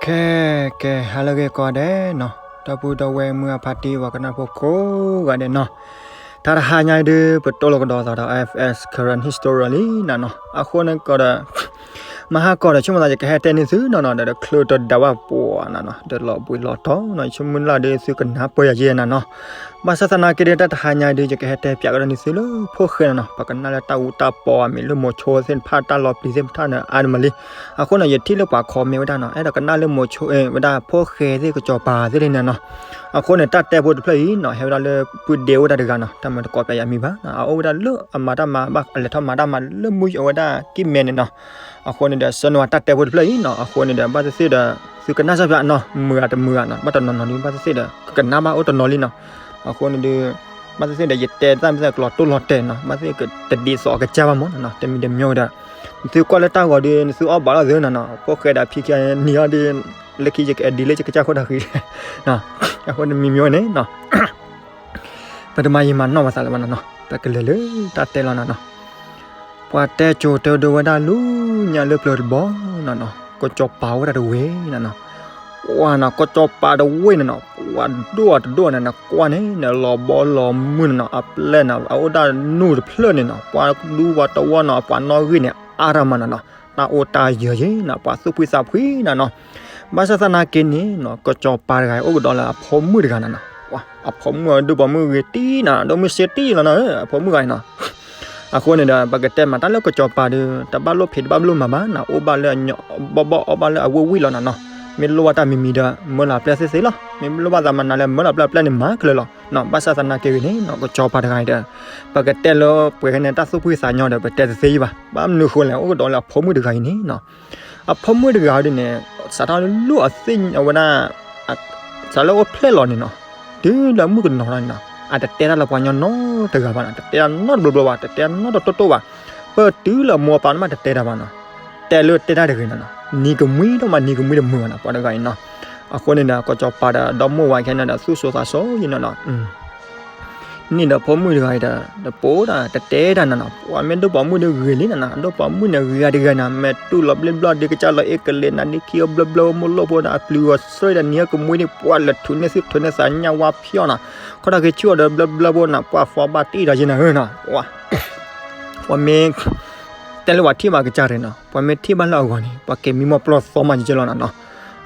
ခဲကဲ ဟါလၢအဂ့ၤကိးဂၤဒဲးနီၤ, ဒီပုၢ်ဒီဝဲၢ်မုၢ်အဖါတံၢ် ပှၤကနၣ်ဖိကိးဂၤဒဲးနီၤ, တၢ်တဟါညါအံၤဒုး ပတိၢ်လိာ်ကဒီးသးဒီး F S Karen History လံနၤနီၤ, အဃိန့ၣ်ကီးဒီး မဟါကီးဒီး ဆိကမိၣ်သးယကဟဲတဲန့ၢ်သုနီၤနီၤ, ဒီးတချုးတဒၣ်ဝဲပှၤနၤနီၤ, ဒီးလီၤဘှံးလီၤတီၤနီၤ, ယဆိကမိၣ်လၢ်ဒီး သုကနၢ်ပၢၢ်ယၤယဲနၤနီၤ, ဘၣ်ဆၣ်သနာ်က့ဒီး တၢ်တဟါညါအံၤဒုး ယကဟဲတဲပၠးကဒီးန့ၢ်သုလၢ ဖိၣ်ဃဲနၤနီၤ, ပှၤကနၣ်လၢတၢ်အူတၢ်ပီအမံၤ လၢမိၤဆိသ့ၣ်တဖၣ် တၢ်လီၤပျံၤသ့ၣ်တဖၣ်န့ၣ် အါဒံးမးလံ. အဃိန့ၣ် ယထံၣ်လၢပှၤ comment ဝဲဒၣ်နီၤ, အဲၣ်ဒိးကနၣ်လၢမိၤဆိ ဝဲဒၣ်ဖိၣ်ဃဲသ့ၣ် ကစီၤပၤသ့ၣ်လံနၤနီၤ. အဃိန့ၣ် တၢ်တဲဖိတဖျၢၣ်အံၤနီၤ, ဟဲဝဲဒၣ်လၢပုၢ်ဒ့အိၣ်ဝဲဒၣ်တဂၤနီၤ, တၢ်မၤတကိးပၠးယၤမံၤဘၣ်, အအိၣ်ဝဲဒၣ်လၢအမၤတၢ်မၤဘၣ် အလဲၤထီၣ်မၤတၢ်မၤလၢမုၢ်ယအိၣ်ဝဲဒၣ်ကံၢ်မဲန့ၣ်နီၤ. အဃိန့ၣ်ဒီး ဆၢနုာ်ဝဲတၢ်တဲဖိတဖျၢၣ်အံၤနီၤ, အဃိန့ၣ်ဒီး ဘၣ်သ့ၣ်သ့ၣ်ဒီး သုကနၣ်စၢ်ပၠးနီၤ, မုာ်ဂ့ၤတမုာ်ဂ့ၤနီၤ, ဘၣ်တနီၤနီၤဒုး ဘၣ်သ့ၣ်သ့ၣ်ဒီး ကကနၣ်ဘၣ်အိၣ်တနီၤလံနီၤ. အဃိန့ၣ်ဒီး ဘၣ်သ့ၣ်သ့ၣ်ဒီး ယတဲတၢ်မ့ၢ်သ့ၣ်ကလီၤတိၢ်လီၤတဲာ်နီၤ, ဘၣ်သ့ၣ်သ့ၣ်ကတဒ်သိးအကစၢ်ဘၣ်မးနီၤ, တမံၤတမံၤဝဲဒီး နသုကွၢ်လၢတၢ်ဂီၤဒီး နသုအီၣ်ဘၣ်လီၤသုနီၤနီၤ, ဖိၣ်ဃဲဒီးဖံခံနံၤအီၤဒီး လၢခံယကအဲၣ်ဒိးလၢယကစၢ်ခိၣ်တၢ်ဃံ, အဃိန့ၣ်မံၤမံၤဝဲန့ၣ်နီၤ ပတမၤယံာ်မၤနီၢ်ပသးလၢၤဘၣ်နီၤနီၤ, ပကလဲၤလၢတၢ်တဲလီၤနီၤနီၤ. ပှၤတဲကိၤတဲဒိဝဲဒၣ်လၢညါလၢပျၢၤတဘီနီၤနီၤ, ကစီၤပၤအိၣ်ဝဲဒၣ်တဝ့ၢ်နီၤနီၤ. ပှၤနီၤ ကစီၤပၤတဝ့ၢ်န့ၣ်နီၤ, ပှၤဒိၣ်အတဒိၣ်န့ၣ် နကွၢ်န့ၣ် နလီၤဘီလီၤမုၢ်န့ၣ်နီၤ, အပျဲၢ်န့ၣ် အအိၣ်ဒၣ်နူၢ်တဖျၢၣ်န့ၣ်နီၤ, ပှၤဒူပှၤတဝီနီၤ, ပှၤနီၣ်ဂံၢ်န့ၣ် အါတၢ်မးနီၤနီၤ, တၢ်အိၣ်တၢ်ယၢၤယ့ၢ်နီၤ, ပှၤသူၣ်ဖှံသးဖှံနီၤနီၤ. ဘၣ်ဆၣ်သနာ်က့န့ၣ်နီၤ, ကစီၤပၤတဂၤအံၤ အိၣ်ကဒီးလၢအဖိမုၣ်တဂၤနီၤနီၤ, အဖိမုၣ်အဒိၣ်ပိာ်မုၣ်ဂ့ၤတံၢ်နီၤ, ဒိၣ်မုၢ်စ့တံၢ်လီၤနီၤ, အဖိမုၣ်ဂၤအံၤနီၤ. အဃိန့ၣ်ဒီး ပကတဲမးတၢ်လၢကစီၤပၤဒီး တဘၣ်လိၣ်ဖံးတဘၣ်လိၣ်မၤဘၣ်နီၤ, အိၣ်ဘၣ်လၢအညီဘီဘီ အီၣ်ဘၣ်လၢအဝံၣ်ဝံၣ်လီၤနီၤနီၤ. မ့ၢ်လိၣ်ဘၣ်တၢ်မံၤမံၤဒီး မၢလီၤအပျဲၢ်သ့ၣ်သ့ၣ်လီၤ, မ့ၢ်လိၣ်ဘၣ်သးမနုၤလဲၣ် မၢလီၤအပျဲၢ်အပျဲၢ်န့ၣ် မၤကလၢၤလီၤ. ဘၣ်ဆၣ်သနာ်က့ဂ့ၤန့ၣ်နီၤ, ကစီၤပၤတဂၤအံၤဒီး ပကတဲလၢပှဲၤန့ၣ် တၢ်သူၣ်ဖှံသးညီဒီး ပတဲတသ့ယံၤဘၣ်. ဘၣ်မနုၤဃိလဲၣ်, အိၣ်ကဒီးလၢအဖိမုၣ်တဂၤအံၤန့ၣ်နီၤ, အဖိမုၣ်တဂၤအံၤဒ်န့ၣ် စးထီၣ်လၢအသ့ၣ်ညါဝဲဒၣ် စးလၢအိၣ်ဖျဲၣ်လီၤန့ၣ်နီၤ, တုၤလၢမုၣ်ကနီၤထီၣ်န့ၣ်နီၤ, အတတဲတၢ်လၢပှၤကညီနီတဂၤဘၣ်နီၤ, တတဲတၢ်နီတဘျီဘျီဘၣ်, တတဲတၢ်နီတတိၢ်တိၢ်ဘၣ်. ပတုၤလၢမိၢ်ပၢ်န့ၣ်မးတတဲတၢ်ဘၣ်နီၤ, တဲလၢတဲတၢ်တဂ့ၤနီၤနီၤ, နံၤကမှံဒိၣ်မး နံၤကမှံတမုာ်ဘၣ်နီၤ, ပှၤတဂၤအံၤနီၤ. အဃိန့ၣ်ဒီး ကစီၤပၤဒီး ဒီမိၢ်ဝၤခဲန့ၣ်ဒီး သူၣ်စိသးစိယံၤနီၤနီၤ န့ၣ်ဒီးဖိမုၣ်တဂၤအံၤဒီး တပိာ်ဒၣ် တတဲတၢ်နီၤနီၤ, ပှၤမ့ၢ်ဒိၣ်ပိာ်မုၣ်ဒီးဂ့ၤလံနီၤနီၤ, ဒိၣ်ပိာ်မုၣ်န့ၣ်ဂ့ၤဂၤတဂၤနီၤ, မ့ၢ်တူၢ်လီၤဘျ့ဘျီဒီး ကစၢ်လီၤအ့ၣ်ကလံးနၤဒီး ခံအိၣ်ဘျၢဘျၢ မိၢ်လိၣ်ဖိဒီး အပျုၤအီၤစ့ဒီး နံၤအကမှံန့ၣ် ပှၤလဲၤထုးန့ၢ်သုထုးန့ၢ်သးညၣ်ဝါဖျီနီၤ, ခီၣ်တၢ်က့ၤဆူၣ်အီၤဒီးဘျၢဘျၢဖိနီၤ, ပှၤဖီဘၣ်တံၢ်ဒီးယံၤနီၤနီၤ, ပှၤမ့ၢ် တဲလၢပှၤထံၣ်ဘၣ်ကစၢ်ရ့ၣ်နီၤ, ပှၤမ့ၢ်ထံၣ်ဘၣ်လၢအဂီၢ်န့ၣ် ပှၤက့ၤမံမီၢ်ပျီသီမးယကလီၤနီၤနီၤ.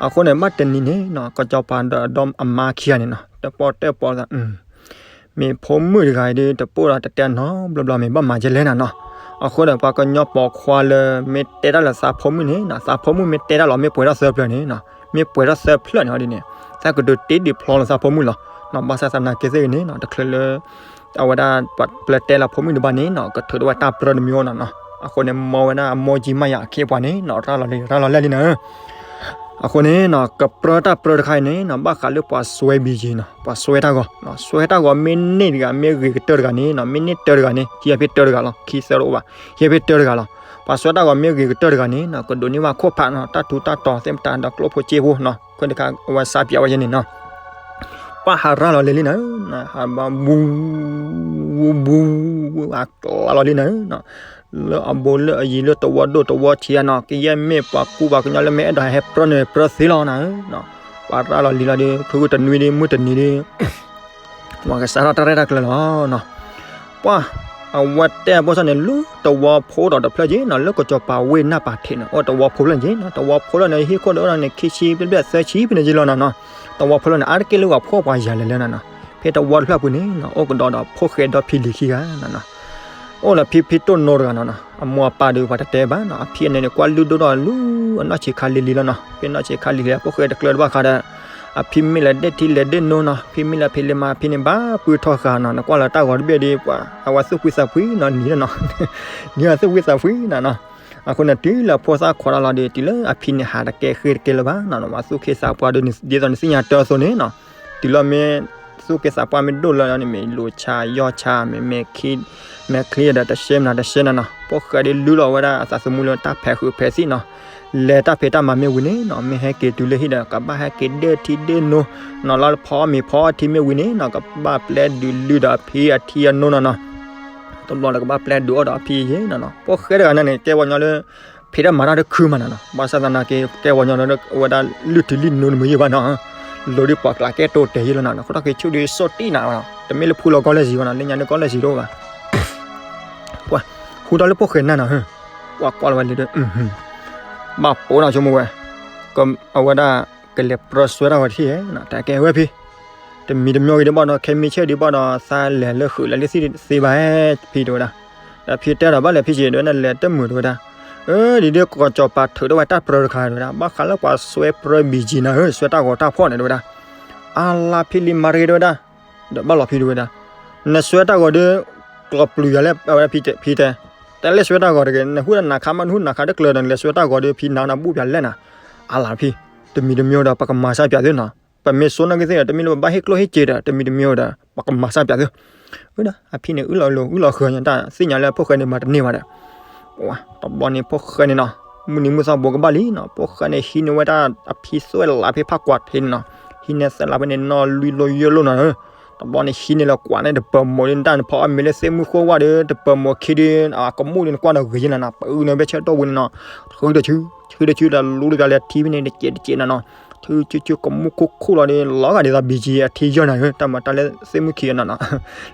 အဃိန့ၣ် ဘၣ်တနံၤန့ၣ်နီၤ, ကစီၤပၤဒီးအမါခံဂၤန့ၣ်နီၤ, တပိာ်တဲပိာ်သး မ့ၢ်ဖိမုၣ်တဂၤအံၤဒီး တပိာ်ဒီးတတဲနီတဘျီဘျီ မ့ၢ်ဘၣ်မၤကဲလဲၣ်နီၤနီၤ. အဃိဒီး ပှၤကညီပိာ်ခွါလၢ မ့ၢ်တဲတၢ်လၢသးဖိမုၣ်န့ၣ်နီၤ, သးဖိမုၣ်မ့ၢ်တဲတၢ်လီၤ မ့ၢ်ပှဲၤထီၣ်သၢဖျၢၣ်န့ၣ်နီၤ, မ့ၢ်ပှဲၤထီၣ်သၢဖျၢၣ်န့ၣ်ဒ်န့ၣ် သးကဒုးတ့ဒုးဖျီလၢသးဖိမုၣ်လီၤနီၤ. ဘၣ်ဆၣ်သနာ်က့သ့ၣ်ဂ့ၤန့ၣ်နီၤ, တချုးလၢ အဝဲဒၣ်ပှၤပျၢၤတဲလၢဖိမုၣ်တဘၣ်န့ၣ်နီၤ, ကထုးထီၣ်ဝဲတၢ်ပြၢတမံၤနီၤနီၤ. အဃိန့ၣ် မ်ဝဲဒၣ်အမိၢ်ကၠံမးယၤအခ့အပှၤန့ၣ်နီၤ, ရၤလီၤလံ ရၤလီၤလဲၢ်လံနီၤ. အဃိန့ၣ်နီၤ, ကပြၢတၢ်ပြၢတခါအံၤန့ၣ်နီၤ, ဘၣ်ဃးလၢပှၤစွဲဘံၤက့ၤနီၤ, ပှၤစွဲတၢ်ဂီၤ, စွဲတၢ်ဂီၤမ့ၢ်န့ၢ်တဂၤ မ့ၢ်ဂ့ၤကတၢၢ်တဂၤန့ၣ်နီၤ, မ့ၢ်န့ၢ်တၢတဂၤန့ၣ် ဟံးအဖဲတၢတဂၤလီၤ, ခံသၢတအိၣ်ဘၣ်, ဟံးအဖဲတၢတဂၤလီၤ. ပှၤစွဲတၢ်ဂီၤမ့ၢ်ဂ့ၤကတၢၢ်တဂၤန့ၣ်နီၤ, ကဒိးန့ၢ်ဘၣ်ခိၣ်ဖးနီၤ, တၢ်ထူးတၢ်တီၤသ့ၣ်မတၤဒီးကျိၣ်ဖိစ့ဖိနီၤ, ခွဲးတခါအဝဲစးပၠးဝဲယဲန့ၣ်နီၤ. ပှၤဟးရၤလီၤလံလံနီၤ, ဟးဘၣ်ဘူး ဘူး ဘူး အကျါလီၤလံနီၤ, လၢအဘူးလၢအယံၤလၢတဝီဒိၣ်တဝီဆံးနီၤ, ကယဲၢ်မ့ၢ်ပှၤကူပှၤကညီလၢမ့ၢ်အဲၣ်ဒိးဟဲပြၢန့ၣ်ပြၢသ့လီၤနီၤ. ပှၤရၤလီၤလံလီၤဒီး ဖုဂုၢ်တနွံဒီး မုၢ်တနံၤဒီး ပှၤကစးထီၣ်တၢ်ရဲၣ်တၢ်ကျဲၤလီၤနီၤ. ပှၤ အဝဲတဲအဖိဆီန့ၣ် လၢတဝီဖိဒီးတဖျၢၣ်က့ၤနီၤ, လၢကစီၤပၤဝ့ၢ်နၢ်ပၤထံးန့ၣ် အိၣ်တဝီဖိဖျၢၣ်က့ၤနီၤ, တဝီဖိဖျၢၣ်န့ၣ် ဟံၣ်ခိၣ်ဒီးအိၣ်ဒီးန့ၣ် ခံဆံဘျဲၣ်ဘျဲၣ်သၢဆံဖဲန့ၣ်က့ၤလီၤနီၤနီၤ. တဝီဖိဖျၢၣ်န့ၣ် အါတက့ၢ်လၢပှၤဖှီၣ်ပှၤယာ်လဲၤလဲၤနီၤနီၤ. ဖဲတဝီတဖျၢၣ်ပူၤန့ၣ်နီၤ အိၣ်ကဒီးဒီးဖိၣ်ဃဲဒီဖံလံၤခံဂၤနီၤနီၤ. အိၣ်လၢဖံဖံတိၢ်နိတဂၤနီၤနီၤ, အမိၢ်အပၢ်ဒီးပှၤတတဲဘၣ်နီၤ, အဖံအန့ၣ်န့ၣ် ကွၢ်လုၢ်ဒိၣ်ထီၣ်လၢအနီၢ်ဆံးခါလံၤလံၤလီၤနီၤ. ဖဲနီၢ်ဆံးခါလံၤလံၤ ဖိၣ်ဃဲတကျၢၤတဘၣ်ဃးဒီး အဖံမ့ၢ်လဲၤဒ့ၣ်ထံလဲၤဒ့ၣ်နိနီၤ, ဖံမ့ၢ်လဲၤဖံးလဲၤမၤဖံန့ၣ် ဘၣ်ပုၢ်ထီၣ်ဃာ်နီၤ, နကွၢ်လၢတၢ်ဂီၤတဘ့ၣ်ဒီး ပှၤအဝဲသူၣ်ဖှံသးဖှံနီၤ, နံၤနီၤနီၤ, နံၤအသူၣ်ဖှံသးဖှံနီၤနီၤ. အဃိန့ၣ် တုၤလၢဖိသၣ်ခိးတၢ်လီၤဒီး တုၤလၢအဖံန့ၣ်ဟးတကဲဃ့တကဲလၢၤဘၣ်နီၤ, ပှၤသူၣ်က့သးပှၢ်ဒီး ဒ်သိးနသ့ၣ်ညါတၢ်အသိးန့ၣ်နီၤ, တုၤလီၤမ့ၢ်သူၣ်က့သးပှၢ်မ့ၢ်ဒိၣ်လၢၤန့ၣ် မ့ၢ်လိၤဆါယီၢ်ဆါ မ့ၢ်မဲာ်ချံ, မဲာ်ချံဒီးတရှဲမနၤတရှဲနီၤနီၤ, ဖိၣ်ဃဲဒီးလုၢ်လီၤဝဲဒၣ်အသးသမူလၢတၢ်ဖဲးဃုာ်ဖဲးသံနီၤ, လဲၤတၢ်ဖံးတၢ်မၤမ့ၢ်ဝံၤန့ၣ်နီၤ, မ့ၢ်ဟဲက့ၤတုၤလၢဟံၣ်ဒီး ကဘၣ်ဟဲက့ၤဒ့ၣ်ထံဒ့ၣ်နိနီၤ, လၢဖီအီၣ်မ့ၤဖီအီၣ်ထံမ့ၢ်ဝံၤန့ၣ်နီၤ, ကဘၣ်ပျဲဒုးလုၢ်ဒီးအဖံအထံအနိနီၤနီၤ, တဘျီဒီးကဘၣ်ပျဲဒုးအိၣ်ဒီးအဖံယဲနီၤနီၤ. ဖိၣ်ဃဲတဂၤန့ၣ်န့ၣ် ကဲပှၤကညီလၢ ဖံးတၢ်မၤတၢ်တခုမးနီၤနီၤ, ဘၣ်ဆၣ်သနာ်က့ ကဲဝဲညီဒီး အဝဲဒၣ်လုၢ်ထံလုၢ်နိတမုာ်ယံာ်ဘၣ်နီၤ, လိၤဒ်ပှၤကျးကဲတိၤတဲာ်ယံာ်လီၤနီၤ, ခိၣ်တၢ်ဃ့ဆူၣ်ဒုးစိၣ်တံၢ်နၤဘၣ်နီၤ, တမ့ၢ်လၢဖူလီၤကီၢ်လဲၢ်စံးဘၣ်နီၤ, လၢညါဒုးကီၢ်လဲၢ်စံးတအိၣ်ဘၣ်, ပှၤ ဟူထီၣ်လၢဖိၣ်ဃဲနၢ်နီၤ, ပှၤကွၢ်လီၤဝဲလံဒီး ဘၣ်ပိာ်နီၤဆိကမိၣ်ဝဲ, အဝဲဒၣ် ကလဲၤပြၢဆွဲတၢ်ဂီၤတထံၣ်နီၤ, တၢ်ကဲဝဲဖံ တမံၤတမံၤဂ့ၤဒ်ဘၣ်ဒီး ခဲမံဆဲၣ်ဒ်ဘၣ်ဒီး သးလဲၤလၢဃုာ်လၢလံသ့ၣ်ဘၣ်ဖံတဲဝဲဒၣ်, ဒီးဖံတဲဒီးဘၣ်လဲၤဖံစံးဒီး နလဲၤတမုာ်တဲဝဲဒၣ်, အၢ ဒ်ဒ်ကီၢ်စီၤပၤထုးထီၣ်ဝဲတၢ်ပြၢတခါတဲဝဲဒၣ်, ဘၣ်ဃးလၢပှၤဆွဲပြၢဘံၣ်ကံနၤဧၢ, ဆွဲတၢ်ဂီၤတၢ်ဖီၣ်န့ၣ်တဲဝဲဒၣ်, အါလါဖံလံမၤတဂ့ၤတဲဝဲဒၣ်, ဒီးဘၣ်လီၤဖံတဲဝဲဒၣ်, နဆွဲတၢ်ဂီၤဒီး ကျီၢ်ပျုၤယၤလဲၣ် အဝဲဒၣ်ဖံတဲ, ဖံတဲ, တၢ်လဲၤဆွဲတၢ်ဂီၤတဂ့ၤ, နဟူတၢ်နၤခါမး နဟူနၤခါတကျၢၤဒီး နလဲၤဆွဲတၢ်ဂီၤဒီး ဖံနၤနဘိၣ်ပၠးလဲၣ်နၤ, အါလါဖံ, တမံၤတမံၤဒီး ပကမၤစၢၤပၠးသုနီၤ, ပမ့ၢ်ဆိနီၣ်ဂံၢ်သ့ၣ်ဒီး တမ့ၢ်လၢပဘၣ်ဟ့ၣ်ကျိၣ်ဟ့ၣ်စ့ဒီး တမံၤတမံၤဒီး ပကမၤစၢၤပၠးသု, အဝဲဒၣ် အဖံန့ၣ် အုၣ်လီၤလိၤ အုၣ်လီၤဃၢၤညါ တၢ်သ့ၣ်ညါလၢဖိၣ်ဃဲန့ၣ် မၤတန့ၢ်ဘၣ်ဒီး ပှၤ တဘျီန့ၣ် ဖိၣ်ဃဲန့ၣ်နီၤ, မုၢ်နံၤမုၢ်သီဘိးကဘၣ်လံနီၤ, ဖိၣ်ဃဲန့ၣ် ဟံးန့ၢ်ဝဲဒၣ်အဖံသွဲၣ်လးဖဲဖးကွၢ်ထံးန့ၣ်နီၤ, ဟံးန့ၢ်သွဲၣ်လးဖဲန့ၣ် နီၢ်လွံၢ်လိၢ်ယဲၢ်လိၢ်နီၤ, တဘျီန့ၣ် ဟံးန့ၢ်လၢကွၢ်န့ၣ် တပၢၢ်မိၢ်ဒီး တၢ်နဖီအီၣ်မ့ၤလၢသ့ၣ်မုၢ်ဃိဝၣ်ဒီး တပၢၢ်မိၢ်ခံဒီး အကမူၣ်ဒီး နကွၢ်နီၤဂ့ၤယဲၢ်နၤနီၤ, ပအုၣ်န့ၣ်ဖဲဆၢကတီၢ်ပူၤန့ၣ်နီၤ, ထုတဆူ ထုတဆူဒီး လူတပျးလၢထံဖဲန့ၣ် တစဲးတစဲးနၤနီၤ, ထုဆူဆူကမူၣ်ခိၣ်ခိၣ်လီၤဒီး လီၤဂာ်ဒ်သိး ဘံၣ်ကံ အထံယီၢ်နၤဧၢ, တၢ်မၤတၢ်လၢသ့ၣ်မုၢ်ခံနၤနီၤ,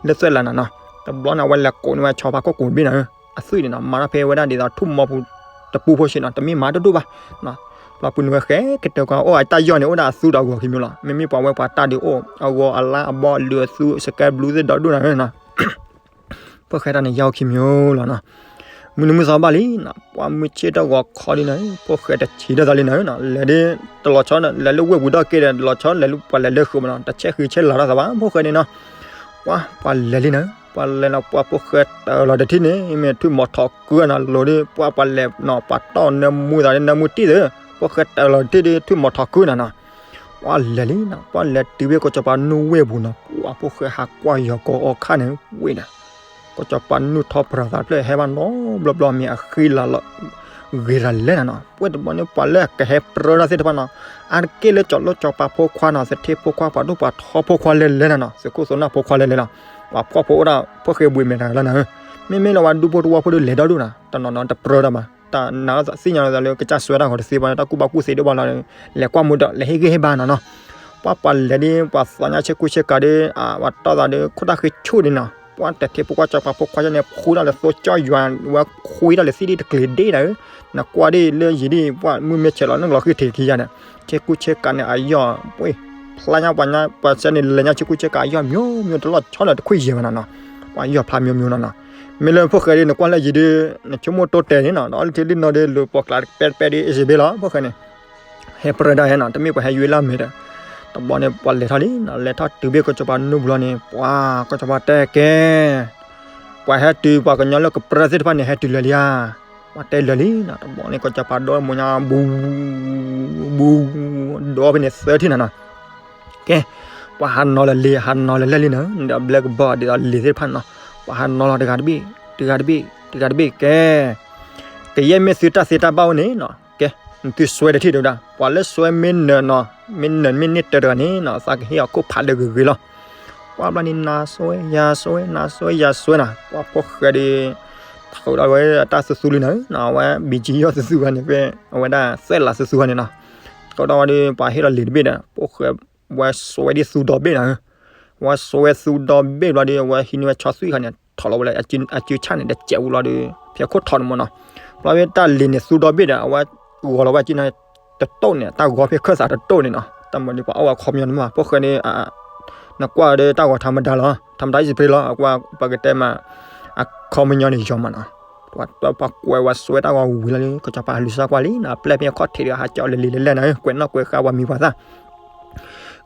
လၢသွဲၣ်လးနၤနီၤ, တဘျီန့ၣ် အဝဲလဲၤကိးန့ၢ်ဝဲဆီဖါခိၣ်ကိးတဘ့ၣ်နၤဧၢ, အသွံၣ်န့ၣ်နီၤ မၤထီၣ်ဖဲဝဲဒၣ်ဒ်သိးထူၣ်မီပူၤတပူဖိဆ့နီၤ, တမ့ၢ်မၤတဒိၣ်ဘၣ်, လီၤပူၤန့ၣ်ဝဲဃဲကတၢၢ်ကွၢ် အိၣ်အတၢ်ယီၢ်န့ၣ် အိၣ်ဒၣ်အသူဒီးအဂီၤခံမံၤလီၤ, မ့မ့ၢ်ပှၤဝဲပှၤတၢ်ဒုးအိၣ် အဂီၤအလါအဘီအလုာ်အသူ စကဲဘျူးသ့ၣ်ဒီဒိၣ်နၤဧၢနီၤ ဖိၣ်ဃဲတၢ်န့ၣ် ယီၢ်ခံမံၤလီၤနီၤ, မုၢ်နံၤမုၢ်သီဘၣ်လံနီၤ, ပှၤမုၢ်ဆ့ၣ်ထီၣ်ဂီၤခီလံနီၤ, ဖိၣ်ဃဲတဆံးထီၣ်သးလံနီၤ, လဲၤဒ်တလီၤဆီ လဲၤလၢဝ့ၢ်ပူၤဒီးက့ၤဒီး တလီၤဆီ လဲၤလၢပှၤလဲၤလၢဃုာ်မးနီၤ, တဆဲးဃံးဆဲးလၤထီၣ်သးဘၣ် ဖိၣ်ဃဲန့ၣ်နီၤ, ပှၤ ပှၤလဲၤလံနီၤ, ပှၤလဲၤလီၤ ပှၤဖိၣ်ဃဲတၢၢ်လီၤတထံၣ်န့ၣ် မ့ၢ်ထွံၣ်မီၤထီၣ်ကုနီၤ, လိၤဒ်ပှၤပှၤလဲၤနီၤ ပှၤတီၢ်နၢမူသးဒ်နၢမူတံၢ်သ့, ဖိၣ်ဃဲတၢၢ်လီၤတထံၣ်ဒ်ထွံၣ်မီၤထီၣ်ကုနီၤနီၤ ပှၤလဲၤလံနီၤ, ပှၤလဲၤတုၤဖဲကီၢ်စီၤပၤနူဝ့ၢ်ပူၤနီၤ, ပှၤဖိၣ်ဃဲဟးကွၢ်ယီၤကိးအီခါန့ၣ် ဝ့ၢ်နီၤ, ကီၢ်စီၤပၤနူထီၣ်ပြၤသးဖျၢၣ်ဟဲဘၣ်နီတဘျီဘျီ မ့ၢ်အဃံလၤလီၤ ဂ့ၤတၢ်လဲၣ်နၤနီၤ, ပှဲၤတဘျီန့ၣ် ပှၤလၢအကဟဲပြၢတၢ်သ့ၣ်တဖၣ်နီၤ, အါတက့ၢ်လၢကၠီၤလိကၠီၤပၤဖိခွါနီၤ, သထ့ဖိခွါ ပှၤဒိၣ်ပှၤထီဖိခွါလဲၣ်လဲၣ်နၤနီၤ, သုးခိၣ်သုးနၢ်ဖိခွါလဲၣ်လဲၣ်လီၤ, ပှၤဖှီၣ်ဖိအိၣ်ဒၣ် ဖိၣ်ဃဲဘှံးမဲာ်တၢ်လီၤနၤဧၢ, မ့မ့ၢ်လၢပှၤဒူဖိတဝီဖိဒီးလဲၤဒီဒူၣ်နၤ, တနီၤနီၤတပြၢတၢ်ဘၣ်, တၢ်နၤသ့ၣ်ညါလီၤသးလၢကစၢ်စွဲတၢ်ဂီၤတသ့ဘၣ်, တၢ်ကူၣ်ဘၣ်ကူၣ်သ့ဒိၣ်ဘၣ်လီၤ, လဲၤကွၢ်မူဒီး လဲၤဟ့ၣ်ဂံၢ်ဟ့ၣ်ဘါနီၤနီၤ, ပှၤပှၤလဲၤဒ် ပှၤသးညါဆ့ကူဆ့ကၤဒီး ပှၤတီၢ်သးဒီး ခိၣ်တၢ်ဃ့ဆူၣ်ဒ်နီၤ, ပှၤတထံဖိခွါကၠီၤပၤဖိခွါန့ၣ် ဖှူတၢ်လၢသိကၠီယွၤ ဝဲခွံတၢ်လၢသံဒ်တကျ့ၤဒ့တၢ်ဧၢ, နကွၢ်ဒ်လၢယံၤဒ် ပှၤမုၢ်မ့ၢ်ဆဲးလီၤ နကလီၤဃံထံးခံယၤဒီး ဆ့ကူဆ့ကၤန့ၣ် အယီၢ် ပှ့ၤ ဖျါညါပှၤညါ ပှၤစဲန့ၣ် လဲၤညါဆ့ကူဆ့ကၤ အယီၢ်မျိုးမျိုး တလီၢ်ဆီလၢတခွံယဲၢ်ဘၣ်နီၤနီၤ, ပှၤယီၢ်ဖျါမျိုးမျိုးနီၤနီၤ, မ့ၢ်လၢဖိၣ်ဃဲဒ် နကွၢ်လၢယံၤဒ် နဆိကမိၣ်တိတဲာ်န့ၣ်နီၤ, ဒီးလၢထံလံနီၤဒ် လူၤပိာ်ကျးတပဲတပဲဒ် အစ့ဘ့လီၤ ဖိၣ်ဃဲန့ၣ် ဟဲပြၢဒၣ်ဟဲနီၤ, တမ့ၢ်ပှၤဟဲယွ့လၢ်မဲာ်ဒီး တဘျီန့ၣ် ပှၤလဲၤထီၣ်လံနီၤ, လဲၤထီၣ်တုၤဘ့ၣ်ကီၢ်စီၤပၤနူပူၤလီၤန့ၣ် ပှၤကီၢ်စီၤပၤတဲကဲ ပှၤဟဲတုၤ ပှၤကညီလၢကပြၢသ့ၣ်တဖၣ်န့ၣ် ဟဲတုၤလၢာ်လံဧါ, ပှၤတဲလၢာ်လံနီၤ, တဘျီန့ၣ် ကီၢ်စီၤပၤဒိမိၢ်ညါ ဘူး ဘူး ဒီဖဲန့ၣ်သၢထံၣ်နီၤနီၤ, ကဲ ပှၤဟးနီၤလၢာ်လံ ဟးနီၤလၢာ်လံနီၤ, ဒီးဘျဲကဘီဒ်သိးလံာ်သ့ၣ်တဖၣ်နီၤ, ပှၤဟးနီၤလီၤတဂၤတဘ့ၣ် တဂၤတဘ့ၣ် တဂၤတဘ့ၣ် ကဲ ကယဲၢ်မ့ၢ်သုတၢ်သ့တၢ်ဘၣ်အိၣ်န့ၣ်နီၤ, ကဲ နသုစွဲတထံၣ်တဲဝဲဒၣ်, ပှၤလၢစွဲမ့ၢ်နၢၤနီၤ, မ့ၢ်နၢၤမ့ၢ်န့ၢ်တၢတဂၤန့ၣ်နီၤ, သးကဟ့ၣ်အီၤခိၣ်ဖးလၢဂ့ၤဂ့ၤလီၤ. ပှၤဘျီန့ၣ် နၤစွဲ ယၤစွဲ နၤစွဲ ယၤစွဲနီၤ, ပှၤဖိၣ်ဃဲဒီး ထုးထီၣ်ဝဲတၢ်သူသူလံနီၤ, အဝဲ ဘံၣ်ကံယီၢ်သူသူဂၤန့ၣ် ဖဲအဝဲဒၣ်သွဲၣ်လးသူသူဂၤန့ၣ်နီၤ, ထုးထီၣ်ဝဲဒီး ပှၤဟ့ၣ်လီၤလံာ်တဘ့ၣ်ဒီး ဖိၣ်ဃဲ ဝဲစွဲဒ်သူဒီဘ့ၣ်နီၤ, ဝဲစွဲသူဒီဘ့ၣ်ဘျီဒီး အဝဲဟံးန့ၢ်ဝဲဆီသွံၣ်ခါန့ၣ် ထီၣ်လီၤဝဲလၢအစုဆၣ်န့ၣ် တစဲးဝူလီၤဒီး ဖဲခိၣ်ထီၣ်န့ၣ်မ့ၢ်နီၤ, ဘျီဖဲတၢ်လံာ်န့ၣ်သူဒီဘ့ၣ်ဒီး အဝဲဂီၤလီၤဝဲအစုန့ၣ် တတိၢ်န့ၣ် တၢ်ဂီၤဖဲခၢၣ်သးတတိၢ်န့ၣ်နီၤ, တၢ်မၤဒီးပှၤအီၣ်ဝဲခီပညီန့ၣ်မး ဖိၣ်ဃဲန့ၣ် နကွၢ်ဒီးတၢ်ဂီၤထးမဒါလီၤ, ထးမဒါအံၤစပရ့လီၤ, အကွၢ်ပကတဲမး အခီပညီန့ၣ်ယီၤမးနီၤ, ပှၤကွဲးဝဲစွဲတၢ်ဂီၤဝံၤလီၤလံ ကစီၤပၤဟးလူၤစၢ်ကွၢ်လံနီၤ, ပျဲၢ်ဖဲအခီၣ်ထံးဒီး ဟးကၠီလၢလံာ်လၢလဲၣ်နီၤ, ကွဲးနီၣ်ကွဲးဃါပှၤမံၤပှၤသၣ်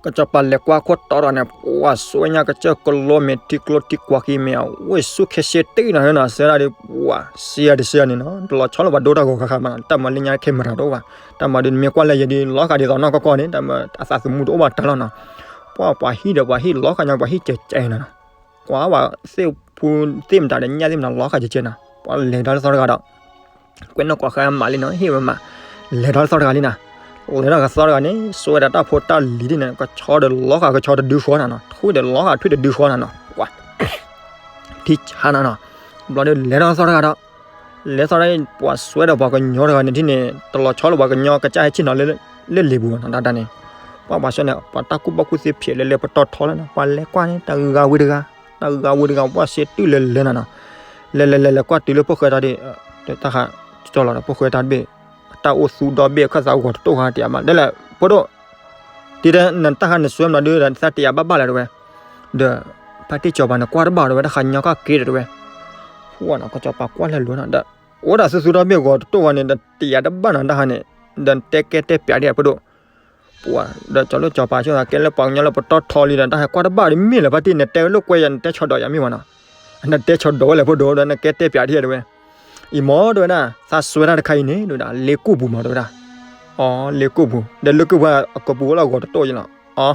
ကစီၤပၤလဲၤကွၢ်ခိၣ်တီဒီးန့ၣ် ပှၤစွဲညါကစၢၢ်ကလိမ့ၢ်ထံကျိထံကွၢ်က့ၤမ့ၢ် အဝဲဆူၣ်ခဲစ့တ့ၢ်နီၤနီၤ, စဲဒၣ်ဒီး ပှၤစံယၤတစံယၤန့ၣ်နီၤ, တလီၤဆီလၢပှၤဒိတၢ်ဂီၤဃါဃါမးနီၤ, တၢ်မၤလၢညါခဲမရၤတအိၣ်ဘၣ်, တၢ်မၤဒုးနမ့ၢ်ကွၢ်လၢယဲဒုး လီၤဃာ်ဒ်သိးနီၢ်ကီၢ်ကီၢ်န့ၣ် တၢ်မၤအသးသမူတအိၣ်ဘၣ်တၢ်လီၤနီၤ, ပှၤပှၤဟံၣ်ဒီးပှၤဟံၣ်လီၤဃာ်ညါ ပှၤဟံၣ်ကဲးကဲးနီၤနီၤ, ကွၢ်ဝဲသ့ၣ်ဖူသ့ၣ်မတၤဒီးညၣ်သ့ၣ်မတၤလီၤဃာ်ကဲးကဲးနီၤ, ပှၤလဲၤဒီးလၢသီတဂၤဒီး ကွဲးနီၣ်ကွၢ်ဃါမးလံနီၤ, ဟ့ၣ်ဝဲမး, လဲၤထီၣ်သီတဂၤလံနီၤ, လဲၤထီၣ်ကသီတဂၤန့ၣ် စွဲဒၣ်တၢ်ဖိတၢ်လံၤဒ်န့ၣ် ကဆီဒီးလီၤဃာ်ကဆီတဒုဃီနီၤနီၤ, ထွံၣ်ဒီးလီၤဃာ်ထွံၣ်တဒုဃီနီၤနီၤ, ပှၤ ထံဆါနီၤနီၤ, ဘျီဒီးလဲၤထီၣ်သီတဂၤဒီး လဲၤထီၣ်ဒၣ် ပှၤစွဲဒီးပှၤကညီတဂၤန့ၣ်ထံၣ်န့ၣ် တလီၤဆီလၢပှၤကညီကစၢ်ဟဲဆ့ၣ်နီၤလၢ လၢလ့ၤပူၤဘၣ်နီၤ တၢ်တၢ်န့ၣ် ပှၤပှၤစွဲန့ၣ် ပှၤတၢ်ကူၣ်ဘၣ်ကူၣ်သ့ဖျဲးလၢလၢပတီၢ်ထီလၢနီၤ ပှၤလဲၤကွၢ်န့ၣ် တၢ်ဂၤဝံၤတဂၤ တၢ်ဂၤဝံၤတဂၤ ပှၤစ့တုၢ်လဲၤလဲၤနီၤနီၤ လဲၤလဲၤလဲၤလဲၤကွၢ်တုၤလၢဖိၣ်ဃဲတၢ်ဒ် တၢ်ဃး ကၠီလီၤဒီးဖိၣ်ဃဲတၢ်တဘ့ၣ် တၢ်အိၣ်သူဒီဘ့ၣ်အခၢၣ်သးဂီၤတတိၢ်ဃာ် တယာ်ဘၣ် ဒ်လဲၣ် ဖိဒိၣ် ဒ်တဲနတၢ်ဃးနစွဲမနီၤဒုးဒီး သးတယာ်ဘၣ်ဘၣ်လၢၤတဝဲ ဒီး ဖါတံၢ်စီၤပၤန့ၣ်ကွၢ်တဘၣ်တဝဲ တၢ်ဃးညီကီၢ်က့ဒီးတဝဲ ဖူဝဲနီၤကီၢ်စီၤပၤကွၢ်လဲၤလိၤနီၤ ဒီး အိၣ်ဒၣ်သူသူဒီဘ့ၣ်ဂီၤတတိၢ်ဃာ်န့ၣ် ဒီးတယာ်တဘၣ်နီၤ တၢ်ဃးန့ၣ် ဒီးတဲကဲတဲပၠးဒ်ဖိဒိၣ် ပှၤ ဒီးကၠီလၢကၠီပၤဆိသးကဲလၢပှၤကညီလၢပတီၢ်ထီလံဒီး တၢ်ဟဲကွၢ်တဘၣ်ဒီးမ့ၢ်လၢၤ ဖါတံၢ် နတဲလိာ်ကွဲယၤ နတဲဆီၣ်ဒီးယၤမ့ၢ်ဝဲနီၤ နတဲဆီၣ်ဒီးဝဲလဲၣ်ဖိဒိၣ် ဒီးနကဲတဲပၠးဒ်တဝဲ အံၤမ့ၢ်တဝဲဒၣ် သးစွဲတၢ်တခါအံၤန့ၣ် တဝဲဒၣ် လ့ကိၢ်ပူၤမ့ၢ်တဝဲဒၣ် အီ လ့ကိၢ်ပူၤ ဒီးလ့ကိၢ်ပူၤအကပူၤဝဲလီၤဂီၤတတိၢ်ယလီၤ အီ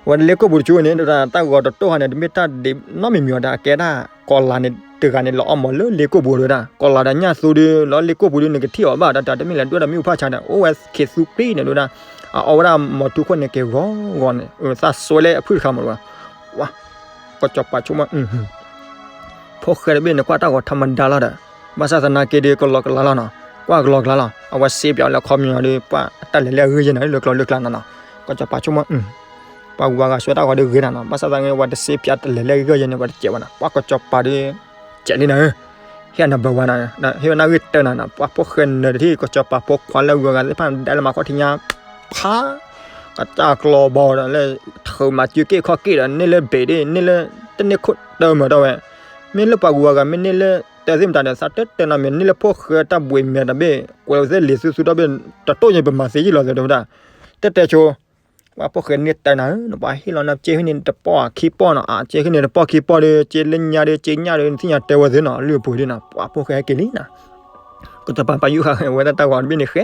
ဝဲလ့ကိၢ်ပူၤတကၠိန့ၣ် တဝဲဒၣ် တၢ်ဂီၤတတိၢ်ဃာ်န့ၣ် တမ့ၢ်တၢ်ဒ်နီတမံၤမံၤအီၤဒီး အကဲဒၣ် ကီၤလၤန့ၣ် တဂၤန့ၣ် လီၤအီၣ်မးလၢလ့ကိၢ်ပူၤတဝဲဒၣ် ကီၤလၤဒီးညၣ်သူဒီး လီၤလ့ကိၢ်ပူၤဒီး နကထံၣ်အီၤဘၣ် တၢ်တမ့ၢ်လဲၤဒွဲၣ်ဒီးမ့ၣ်အူဖးဆါဒီး အိၣ်ဝဲခ့သူပျံၤန့ၣ်တဝဲဒၣ် အအီဝဲဒၣ်မီၤထူခိၣ်န့ၣ်က့ၤဂီၤဂီၤန့ၣ် သးစွဲလၢအဖုၣ်တခါမ့ၢ်တဝဲ ဝါ ကီၢ်ကၠီၣ်ပၤဆိကမိၣ် ဖိၣ်ဃဲတဘ့ၣ်န့ၣ် ကွၢ်တၢ်ဂီၤထီမဒါလီၤဒီး ဘၣ်ဆၣ်သနာ်က့ဒီး ကလီကလီလီၤနီၤ ကွၢ်ကလီကလီလီၤ အဝဲစ့ပၠးလၢခီပညီဒီး ပှၤတၢ်လဲၤလၢအဂ့ၢ်ယဲန့ၣ် လၢကျိၤလၢကျါနီၤနီၤ ကီၢ်ကၠီၣ်ပၤဆိကမိၣ် ပှၤဂုၤပှၤဂၤစွဲတၢ်ဂီၤဒီးဂ့ၤနီၤနီၤ ဘၣ်ဆၣ်သနာ်က့ ဝဲတစ့ပၠးတလဲၤလၢအဂ့ၢ်ယဲန့ၣ် ဝဲတစဲးဘၣ်နီၤ ပှၤကီၢ်ကၠီၣ်ပၤဒီး စဲးလံနီၤ ဟ့ၣ်အနဘၢဝါ ဟ့ၣ်ဝဲနၢ်ဂ့ၢ်တၢနီၤနီၤ ပှၤဖိၣ်ဃဲနၢၤတထံၣ် ကီၢ်ကၠီၣ်ပၤဖိခွါလၢဂုၤဂၤသ့ၣ်တဖၣ် ဒဲးလၢမၤခီၣ်ထံညါ ဖး ကစၢ်ကျီဘီဒီးလၢ ထုးမၤစုက့ၣ်ခီၣ်က့ၣ်ဒီး န့ၢ်လၢဘ့ၣ်ဒ် န့ၢ်လၢ တန့ၢ်ခိၣ်တၢ်မၤတၢ်ဝဲ မ့ၢ်လၢပှၤဂုၤပှၤဂၤမ့ၢ်န့ၢ်လၢတၢ်သ့ၣ်မတၤဒီး သးတတဲနၤမ့ၢ်န့ၢ်လၢဖိၣ်ဃဲတၢ်ဘှံးမဲာ်တဘ့ၣ် ကွဲးဝဲသ့ၣ်လံာ်သူသူဒီဘ့ၣ် တတိၢ်ညါ ပမၤသ့ယံာ်လီၤသ့ၣ်တဝဲဒၣ် တတဲဆိ ပှၤဖိၣ်ဃဲန့ၢ်တၢ်နၤဧၢ ပှၤဟ့ၣ်လီၤနၤ က့ဟ့ၣ်န့ၢ်တပီၢ်ခံပီၢ်နီၤ အက့ဟ့ၣ်န့ၢ်တပီၢ်ခံပီၢ်ဒီး က့လၢညါဒီး က့ညါဒီး နသ့ၣ်ညါတဲဝဲသ့ၣ်နီၤ လုၢ်အပူၤဒ်နီၤ ပှၤဖိၣ်ဃဲဟဲက့ၤလံနီၤ ကစီၤပၤပာ်ယူၢ်ဃာ်ဝဲဒၣ်တၢ်ဂီၤတဘ့ၣ်န့ၣ်ဃဲ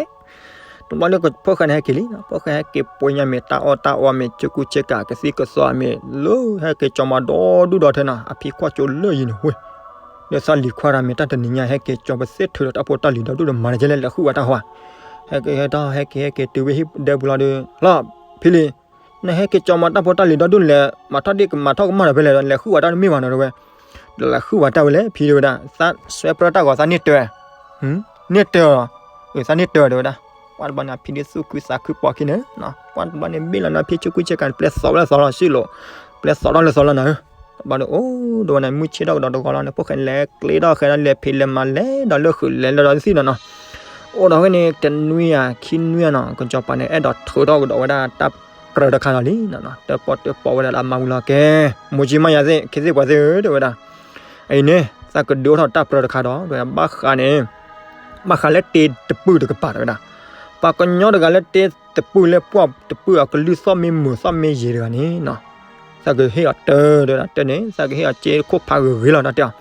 တဘျီလၢဖိၣ်ဃဲန့ၣ်ဟဲက့ၤလံနီၤ ဖိၣ်ဃဲဟဲက့ၤပှ့ၤညါမ့ၢ်တၢ်အီၣ်တၢ်အီမ့ၢ် ဆူကူဆ့ကၤ ကသံၣ်ကသီမ့ၢ် လၢဟဲက့ၤကၠီမၤဒီဒူၣ်ဒီထၢနီၤ အဖံခွါကၠိလၢယံၤန့ၣ်ဝဲ လၢသးလံၤခွါတၢ်မ့ၢ်တၢ်တနံၤညါ ဟဲက့ၤကၠီပသ့ၣ်ထုးဒီးတၢ်ဖိတၢ်လံၤဒီဒူၣ်ဒီမၤတကဲလဲၣ် လဲၤဃုဝဲတၢ်ဟီ ဟဲက့ၤဟဲထီၣ် ဟဲက့ၤဟဲက့ၤ တုၤဝဲဟံၣ်ဒဲပူၤလီၤဒီး လီၤ ဖံလံၤ နဟဲက့ၤကၠီမၤတၢ်ဖိတၢ်လံၤဒီဒူၣ်လဲၤ မၤထီၣ်ဒ့ၣ်ကမၤထီၣ်ကမၣ်ဒီးဖဲလဲၣ်ဒီး လဲၤဃုဝဲတၢ်တမ့ၢ်ဘၣ်နီၤတဝဲ ဒီးလဲၤဃုဝဲတၢ်ဝဲလဲၣ် ဖံတဝဲဒၣ် သးစွဲပြၢတၢ်ဂီၤ သးန့ၢ်တၢၤ န့ၢ်တၢၤ သးန့ၢ်တၢၤတဝဲဒၣ် ပှၤတဘျီန့ၣ် အဖံဒ်သူၣ်ခုသးခုပှီၤခံန့ၣ် ပှၤတဘျီန့ၣ် ဘ့ၣ်လီၤနီၤ ဖံဆူကူဆ့ကၤန့ၣ် ပျဲသီးဝဲလၢသီးလီၤ စုလိာ် ပျဲသီးထီၣ်လၢသီးလီၤနီၤ တဘျီဒီး အိၣ် တဝဲန့ၣ် မုၢ်ဆ့ၣ်ထီၣ်ကဒီးတဂီၤလီၤန့ၣ် ဖိၣ်ဃဲန့ၣ် လဲၤကျ့ထီၣ်ဃဲဒီး လဲၤဖံးလဲၤမၤလဲၤဒီးလၢဃုာ်လဲၤလၢဒီးသံၣ်နီၤနီၤ အိၣ်ဒီးဖဲန့ၣ် တနွံဧါ ခံနွံဧါနီၤ ကစီၤပၤန့ၣ် အဲၣ်ဒိးထုးထီၣ်ကဒီးဝဲဒၣ်တၢ်ပြၢတခါလီၤလံနီၤနီၤ တၢၣ်ပီၣ်တၢၣ်ပီဝဲဒၣ်လၢအမါဝံၤလီၤကဲ မိၢ်ကၠံမါယၤသ့ၣ် ခ့သ့ၣ်ပှၤသ့ၣ်ဧၢ တဝဲဒၣ် အံၤန့ၣ် သးကဒုးအိၣ်ထီၣ်တၢ်ပြၢတခါဒီး တဝဲဒၣ်ဘၣ်ဃးန့ၣ် ဘၣ်ဃးလၢတ့တပုၢ်တကပၤတဝဲဒၣ် ပှၤကညီတဂၤလၢတ့တပုၢ်လၢပှၢ်တပုၢ်အကလုၢ်သီၣ်မ့ၢ်မုာ်သီၣ်မ့ၢ်ယံာ်တဂၤန့ၣ်နီၤ သးကဟ့ၣ်အီၤတၢ်တဝဲဒၣ် တၢ်န့ၣ် သးကဟ့ၣ်အီၤစ့ခိၣ်ဖးဂ့ၤဂ့ၤလီၤ တၢ်တဲအီၤ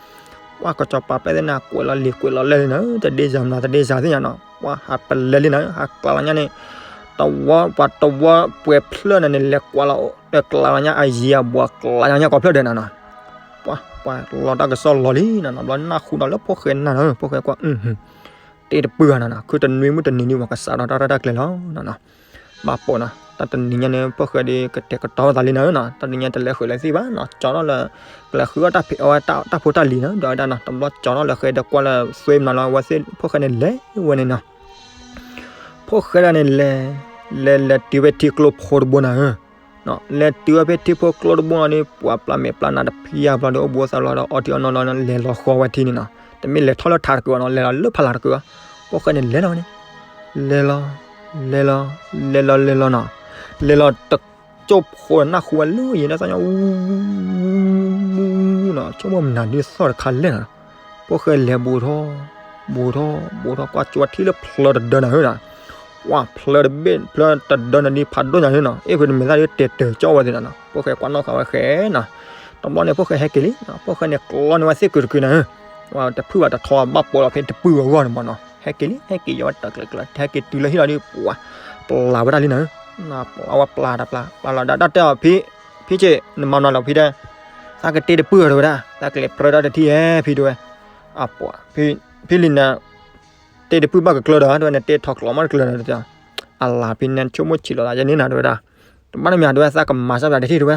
ပှၤကစီၤပၤပျဲသ့ၣ်န့ၣ် ကွဲးလီၤလံာ်ကွဲးလီၤလဲၢ်လံနီၤ တဒ့စၢ်မနုၤတဒ့စၢ်သ့ၣ်ညါနီၤ ပှၤဟးပလဲလံနီၤ ဟးကျးလီၤညါန့ၣ် တဝီ ပှၤတဝီပှဲၤဖျၢၣ်န့ၣ်န့ၣ် လဲၤကွၢ်လီၤ ကျးလီၤညါအယံၤအဘူး ကျးလီၤညါကိးဖျၢၣ်ဒဲးနီၤနီၤ ပှၤ ပှၤလီၤတၢ်ကစီၣ်လီၤလံနီၤနီၤ ဘျီနၢ်ဟူဒီးလၢဖိၣ်ဃဲနၢ်နီၤ ဖိၣ်ဃဲကွၢ် တ့တပုၢ်ဂၤနီၤနီၤ ခုတနွံမုၢ်တနံၤဒ် ပှၤကစးထီၣ်တၢ်ရဲၣ်တၢ်ကျဲၤလီၤနီၤနီၤ ဘၣ်ပိာ်နီၤ တၢ်တနံၤညါန့ၣ် ဖိၣ်ဃဲဒီးကတဲာ်ကတီၤသးလံနီၤနီၤ တၢ်တနံၤညါတလဲၤဃုာ်လၢသ့ၣ်ဘၣ်နီၤ ကၠီထီၣ်လၢ ကလဲၤဃုအီၣ်တၢ်ဖံးအီၣ်ဝဲတၢ်ဖိတၢ်လံၤနီၤ ဒီးဝဲဒၣ်နီၤ တဘျီကၠီထီၣ်လၢဃဲဒီးကွၢ်လၢသွ့မနုၤလီၤ အဝဲသ့ၣ်ဖိၣ်ဃဲန့ၣ်လဲၤဝဲန့ၣ်နီၤ ဖိၣ်ဃဲဒၣ်န့ၣ်လဲၤ လဲၤလဲၤတုၤဝဲထံကျိဖိတဘိနီၤဧၢ လဲၤတုၤဝဲဖဲထံဖိကျိတဘိနီၤဒီး ပှၤပျၢ်မဲာ်ပျၢ်နါတဖံးအါဘျီဒီး အိၣ်ဘှံးအိၣ်သါဘျီဒီး အီထံအီနိလီၤ လဲၤလီၤဃီဝဲထံန့ၣ်နီၤ တမ့ၢ်လဲၤထီၣ်လၢထးတကုာ်ဘၣ်နီၤ လဲၤလီၤလၢဖးလၢ်တကုာ်ဘၣ် ဖိၣ်ဃဲန့ၣ်လဲၤလီၤဝဲန့ၣ် လဲၤလီၤ လဲၤလီၤ လဲၤလီၤလဲၤလီၤနီၤ လဲၤလီၤတကၠိၢ်ဖိနၢ်ဟူဝဲလၢယံၤ တၢ်သးညီနီၤ ဆိကမိၣ်မနုၤဒ်သီၣ်တခါလဲၣ်နီၤ ဖိၣ်ဃဲလဲၤဘူးထီၣ် ဘူးထီၣ် ဘူးထီၣ် ကွၢ်ကၠီထံလၢဖျၢၣ်တဒၢနီၤဧၢနီၤ ကွၢ်ဖျၢၣ်တဘ့ၣ် ဖျၢၣ်တဒၢနီၤဒ်ဖးဒိၣ်ညါန့ၣ်နီၤ အ့ၣ်ဖုတမ့ၢ်သၣ်ဒ်တဲာ်တၢၤကၠီဝဲသ့ၣ်နီၤ ဖိၣ်ဃဲကွၢ်နီၣ်ဃာ်ဝဲဃဲနီၤ တဘျီန့ၣ် ဖိၣ်ဃဲဟဲက့ၤလံ ဖိၣ်ဃဲန့ၣ်ကျီန့ၢ်ဝဲသ့ၣ်ကုာ်တကုာ်နီၤဧၢ တဖုဘၣ်တထီဘၣ်ပိာ်လီၤဖဲတပုၢ်အဂီၢ်န့ၣ်မ့ၢ်နီၤ ဟဲက့ၤလံ ဟဲက့ၤယီၤဝဲတကျဲးကျဲး ဟဲက့ၤတုၤလၢဟံၣ်လီၤဒ်ပှၤ ပျၢ်ဝဲဒၣ်လံနီၤဧၢ ပျၢ်ဝဲပျၢ်တပျၢ် ပျၢ်လီၤဒၣ်တၢ်တဲအီၤ ဖံ ဖံဆ့း နမၤမနုၤလီၤဖံတဲ သးကတ့တပုၢ်တဝဲဒၣ် သးကလဲၤပြၢတၢ်တထံၣ်ဧဲ ဖံတဝဲ အပှၤ ဖံလံနၤ တ့တပုၢ်ဘၣ်ကကျၢၤဒီး တဝဲန့ၣ် တ့ထီၣ်ကျီမးတကျၢၤဒီး အလၢ်ဖံန့ၣ် ဆိကမိၣ်ဆံးလီၤသးယဲန့ၣ်နၤတဝဲဒၣ် တဘၣ်တမံၤတဝဲ သးကမၤစၢ်ပၠးတထံၣ်တဝဲ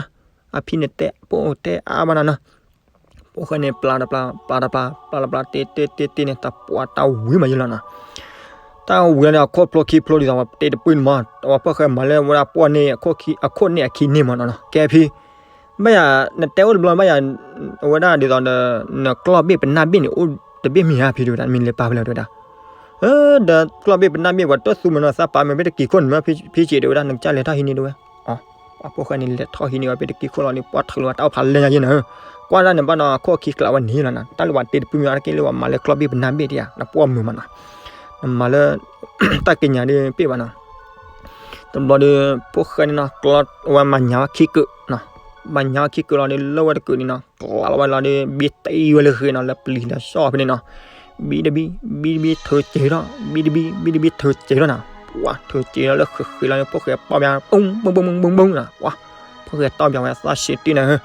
အဖံန့ၣ်တဲ ပအိၣ်တဲအါဘၣ်နၤနီၤ ဖိၣ်ဃဲန့ၣ် ပျၢ်တပျၢ် ပျၢ်တပျၢ် ပျၢ်တပျၢ် တ့တ့တ့တ့န့ၣ် တၢ်ပှၢ်တၢ်ဝံၤမးယဲလီၤနီၤ. တၢ်ဝံၤလီၤန့ၣ် အခိၣ်ဖျိခံဖျိဒ်သိး ပှၤတ့တပှၢ်န့ၣ်မး အဝဲဖိၣ်ဃဲမၤလၢဝဲဒၣ်ပှၢ်န့ၣ် အခိၣ်န့ၣ်အခံန့ၣ်မးနီၤနီၤ. ကဲဖံ ဘၣ်ယၤ နတဲအိၣ်တဘျီဘၣ်ယၤ အဝဲဒၣ်ဒ်သိးဒီး နကျီၢ်ဘ့ၣ်ပနၢ်ဘ့ၣ်န့ၣ် အိၣ်တဘ့ၣ်မ့ၢ်ဧါဖံတဲဝဲဒၣ် မ့ၢ်လဲၤပာ်ဖဲလဲၣ်တဲဝဲဒၣ်. ဒီးကျီၢ်ဘ့ၣ်ပနၢ်ဘ့ၣ် ပှၤတၢၢ်သူမနီၤ သးပာ်မ့ၢ်ဖဲတက့ၤခိၣ်န့ၣ်မ့ၢ် ဖံစံးတဲဝဲဒၣ် နကစၢ်လဲၤထီၣ်ဟံးန့ၢ်တဲဝဲ. အ ပှၤဖိၣ်ဃဲန့ၣ် လဲၤထီၣ်ဟံးန့ၢ်ဝဲဖဲတက့ၤခိၣ်လီၤဒီး ပှၢ်ထုးလီၤဝဲတၢ်အိၣ်ဖးလဲၢ်ညါယဲနီၤ. ကွၢ်ဒၣ်န့ၣ်ဘၣ်နီၤ အခိၣ်ခံကျးဝဲန့ၣ်လီၤနီၤ တၢ်လၢပှၤတ့တပှၢ်မ့ၢ်အါတက့ၢ်လၢပှၤမၤလၢကျီၢ်ဘ့ၣ်ပနၢ်ဘ့ၣ်တယၤ နပှၢ်မုာ်မးနီၤ. နမၤလၢ တၢ်ကညးဒ်ပ့ၣ်ဘၣ်နီၤ. တဘျီဒီး ဖိၣ်ဃဲန့ၣ်နီၤ ကျီဝဲမၤညါဝဲခံကုာ်နီၤ. မၤညါဝဲခံကုာ်လီၤဒီး လၢဝဲတကုာ်န့ၣ်နီၤ ကျးလီၤဝဲလီၤဒီး ဘံတံဝဲလၢဃ့နီၤ လၢပျံၤလၢစီၣ်ဖဲန့ၣ်နီၤ. ဘံတဘံ ဘံတဘံ ထုးစဲးထီၣ် ဘံတဘံ ဘံတဘံ ထုးစဲးထီၣ်နီၤ. ပှၤထုးစဲးလီၤလၢဃ့ဃ့လီၤဒီး ဖိၣ်ဃဲပီၢ်ပၠး ဘုံဘုံဘုံဘုံနီၤ. ပှၤ ဖိၣ်ဃဲတီၢ်ပၠးဝဲသးစဲးတံၢ်နီၤ.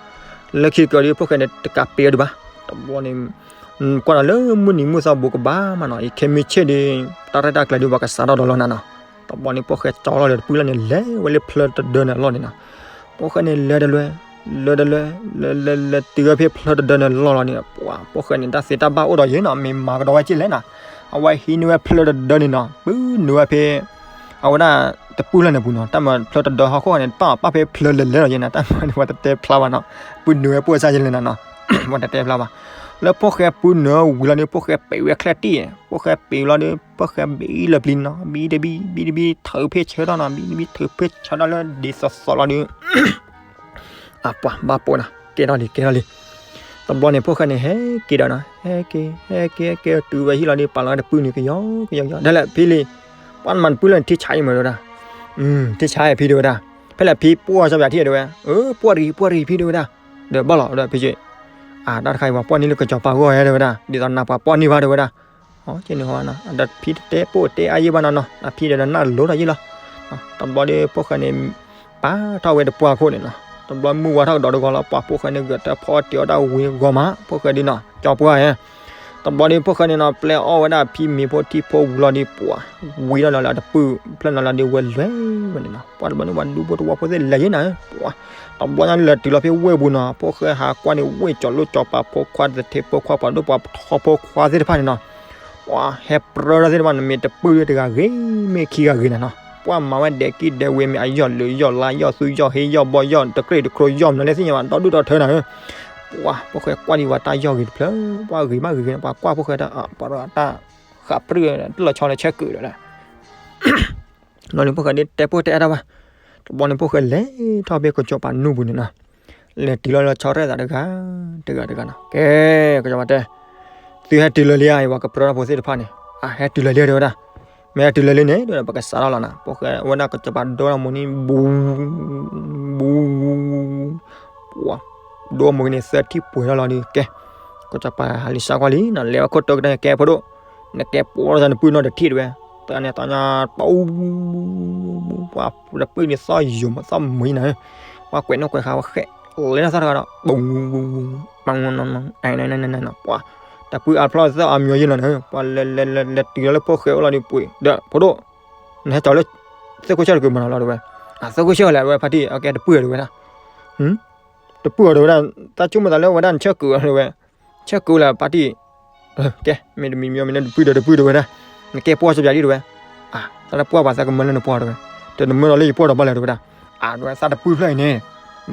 လၢခံကုာ်ဒီး ဖိၣ်ဃဲန့ၣ် တကးပ့ၤအီၤဒံးဘၣ်. တဘျီန့ၣ် ကွၢ်ဒီးလၢမုၢ်နံၤမုၢ်သီဘူးကဘၣ်မးနီၤ ယခဲမုၢ်ဆ့ၣ်ဒီး တၢ်ရဲၣ်တၢ်ကျဲၤဒီး ပှၤကစးထီၣ်ဒီးလီၤနၤနီၤ. တဘျီန့ၣ် ဖိၣ်ဃဲကၠီလီၤဒီးတပှၢ်လၢန့ၣ် လဲၤဝဲလၢဖျၢၣ်တဒၢန့ၣ်အလီၢ်န့ၣ်နီၤ. ဖိၣ်ဃဲန့ၣ်လဲၤတလွဲ လဲၤတလွဲ လဲၤလဲၤလဲၤတုၤဝဲဖဲဖျၢၣ်တဒၢန့ၣ်လီၢ်လီၤန့ၣ် ပှၤ ဖိၣ်ဃဲန့ၣ် တၢ်သ့တၢ်ဘၣ်အိၣ်ဒီးယဲနီၤ မ့ၢ်မၤကဒီးဝဲက့ၢ်လဲၣ်နီၤ. အဝဲဟံးန့ၢ်ဝဲဖျၢၣ်တဒၢန့ၣ်နီၤ ပုၢ်နုာ်ဝဲဖဲ အဝဲဒၣ်တပှၢ်လၢန့ၣ်ပူၤနီၤ တၢ်မၤဖျၢၣ်တဒၢဟီၣ်ခိၣ်န့ၣ် တပၣ်ပၣ်ဖဲဖျၢၣ်လဲၤလဲၤလီၤယဲနီၤ တၢ်မၤန့ၣ် ပှၤတတဲဖျါဘၣ်နီၤ ပုၢ်နုာ်ဝဲပှၢ်စၢ်ယဲလဲၣ်နီၤနီၤ ပှၤတတဲဖျါဘၣ်. လၢဖိၣ်ဃဲပုၢ်နုာ်ဝံၤလီၤဒီး ဖိၣ်ဃဲပံးဝဲချဲၣ်တံၢ် ဖိၣ်ဃဲပံးလီၤဒီး ဖိၣ်ဃဲဘံလၢပျံၤနီၤ ဘံတဘံ ဘံတဘံ ထုးဖဲဆၢထီၣ်နီၤ ဘံတဘံ ထုးဖဲဆၢထီၣ်လၢ ဒ်သိးသိးလီၤဒီး အပှၤဘၣ်ပိာ်နီၤ ကဲထီၣ်လံ ကဲထီၣ်လံ. တဘျီန့ၣ် ဖိၣ်ဃဲန့ၣ် ဟဲက့ၤဒီးနီၤ ဟဲက့ၤ ဟဲက့ၤ ဟဲက့ၤ တုၤဝဲဟံၣ်လီၤဒီး ပာ်လီၤဝဲတပှၢ်န့ၣ် ကယီကယီကယီ ဒ်လဲၣ်ဖံလံ ပှၤမၤတပှၢ်လၢန့ၣ် ထံဆါအံၤမးတဲဝဲဒၣ်. ထံဆါအံၤဖံတဲဝဲဒၣ်. ဖဲလဲၣ်ဖံပှၢ်စီပၠးထံတဲဝဲ. အၢ ပှၢ်တဂ့ၤ ပှၢ်တဂ့ၤဖံတဲဝဲဒၣ်. ဒီးဘၣ်လီၤဒီးဖံက့ၤ အတၢ်တခါအံၤ ပှၤပှၢ်န့ၢ်လၢကစီၤပၤဂီၢ်ဧါတဲဝဲဒၣ် ဒ်သိးနၤပှၤပှၢ်န့ၢ်ဘၣ်တဲဝဲဒၣ်. ကန့ၣ်ဟီနီၤ ဒီးဖံတတဲပိၢ်တဲအါယံၢ်ဘၣ်နီၤနီၤ အဖံဒီးနၢ်လိၤထီၣ်ယံၢ်လီၤ. တဘျီဒီး ဖိၣ်ဃဲန့ၣ် ပာ်ထီၣ်ဝဲတပှၢ်ခိၣ်န့ၣ်နီၤ တဘျီမုၢ်ဝါထီၣ်ကဒီးတဂီၤလီၤ ပှၤဖိၣ်ဃဲန့ၣ် ဂဲၤတၢ်ဖီအီၣ်တ့ၤအီၣ်တၢ်ဝံၤဂီၤမး ဖိၣ်ဃဲဒ်နီၤ ကၠီပှၢ်ဧါ. တဘျီဒီး ဖိၣ်ဃဲန့ၣ်နီၤ ပျဲအီၣ်ဝဲဒၣ်ဖံမ့ၤဖိထံဖိဝံၤလီၤဒီး ပှၤဝံၤထီၣ်လီၤလၢအတပှၢ် ဖျၢၣ်နီၤလီၤဒီး ဝဲလဲၤဝဲန့ၣ်နီၤ ပှၤတဘျီန့ၣ် ပှၤဒူဖိတဝီဖိသ့ၣ်လဲၤယဲနီၤ ပှၤ တဘျီညါလၢာ်တုၤလီၤဖဲဝ့ၢ်ပူၤနီၤ ဖိၣ်ဃဲဟးကွၢ်န့ၣ် ဝ့ၢ်ကၠီၤလိၣ်ကၠီၤပၤဖိခွါ သထ့ဖိခွါ ပှၤဒိၣ်ပှၤထီဖိခွါသ့ၣ်တဖၣ်န့ၣ်နီၤ ပှၤဟဲပြၢထီၣ်သ့ၣ်တဖၣ်န့ၣ် မ့ၢ်တပှၢ်တဂၤဂ့ၤ မ့ၢ်ခံဂၤဂ့ၤနၤနီၤ ပှၤမၤဝဲဒဲးကံၢ်ဒဲးဝ့ၤ မ့ၢ်အယီၢ်လၢယီၢ်လါယီၢ်သူယီၢ်ဟ့ယီၢ်ဘီယီၢ်တကြ့ၢ်တကြိၢ်ယီၢ်မနုၤလဲၣ်သ့ၣ်ညါဘၣ် ဒီဒူၣ်ဒီထၢနၤဧၢ ပှၤဖိၣ်ဃဲကွၢ်ဒံးဝဲတၢ်ယီၢ်ဂ့ၤတဖျၢၣ် ပှၤဂ့ၤမးဂ့ၤဂ့ၤ ပှၤကွၢ်ဖိၣ်ဃဲတၢ် ပှၤတၢ်ဃးပြၢၣ် တၢ်လီၤဆီလၢဆၢကုာ်ဒီး နီၢ်န့ၣ်ဖိၣ်ဃဲဒ်တဲပိၢ်တဲအါတၢ်ဘၣ်. တဘျီန့ၣ်ဖိၣ်ဃဲလဲၤထီၣ်ဖဲကစီၤပၤနူၢ်ပူၤန့ၣ်နီၤ လဲၤတုၤလီၤလၢဆီရဲၣ်သးတဂၤ တဂၤတဂၤနီၤ ကဲ ကစီၤပၤတဲ သုဟဲတုၤလၢၤလံဧါ ပှၤကပြၢထီၣ်ဖိသ့ၣ်တဖၣ်န့ၣ် အဟဲတုၤလၢၤလံတဲဝဲဒၣ် မ့ၢ်ဟဲတုၤလၢၤလံန့ၣ် တဲဝဲဒၣ် ပကစးထီၣ်လီၤနၤ ဖိၣ်ဃဲဝဲဒၣ်ကစီၤပၤဒိထီၣ်မိၢ်န့ၣ် ဘူး ဘူး ပှၤ ဒိမိၢ်က့ၤန့ၣ် သၢထံၣ်ပှဲၤထီၣ်လီၤဒီး ကဲ ကစီၤပၤဟးလံစးကွၢ်လံနီၤ လဲၤဝဲခိၣ်တိကတၢၢ် ကဲဖိဒိၣ် နကဲပှၢ်ထီၣ်သးတပှၢ်နီတထံၣ်တဲဝဲ တၢ်န့ၣ်တၢ်ညါ ပူ ပှၤတပှၢ်န့ၣ်သီၣ်ယိာ်မးသီၣ်မံၤနၤ ပှၤကွဲးနီၣ်ကွဲးဃါဝဲဃဲ လဲၤထီၣ်သၣ်တဂၤဒီး ပူ ပှၤ တပှၢ်အါဖျီၣ်သၢၣ်အါမံၤယဲလီၤနၤ ပှၤလဲၤလဲၤလဲၤလဲၤတုၤလီၤလၢဖိၣ်ဃဲအိၣ်လီၤဒီးပှ့ၤ ဒီးဖိဒိၣ် နဟဲကၠီၤလၢ သ့ၣ်ခိၣ်ဆၢၣ်တကုာ်မးနီၤလီၤတဲဝဲ အသ့ၣ်ခိၣ်ဆၢၣ်လဲၣ်ဝဲဖါတံၢ် အကဲတပှၢ်တဲဝဲဒၣ် တပှၢ်တဲဝဲဒၣ် တၢ်ဆိကမိၣ်သးလၢဝဲဒၣ်နဆၢကုာ်တဲဝဲ ဆၢကုာ်လၢဖါတံၢ် ကဲ မ့ၢ်တမံၤမံၤမ့ၢ်လၢတပှၢ်ဒီးတပှၢ်တဲဝဲဒၣ် နကဲပှၢ်စီပၠးဒ်တဲဝဲ အ သးတပှၢ်ပှၤသးကမၢလၢနပှၢ်တဲဝဲ တနမၢလီၤလၢယပှၢ်ဒီးဘၣ်လဲၣ်တဲဝဲဒၣ် အ တဲဝဲသးတပှၢ်ဖျၢၣ်အံၤန့ၣ်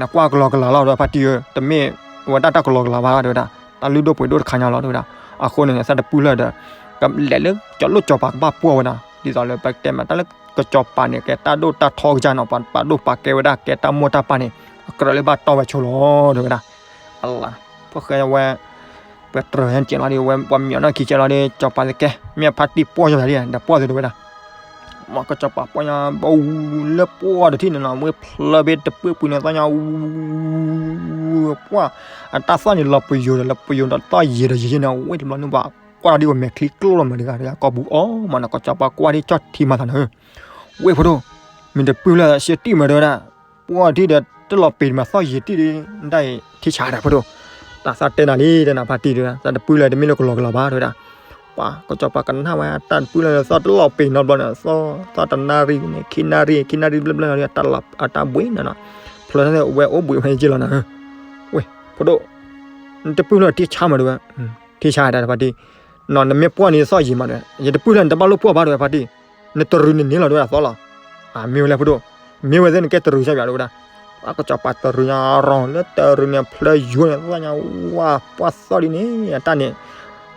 နကွၢ်ကလီကလီလီၤတဲဝဲဖါတံၢ်ဧၢ တမ့ၢ်ဝဲဒၣ်တၢ်ကလီကလီဘၣ်တဲဝဲဒၣ် တၢ်လုၢ်ဒိၣ်ပှ့ၤဒိၣ်တခါညါလီၤတဲဝဲဒၣ် အဃိန့ၣ် သးတပှၢ်ဖျၢၣ်ဒီး ကလဲၤလၢကၠီၤလိၣ်ကၠီၤပၤကဘၣ်ပှၢ်ဝဲဒၣ် ဒ်သိးလၢပတဲမးတၢ်လၢကစီၤပၤန့ၣ် ကဲတၢ်ဒိၣ်တၢ်ထီကစၢ်နီၤ ပှၤပာ်ဒိၣ်ပာ်ကဲဝဲဒၣ် ကဲတၢ်မိၢ်တၢ်ပၢ်န့ၣ် အကြၢးလၢဘၣ်တီၢ်ဝဲဆိလီၤတဲဝဲဒၣ် အလၤ ဖိၣ်ဃဲဝဲ ပတြၢၤဟဲကဲလီၤဒီး ဝဲပှၤမၠီၤနီၣ်ခံကဲလီၤဒီး ကၠီၤပၤသကဲ မ့ၢ်ဖါတံၢ်ပှၢ်စီပၠးလံ ဒီးပှၢ်သ့တဲဝဲဒၣ် မ့ၢ်ကစီၤပၤပှၢ်ညါ ဘၣ်အူလၢပှၢ်တထံၣ်န့ၣ်နီၤ ဝဲဖျၢၣ်ဖဲတပှၢ်ပူၤန့ၣ်သီၣ်ညါ အူ ပှၢ် အတၢ်သီၣ်န့ၣ်လီၤပယိၤဒီးလီၤပယိၤဒီးသီၣ်ယံာ်ဒီးယံာ်ယံာ်န့ၣ် ဝဲတဘျီန့ၣ်ပှၤကွၢ်ထီၣ်ဒ်ပမဲာ်ချံကျိလီၤမးတဂၤတဂၤ ကီၢ်ပူၤအီၣ်မးနီၤ ကစီၤပၤကွၢ်ဒ်ကၠီၣ်ထံမၤသးန့ၣ် ဝဲဖိဒိၣ် မ့ၢ်တပှၢ်လၢအဆၢတံၢ်မးတဲဝဲဒၣ် ပှၢ်ထံၣ်ဒီးတလီၤပ့ၤမးသီၣ်ယံာ်တံၢ်ဒီး နတၢ်အံၤထံဆါဒီးဖိဒိၣ် တၢ်သးတဲနၤလံ တဲနၤဖါတံၢ်တဲဝဲ သးတပှၢ်လၢတမ့ၢ်လၢကလီကလီဘၣ်တဲဝဲဒၣ် ပှၤ ကစီၤပၤကနၣ်ဝဲတၢ်တပှၢ်လၢသီၣ်တလီၤပ့ၤနီတဘျီန့ၣ် သီၣ် သီၣ်တနၣ်ရံၣ်န့ၣ် ခံနၣ်ရံၣ် ခံနၣ်ရံၣ်ဘျဲၣ်ဘျဲၣ်န့ၣ် အတၢ်ဘှံးန့ၣ်နီၤ ဖျၢၣ်န့ၣ်ဝဲအိၣ်ဘှံးဝဲက့လီၤနၤ ဝဲ ဖိဒိၣ် နတပုၢ်လၢထံဆါမးတဲဝဲ, ထံဆါတၢ်တဖါတံၢ်, နီၤ နမ့ၢ်ပှီၢ်န့ၣ်သီၣ်ယံာ်မးတဲဝဲ, ယတပုၢ်လၢနတဘၣ်လိၣ်ပှီၢ်ဘၣ်တဲဝဲဖါတံၢ်, နတရူးနန့ၢ်လီၤတဲဝဲဒၣ်သီလီၤ. အမ့ၢ်ဝဲလဲၣ်ဖိဒိၣ်, မ့ၢ်ဝဲသ့ၣ်နကဲတရူးဆၢပၠးတဲဝဲဒၣ်, ပှၤကစီၤပၤတရူးညါရီၤလၢတရူးန့ၣ်ဖျၢၣ်ယိၤန့ၣ် သီၣ်ညါဝါ ပှၢ်သီၣ်ဒ်န့ၣ် အတၢ်န့ၣ်,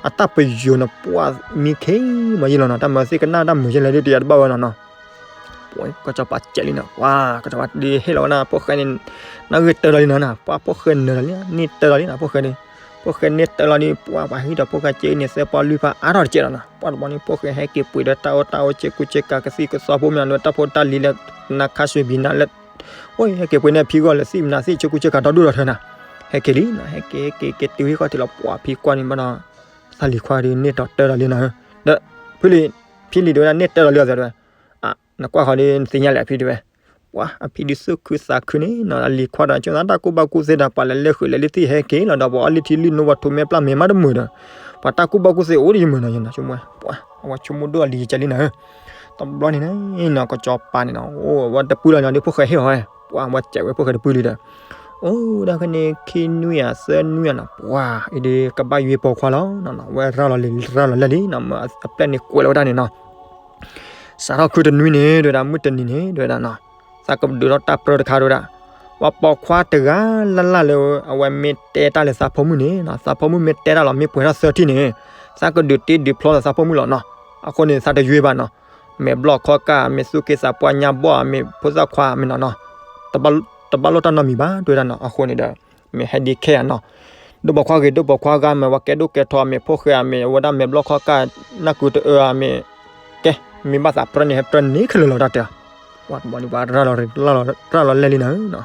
အတၢ်ပယိၤန့ၣ် ပှၢ်မံခ့မးယံလီၤနီၤ, တၢ်မၤသ့ၣ်ကနၣ်တၢ်မုာ်ယဲလဲၣ်ဒ်တယၤတဘၣ်ဝဲနီၤနီၤ. ကစီၤပၤကဲးလံနီၤ, ပှၤကစီၤပၤဒ်ဟ့ၣ်လီၤဝဲဒၣ် ဖိၣ်ဃဲန့ၣ်, နဂ့ၤတၢၢ်လီၤလံနီၤ, ပှၤဖိၣ်ဃဲနၢၤလီၤလံ, န့ၢ်တၢၢ်လီၤလံနီၤ ဖိၣ်ဃဲန့ၣ်, ဖိၣ်ဃဲန့ၢ်တၢၢ်လီၤလံ ပှၤပှၤဟံးဒီးဖိၣ်ဃဲက့န့ၣ် သၢပီလွံၢ်ပီအါထီၣ်တကဲးလီၤနီၤ, ပှၤတဘျီန့ၣ် ဖိၣ်ဃဲဟဲက့ၤပှ့ၤဒီးတၢ်အီၣ်တၢ်အီ စ့ကူစ့ကၤ ကသံၣ်ကသီဖိမ့ၢ်နီၤ တၢ်ဖိတၢ်လံၤလၢ နခါဆူဘံနၤလၢ အိၣ်ဟဲက့ၤပှ့ၤန့ၢ်ဖံဂီၢ်လၢသံၣ်မနၤသံၣ် စ့ကူစ့ကၤဒီဒူၣ်ဒီထၢနီၤ, ဟဲက့ၤလံနီၤ, ဟဲက့ၤဟဲက့ၤက့ၤတုၤဟံၣ်ဃီတုၤလီၤ ပှၤဖံကွၢ်န့ၣ်ဘၣ်ဒီး သးလံၤခွါဒ်န့ၢ်ဒီးတၢၢ်လီၤလံနီၤ, ဒီး ဖံလံၤ ဖံလံၤတဲဝဲဒၣ်န့ၢ်တၢၢ်လီၤလံအီၤတဲဝဲ, နကွၢ်ဃီဒီးနသ့ၣ်ညါလဲၣ်အဖံတဲဝဲ, ပှၤအဖံဒ်သူၣ်ခုသးခုန့ၣ်နီၤ အလံၤခွါဒီး ကၠိသးတၢ်ကူၣ်ဘၣ်ကူၣ်သ့ဒီး ပှၤလဲၤလဲၤဃုာ်လဲၤလၢသ့ၣ်ဟဲက့ၤလီၤဒီး ပှၤအီလၢထံလုၢ်နိဝဲထိးမဲပျၢ်မဲမးတမုာ်ဒီး, ပှၤတၢ်ကူၣ်ဘၣ်ကူၣ်သ့အိၣ်ဒီးယမုာ်နီၤ ယနီၤဆိကမိၣ်, ပှၤအဝဲဆိကမိၣ်ဒိၣ်အလံၤယကဲလံနီၤ, တဘျီန့ၣ်နီၤ ကစီၤပၤန့ၣ်နီၤ အိၣ်ဝဲတပုၢ်လီၤနီၤ ဒ်ဖိၣ်ဃဲဟ့ၣ်အီၤဝဲ, ပှၤဝဲစဲးဝဲဖိၣ်ဃဲတပုၢ်လံဒီး, အိၣ်ဒၣ်ဖဲန့ၣ် ခံနွံဧါ သၢနွံဧါနီၤ ပှၤအံၤဒ်ကဘၣ်ယွ့ပီခွါလီၤနီၤ, ဝဲရၤလီၤလံ ရၤလီၤလဲၢ်လံနီၤ အပျဲၢ်န့ၣ်ကွဲးလီၤဝဲဒၣ်န့ၣ်နီၤ စးထီၣ်ခုတနွံန့ၣ် တဲဝဲဒၣ် မုၢ်တနံၤန့ၣ် တဲဝဲဒၣ်နီၤ, သးကဒုးထီၣ်တၢ်ပြၢတခါ တဲဝဲဒၣ်, ပှၤပိာ်ခွါတဂၤလၢ်လၢ်လၢ အဝဲမ့ၢ်တဲတၢ်လၢသးဖိမုၣ်န့ၣ်နီၤ, သးဖိမုၣ်မ့ၢ်တဲတၢ်လီၤ မ့ၢ်ပှဲၤထီၣ်သၢထံၣ်န့ၣ်, သးကဒုးတ့ဒုးဖျီလၢသးဖိမုၣ်လီၤနီၤ, အဃိန့ၣ် သးတယွ့ဘၣ်နီၤ, မဲာ်ဘျီၣ်ခီကၢ် မ့ၢ်သူၣ်က့သးပှၢ်ညါဘီၣ်ဧါ မ့ၢ်ဖိသၣ်ခွါမ့ၢ်နီၤနီၤ, တဘၣ်လိၣ်တၢ်နီတမံၤဘၣ် တဲဝဲဒၣ်နီၤ, အဃိန့ၣ်ဒီး မ့ၢ်ဟဲဒ်ခဲဧါနီၤ ဒိၣ်ပိာ်ခွါဂ့ၤ ဒိၣ်ပိာ်ခွါဂၤ မ့ၢ်ဝဲကဲဒိၣ်ကဲထီ မ့ၢ်ဖိၣ်ဃဲဧါ မ့ၢ်ဝဲဒၣ်မဲာ်ဘျီၣ်ခီကၢ် နၢ်ကုတအၢဧါ မ့ၢ် ကဲ မ့ၢ်ဘၣ်သးပြၢန့ၣ် ဟဲပြၢန့ၢ်ခဲလၢာ်လီၤတၢ်တဲ, ပှၤတဘျီန့ၣ် ပှၤရၤလီၤ ရၤလီၤလဲၢ်လံနီၤ,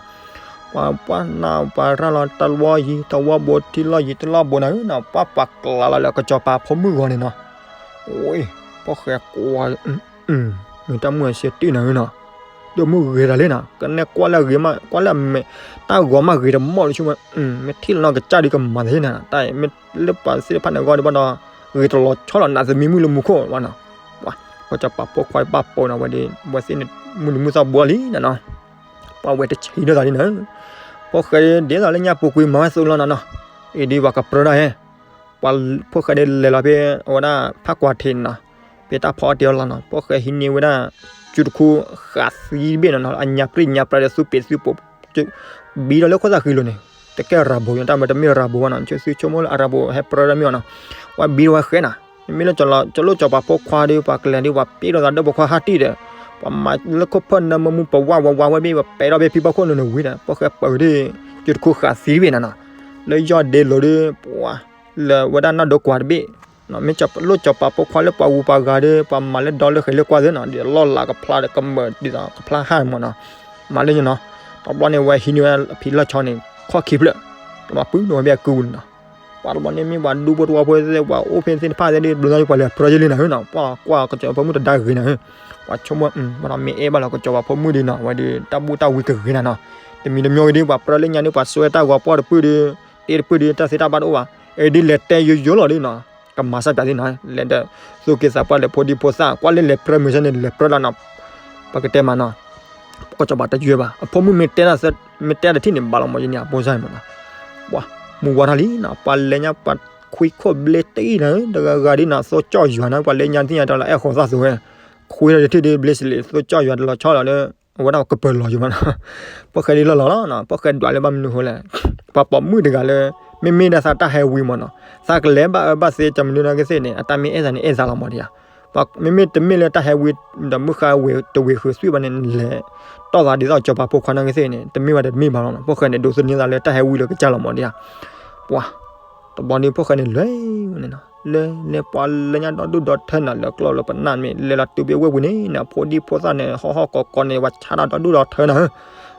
ပှၤ ပှၤနၢ် ပှၤရၤလီၤတဝီယံၤ တဝီဘိ ထံလီၢ်ယံၤ ထံလီၢ်ဘိနီၤနီၤ, ပှၤပှၤကျးလီၤလၢကစီၤပၤဖိမုၣ်ဂီၤန့ၣ်နီၤ, အိ ဖိၣ်ဃဲကွၢ် မ့ၢ်တၢ်မုၢ်အစ့တံၢ်နီၤနီၤ, ဒိၣ်မုၢ်ဂ့ၤတၢ်လံနီၤ, ကနဲၣ်ကွၢ်လၢအဂ့ၤမး ကွၢ်လၢအမဲာ် တၢ်ဂီၤမးဂ့ၤတမီၢ်လၢဆိကမိၣ်, မ့ၢ်ထံၣ်လီၤနီၢ်ကစၢ်ဒ်ကမၤသ့နီၤ, တၢ်မ့ၢ်လၢပှၤသ့ၣ်တဖၣ်န့ၣ်အဂီၢ်ဒ်ဘၣ်ဒီး ဂ့ၤတလီၤဆီလီၤ နးသမံမုၣ်လၢမူခိၣ်ဘၣ်နီၤ, ပှၤ ပှၤစီၤပၤဖိခွါဘၣ်ပိာ်နီၤဝဲဒီး ဝဲသ့ၣ်န့ၣ် မုၢ်နံၤမုၢ်သီဘှီလံနီၤနီၤ, ပှၤဝဲတဆံးဒိၣ်သးလံနီၤ, ဖိၣ်ဃဲဒ်သိးလၢညါပူၤကွံာ်မၤဝဲသိးလီၤနီၤနီၤ, အံၤဒ်ပှၤကပြၢဒၣ်ဟဲ ပှၤဖိၣ်ဃဲဒ်လဲၤလီၤဖဲ အဝဲဒၣ်ဖးကွၢ်ထံးနီၤ, ဖဲတၢ်ဖီအီၣ်တ့ၢ်အီၤလီၤနီၤ, ဖိၣ်ဃဲဟံးန့ၢ်ဝဲဒၣ် ကၠူတခူဃးသံတဘ့ၣ်နီၤနီၤ, အညါပြံၢ်ညါပြါဒီးသူပ့ၤသူပိာ် ဘံထီၣ်လၢခိၣ်သၣ်ဃံလိၤန့ၣ်, တကဲရၤဘိ တၢ်မ့ၢ်တမ့ၢ်ရၤဘိဘၣ်နီၤ, သုဆိကမိၣ်လၢအရၤဘိဟဲပြၢဒၣ်မ့ၢ်အီၤနီၤ, ဝဲဘံထီၣ်ဝဲဃဲနီၤ, မ့မ့ၢ်လၢကၠီၤလိၣ်ကၠီၤပၤဖိခွါဒီး ပှၤကလဲၤဒ်ပှၤပ့ၢ်ထီၣ်သးဒီးပိာ်ခွါဟးတံၢ်ဒီး, ပှၤမၤလၢခိၣ်ဖၢၣ်နၢမူပဝါဝါဝါဝဲဘ့ၣ် ပှၤပဲာ်ထီၣ်ဘ့ၣ်ဖံဘၣ်ခိၣ်နူာ်နဝံၤဒီး ဖိၣ်ဃဲပၢၤဒ် ကၠူတခူဃးသံတဘ့ၣ်နီၤနီၤ, လၢယီၢ်ဒ့လိၤဒီး ပှၤ လၢဝဲဒၣ်နီၢ်ဒိကွၢ်တဘ့ၣ်, မ့ၢ်ကၠီၤလိၣ်ကၠီၤပၤဖိခွါလၢပှၤဂူၤပှၤဂၤဒီး ပှၤမၤလၢဒီလၢဃဲၤလၢကွၢ်သ့နီၤ, ဒ်အလီၢ်လၤကဖျါဒီးကမၢၢ်ဒ်သိးကဖျါဟၣ်မးနီၤ, မၤလၢညါနီၤ, တဘျီန့ၣ်ဝဲဟံးန့ၢ်ဝဲအဖံလီၢ်ဆီန့ၣ် ခီၣ်ခံဖျၢၣ်, တဘျီပုၢ်န့ၢ်ဝဲဘ့ၣ်အကုၢ်ပူၤန့ၣ်နီၤ, ပှၤတဘျီန့ၣ်မ့ၢ်ပှၤဒူဖိတဝီဖိသ့ၣ် ပှၤအိၣ်ဖဲသ့ၣ်တဖၣ်သ့ၣ်ဒ် ဘျီညါပှၤလဲၤပြၢယဲလံနီၤနီၤ, ပှၤကွၢ်ကစီၤပၤဖိမုၣ်တဒါဂ့ၤနီၤ, ပှၤဆိကမိၣ် ဘၣ်ဒီးမ့ၢ်အဲၣ်ဘၣ်လီၤကစီၤပၤဖိမုၣ်ဒီးနီၤ, ဝဲဒီးတၢ်ဘူၣ်တၢ်ဝံကဂ့ၤနီၤနီၤ, တမံၤတမံၤဂ့ၤဒီး ပှၤပြၢလၢညါန့ၣ် ပှၤစွဲတၢ်ဂီၤပီၢ်တပုၢ်ဒီး တ့တပုၢ်ဒီး တၢ်သ့တၢ်ဘၣ်တအိၣ်ဘၣ်, အဒ်လဲၤတဲယိယိလီၤဒ်နီၤ, ကမၤစၢ်ပၠးသ့နီၤ, လဲၤဒီး သူၣ်က့သးပှၢ်လဲၤဖိဒံဖိသၣ် ကွၢ်လၢလဲၤပြၢမုၢ်ဆါန့ၣ် လဲၤပြၢလီၤနီၤ, ပကတဲမးနီၤ, ကစီၤပၤတယွဲဘၣ်, အဖိမုၣ်မ့ၢ်တဲတၢ် မ့ၢ်တဲတထံၣ်န့ၣ် ဘၣ်လီၤမးယန့ၣ် အဖိစၢ်န့ၣ်မးနီၤ, ပှၤ မုၢ်ဝါထီၣ်လံနီၤ, ပှၤလဲၤညါပှၤခွံခိၣ်ဘျ့တအံၤနီၤ, တဂၤဂၤဒ်နီၤ သိကၠီၣ်ယွၤနီၤ, ပှၤလဲၤညါတသ့ၣ်ညါတၢ်လၢအဲၣ်ဃီၤသၣ်သိးဝဲ, ခွံထီၣ်တထံၣ်ဒ်ဘျ့စလံး သိကၠီၣ်ယွၤတလီၤဆီလီၤလၢ အဝဲဒၣ်ကပၢၤလီၤယိၤမးနီၤ, ဖိၣ်ဃဲဒ်လီၤလီၤလီၤနီၤ, ဖိၣ်ဃဲဒွးလၢဘၣ်မနုၤဃိလဲၣ်, ပှၤပိာ်မုၣ်တဂၤလၢ မ့မ့ၢ်ဒၣ်သးတၢ်ဟဲဝံမးနီၤ, သးကလဲၤဘၣ်အၢဘၣ်သီ ကမနုၤနာ်က့သ့ၣ်န့ၣ် အတၢ်မ့ၢ်အဲၣ်သးန့ၣ် အဲၣ်သးလီၤမးဒံးဧါ, မ့မ့ၢ်တမ့ၢ်လၢတၢ်ဟဲဝံဒီးမုၢ်ဃါဝ့ၤတဝ့ၤဃုာ်သွံၣ်ဘၣ်န့ၣ် လဲၤတီၢ်သးဒ်သိးကစီၤပၤဖိခွါနာ်က့သ့ၣ်န့ၣ် တမ့ၢ်ဘၣ်တမ့ၢ်ဘၣ်လီၤနီၤ, ဖိၣ်ဃဲန့ၣ် ဒိးသန့ၤသးလၢတၢ်ဟဲဝံလၢကစၢ်လီၤမးဒံးဧါ, ပှၤ တဘျီန့ၣ် ဖိၣ်ဃဲန့ၣ်လဲၤဝဲန့ၣ်နီၤ, လဲၤလဲၤပှၤလဲၤညါဒီဒူၣ်ဒီထၢနီၤ, လဲၤကျီၢ်လၢပနၢ်မ့ၢ် လဲၤလီၤတုၤဖဲဝ့ၢ်ပူၤန့ၣ်နီၤ, ဖိဒံဖိသၣ်န့ၣ် ဟီၣ်ဟီၣ်ကီၤကီၤန့ၣ် ပှၤဆါတၢ်ဒီဒူၣ်ဒီထၢနီၤ,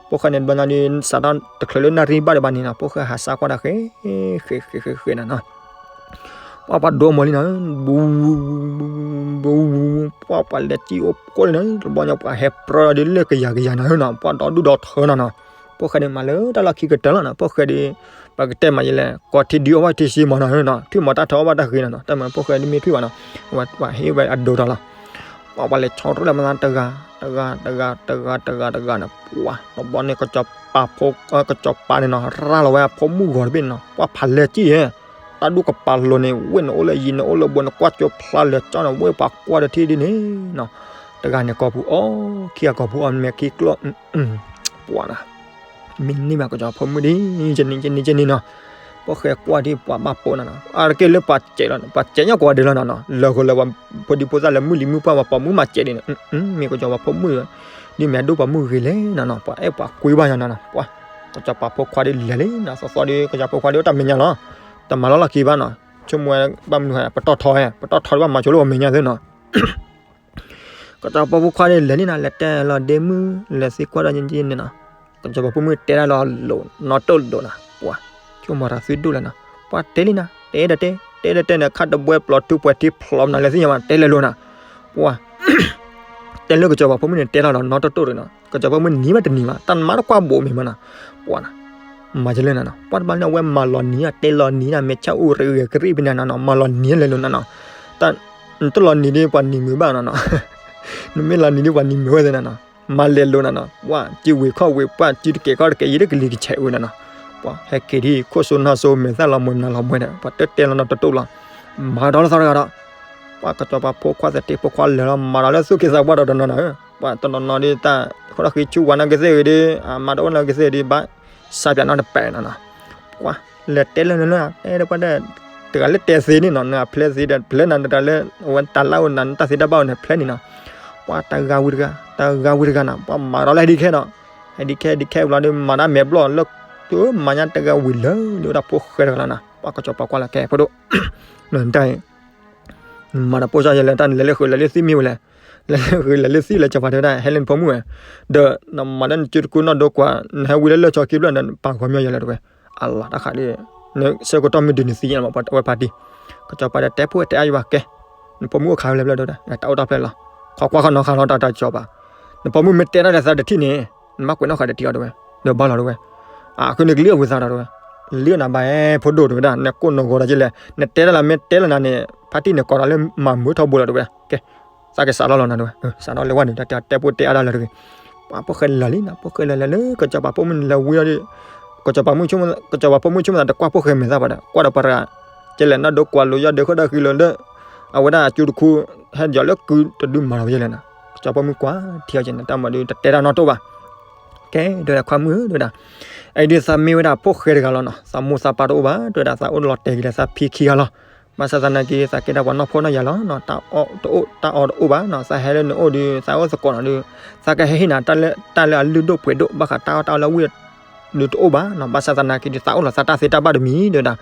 ဖိၣ်ဃဲန့ၣ် တဘျီညါဒီး စးထီၣ်တချုးလၢနၣ်ရံၣ်ဘၣ်ဒံးဘၣ်န့ၣ်နီၤ, ဖိၣ်ဃဲဟးစါကွၢ်တၢ်ဃဲ ဃဲဃဲဃဲဃဲနီၤနီၤ, ပှၤပှၤဒိးမီၤလံနီၤ, ပှၤပှၤလဲၤစံၣ်အိၣ်ဖှိၣ်လံနီၤ, တဘျီညါပှၤဟဲပြၢဒီးလၢကယၤကယၤနီၤနီၤ, ပှၤဒီဒူၣ်ဒီထၢနီၤနီၤ, ဖိၣ်ဃဲန့ၣ်မၤလၢတၢ်လီၢ်ခံကတၢၢ်လီၤနီၤ, ဖိၣ်ဃဲဒီး ပကတဲမးယဲလဲၣ် ကိးထံဒုးအီၣ်ဘၣ်ထံဆံမးနီၤနီၤ, ထွံၣ်မီၤတၢ်ထီအီၣ်ဘၣ်တၢ်ဃ့နီၤနီၤ, တၢ်မၤဖိၣ်ဃဲဒ်မ့ၢ်ထွံၣ်ဘၣ်နီၤ, ပှၤဟ့ၣ်ဝဲအဒိးထီၣ်လီၤ, ပှၤပှၤလဲၤဆီရူၢ်လၢမသးတဂၤ တဂၤတဂၤတဂၤတဂၤတဂၤန့ၣ် ပှၤတဘျီန့ၣ် ကစီၤပၤဖိ ကစီၤပၤန့ၣ်နီၤ ရၤလီၤဝဲအဖိမုၣ်ဂီၤတဘ့ၣ်န့ၣ်နီၤ ပှၤဖးလဲၤကံၢ်ဧၢ, တၢ်ဒူၣ်ကပာ်လိၤန့ၣ် ဝ့ၢ်နအိၣ်လၢယံၤ နအိၣ်လၢဘူး နကွၢ်ကၠိဖျါလဲၤကၠီန့ၣ် ဝ့ၢ်ပှၤကွၢ်တထံၣ်ဒ်န့ၣ်နီၤ, တဂၤန့ၣ်ကိာ်ပူၤအီၤ ခံဂၤကိာ်ပူၤအီၤ မဲာ်ခံကျိၣ် ပှၤနီၤ မ့ၢ်န့ၢ်မးကစီၤပၤဖိမုၣ်ဒ် ကန့ၣ်ကန့ၣ်ကန့ၣ်နီၤ, ဖိၣ်ဃဲကွၢ်ဒ်ပှၤဘၣ်ပိာ်နီၤနီၤ အါတက့ၢ်လၢပှၤစဲးလီၤ ပှၤစဲးညီၣ်ကိးဂၤဒဲးလီၤနီၤနီၤ လၢာ်ဃိလၢပှၤဖိဒံဖိသၣ်လၢမုၢ်လံၤမုၢ်ပှၢ်ပှၤပိာ်မုၣ်မၤစဲးဒ်န့ၣ် မ့ၢ်ကစီၤပၤဖိမုၣ် ဒ်မ့ၢ်အဒိၣ်ပှၤမုၢ်ဂ့ၤလဲၣ်နီၤနီၤ ပှၤအဲၣ်ပှၤကွံဘၣ်ညီနီၤနီၤ ပှၤ ကစီၤပၤဖိခွါဒ်လဲၤလံနီၤ သီသီဒီး ကစီၤပၤဖိခွါဒ်အိၣ်တၢ်မဲာ်ညါလီၤ, တမၤလီၤလီၢ်ခံဘၣ်နီၤ, ဆိကမိၣ်ဝဲဘၣ်မနုၤဃိ ပတီၢ်ထီဝဲ ပတီၢ်ထီဒ်ဘၣ်မၤဆိလၢပမဲာ်ညါသ့နီၤ ကစီၤပၤဖိခွါန့ၣ်လဲၤလံနီၤ လဲၤတဲလီၤဒ့မုၢ် လဲၤသံကွၢ်ဒီးယန့ၣ်နီၤ, ကစီၤပၤဖိမုၣ်တဲတၢ်လီၤလိၤ နီၢ်တိၣ်ဒိၣ်နီၤ, ပှၤ ဆိကမိၣ်တၢ်သုဒိၣ်လဲၣ်နီၤ, ပှၤတဲလံနီၤ တဲဒီးတဲ တဲဒီးတဲန့ၣ် ခါတဘှဲပျီၤထူပှဲၤထံဖျိးမနုၤလဲၣ်သ့ၣ်ညါဘၣ် တဲလဲၤလိၤနီၤ, ပှၤ တဲလၢကစီၤပၤဖိမုၣ်န့ၣ် တဲလီၤလီၤ နီၢ်တိၣ်တိၣ်ဒိၣ်နီၤ, ကစီၤပၤဖိမုၣ်နံၤဘၣ်တနံၤဘၣ် တၢ်နမါတကွၢ်ဘိးမ့ၢ်မးနီၤ, ပှၤနီၤ မၤကလဲၣ်နီၤနီၤ, ပှၤတဘျီန့ၣ် အဝဲမၤလီၤနံၤ တဲလီၤနံၤနီၤ မဲာ်ဆၣ်အူရဂ့ၤကရံၣ်ဖဲန့ၣ်နီၤနီၤ မၤလီၤနံၤလဲၤလိၤနီၤနီၤ, တၢ် နတလီၤနံၤဒ်ပှၤနံၤမုာ်ဘၣ်နီၤနီၤ, နမ့ၢ်လီၤနံၤဒ်ပှၤနံၤမုာ်ဝဲသ့ၣ်နီၤနီၤ, မၤလဲၤလိၤနီၤနီၤ, ပှၤစုဝံၤခီၣ်ဝံၤ ပှၤစုတကဲးခီၣ်တကဲး ယံၤတကလံၤကဆဲးဝဲနီၤနီၤ, ပှၤဟဲက့ၤဒ်ခိၣ်စိနီၢ်စိ မဲာ်သၣ်လီၤမှဲၤမနုၤလီၤမှဲၤဒီး ပှၤတဲတဲလီၤနီၢ်တိၣ်တိၣ်လီၤ, မၤဒီးလၢသီတဂၤဒီး ပှၤကစီၤပၤဖိခွါသတ့ဖိခွါလဲၤလီၤ မၤဒီးလၢသူၣ်က့သးပှၢ်ဒီးတနီၤနီၤဧၢ, ပှၤတနီၤနီၤဒ်တၢ် ဃိထီၣ်ဃံဆူဝါနီၢ်ကသ့ၣ်ဂ့ၤဒ် အမၤတအိၣ်နီၢ်ကသ့ၣ်ဒ် ဘၣ်စၢ်ပၠးနီၢ်တပဲာ်နီၤနီၤ, ပှၤလဲၤတဲလၢနလၢ တဲဒၣ်ပှၤဒီး တဂၤလၢတဲသ့န့ၣ်နီၤ နအဖျဲးသ့ဒီး ဖျဲးနၤတဂၤလၢ အဝဲတၢ်လၢအိၣ်နၤ နတၢ်သ့တၢ်ဘၣ်အိၣ်န့ၣ် ဖျဲးန့ၣ်နီၤ, ပှၤတဂၤဝံၤတဂၤ တဂၤဝံၤတဂၤနီၤ ပှၤမၤဒီးလၢဟဲဒံးခဲနီၤ, ဟဲဒံးခဲဒံးခဲဘျီဒီး မၤတၢ်မဲာ်ဘျီၣ်လၢ မၤညါတဂၤဝံၤလၢ ဒ်ဝဲဒၣ်ဖိၣ်ဃဲတဂၤလီၤနီၤ, ပှၤကစီၤပၤကွၢ်လီၤကဲ ဖိဒိၣ် နတၢ် မၤတၢ်ပိၢ်စၢ်ယဲလဲၣ် တၢ်နလဲၤလၢဃုာ်လဲၤလၢသံမ့ၢ်ဝဲလဲၣ်, လဲၤလၢဃုာ်လဲၤလၢသံလၢကစီၤပၤတဲဝဲဒၣ် ဟဲလၢနဖိမုၣ်ဝဲ, ဒီးနမၤလၢနစုတကူနီၢ်ဒိကွၢ် နဟဲဝံၤလၢလၢၢ်ဆီခံဖျၢၣ်ဒီး နပာ်ဂီၤမီၢ်ယဲလဲၣ်တဲဝဲ, အလီၤတၢ်ဃးဒ် နဆၢကတီၢ်မ့ၢ်ဒုးနသံညါမး အဝဲပၢ်တံၢ်, ကစီၤပၤဒီးတဲဖိတဲအါယဘၣ်ကဲ, နဖိမုၣ်အိၣ်ခးဝဲလၢဖျၢၣ်တဲဝဲဒၣ် တၢ်အိၣ်တၢ်ဖျဲၣ်လီၤ, ခီကွၢ်ခီနီၤခးလီၤတၢ်တၢ်ကစီၤပၤ, နဖိမုၣ်မ့ၢ်တဲတၢ်ဒီးသးတထံၣ်န့ၣ် နဘၣ်ကွဲးနီၣ်ဃာ်တထံၣ်အီၤတဲဝဲ, ဒီးဘၣ်လီၤတဲဝဲ, အဃိန့ၣ်ကလံၣ်အဝံသးဒီးတဲဝဲ, လံၣ်နဘၣ်အဲၣ်ဖိဒိၣ်တဲဝဲဒၣ် နကိၣ်နဂီၤဒီးကလဲၣ် နတဲတၢ်လၢမ့ၢ်တဲလၢနၤန့ၣ် ဖါတံၢ်န့ၣ်ကိးဒီးလၢမၤမုာ်ထီဘိလီၤတဲဝဲ, ကဲ သးကစးထီၣ်လီၤနၤတဲဝဲ, စးထီၣ်လၢဝဲန့ၣ် တၢ်တဲတဲဖိတဲအါဒၣ်လၢတဂ့ၤ, ပှၤဖိၣ်ဃဲလၢာ်လံနီၤ ဖိၣ်ဃဲလၢာ်လၢလၢကစီၤပၤဖိမုၣ်န့ၣ်လဲၤဝံၤဒီး ကစီၤပၤမုၣ်ဆိကမိၣ်သးတကွၢ်ဖိၣ်ဃဲမဲာ်သၣ်ဘၣ်ဒီး ကွၢ်ဒီးပှၤတဂၤ ကဲလဲၣ်နီၢ်ဒိကွၢ်လိာ်ယီၢ်ဒၢး ဃုာ်ဒီးဃံလိာ်ဒီး အဝဲဒၣ်အစုတခူ ဟဲယီၤလၢကုတဒုမၤလီၤဝဲယဲလဲၣ်နီၤ, ကစီၤပၤမုၣ်ကွၢ်ထံအီၤကဲန့ၣ် တၢ်မၤဒုးတတဲတၢ်နီတတိၢ်ဘၣ်, ကဲ တဲဝဲဒၣ်ခွါမုၣ်ဧၢ တဲဝဲဒၣ်, အအံၤဒုးသးမ့ၢ်ဝဲဒၣ်ဖိၣ်ဃဲတဂၤလီၤနီၤ သးမိၢ်သးပၢ်တအိၣ်ဘၣ် တဲဝဲဒၣ် သးအိၣ်လီၤတဲာ်က့ၤဒီးသးဖံခံဂၤလီၤ, ဘၣ်ဆၣ်သနာ်က့ သးကဲဒၣ်ပှၤနီၢ်ဖှီၣ်နီၢ်ယာ်လီၤနီၤ တၢ်အီၣ်တအိၣ်တၢ်အီတအိၣ်ဘၣ်နီၤ သးဟဲလၢနအိၣ်ဒီးသးအိၣ်သကိးနီၤဒီး သးကဟဲဟ့ၣ်နၤတၢ်လၢအလုၢ်ဒိၣ်ပှ့ၤဒိၣ် ဘၣ်ဃးတၢ်အီၣ်တၢ်အီလၢဝံၢ် ဒုးတအိၣ်ဘၣ်နီၤ ဘၣ်ဆၣ်သနာ်က့ဒုး သးအိၣ်လီၤသးတၢ်သ့တၢ်ဘၣ်တမံၤ တဲဝဲဒၣ်,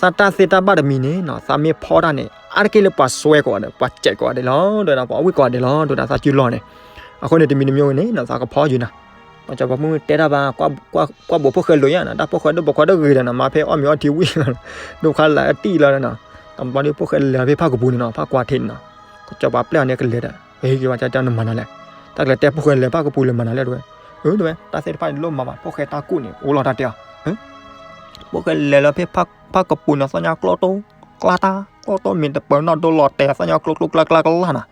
သးတၢ်သ့တၢ်ဘၣ်တမံၤန့ၣ်နီၤ သးမ့ၢ်ဖီတၢ်န့ၣ် အါတက့ၢ်လၢပှၤစွဲကိးဂၤဒဲး ပှၤစဲးကိးဂၤဒဲးလီၤ တဲဝဲဒၣ် ပှၤဝံၢ်ကိးဂၤဒဲးလီၤ တဲဝဲဒၣ် သးစုလီၢ်န့ၣ်, အဃိန့ၣ် တမံၤတမံၤဝဲန့ၣ်နီၤ သးကဖီယုာ်နၤ, ပှၤစီၤပၤဖိမုၣ်တဲတၢ်ဘၣ် ကွၢ်ဘိးဖိၣ်ဃဲလိာ်ယါနီၤ တၢ်ဖိၣ်ဃဲဒိၣ်ပိာ်ခွါဒိၣ်ဂ့ၤဒီးနီၤ မၤဖဲအီၣ်မ့ၤအီထံဝံၤလီၤနီၤ, ဒိၣ်ခွါလၢအတံၢ်လီၤနီၤ, တဘျီဒီးဖိၣ်ဃဲလဲၤဖဲဖၣ်ကပူၤန့ၣ်နီၤ ဖၣ်ကွၢ်ထံးန့ၣ်နီၤ, ကစီၤပၤပျဲၢ်အီၤန့ၣ်ကလဲၤဒီး ဟဲက့ၤဝဲတၢ်နမၤနၤလဲၣ်, တၢ်ကလဲၤတဲဖိၣ်ဃဲလဲၤဖၣ်ကပူၤလဲၤမၤနၤလဲၣ်တဲဝဲ, အၢ တဲဝဲ တၢ်သ့ၣ်တဖၣ်န့ၣ်လိၣ်မၤဘၣ် ဖိၣ်ဃဲတၢ်ကူၣ်န့ၣ် အိၣ်လီၤတၢ်တဲအီၤ, ဖိၣ်ဃဲလဲၤလီၤဖဲဖၣ်ကပူၤန့ၣ် သီညါကျိတိၢ် ကျါတၢ် ကျိတိၢ်မ့ၢ်တပၢၤနီၣ်ဒိလီၤတဲာ် သီညါကျိကျိကျါကျါကျါနီၤ,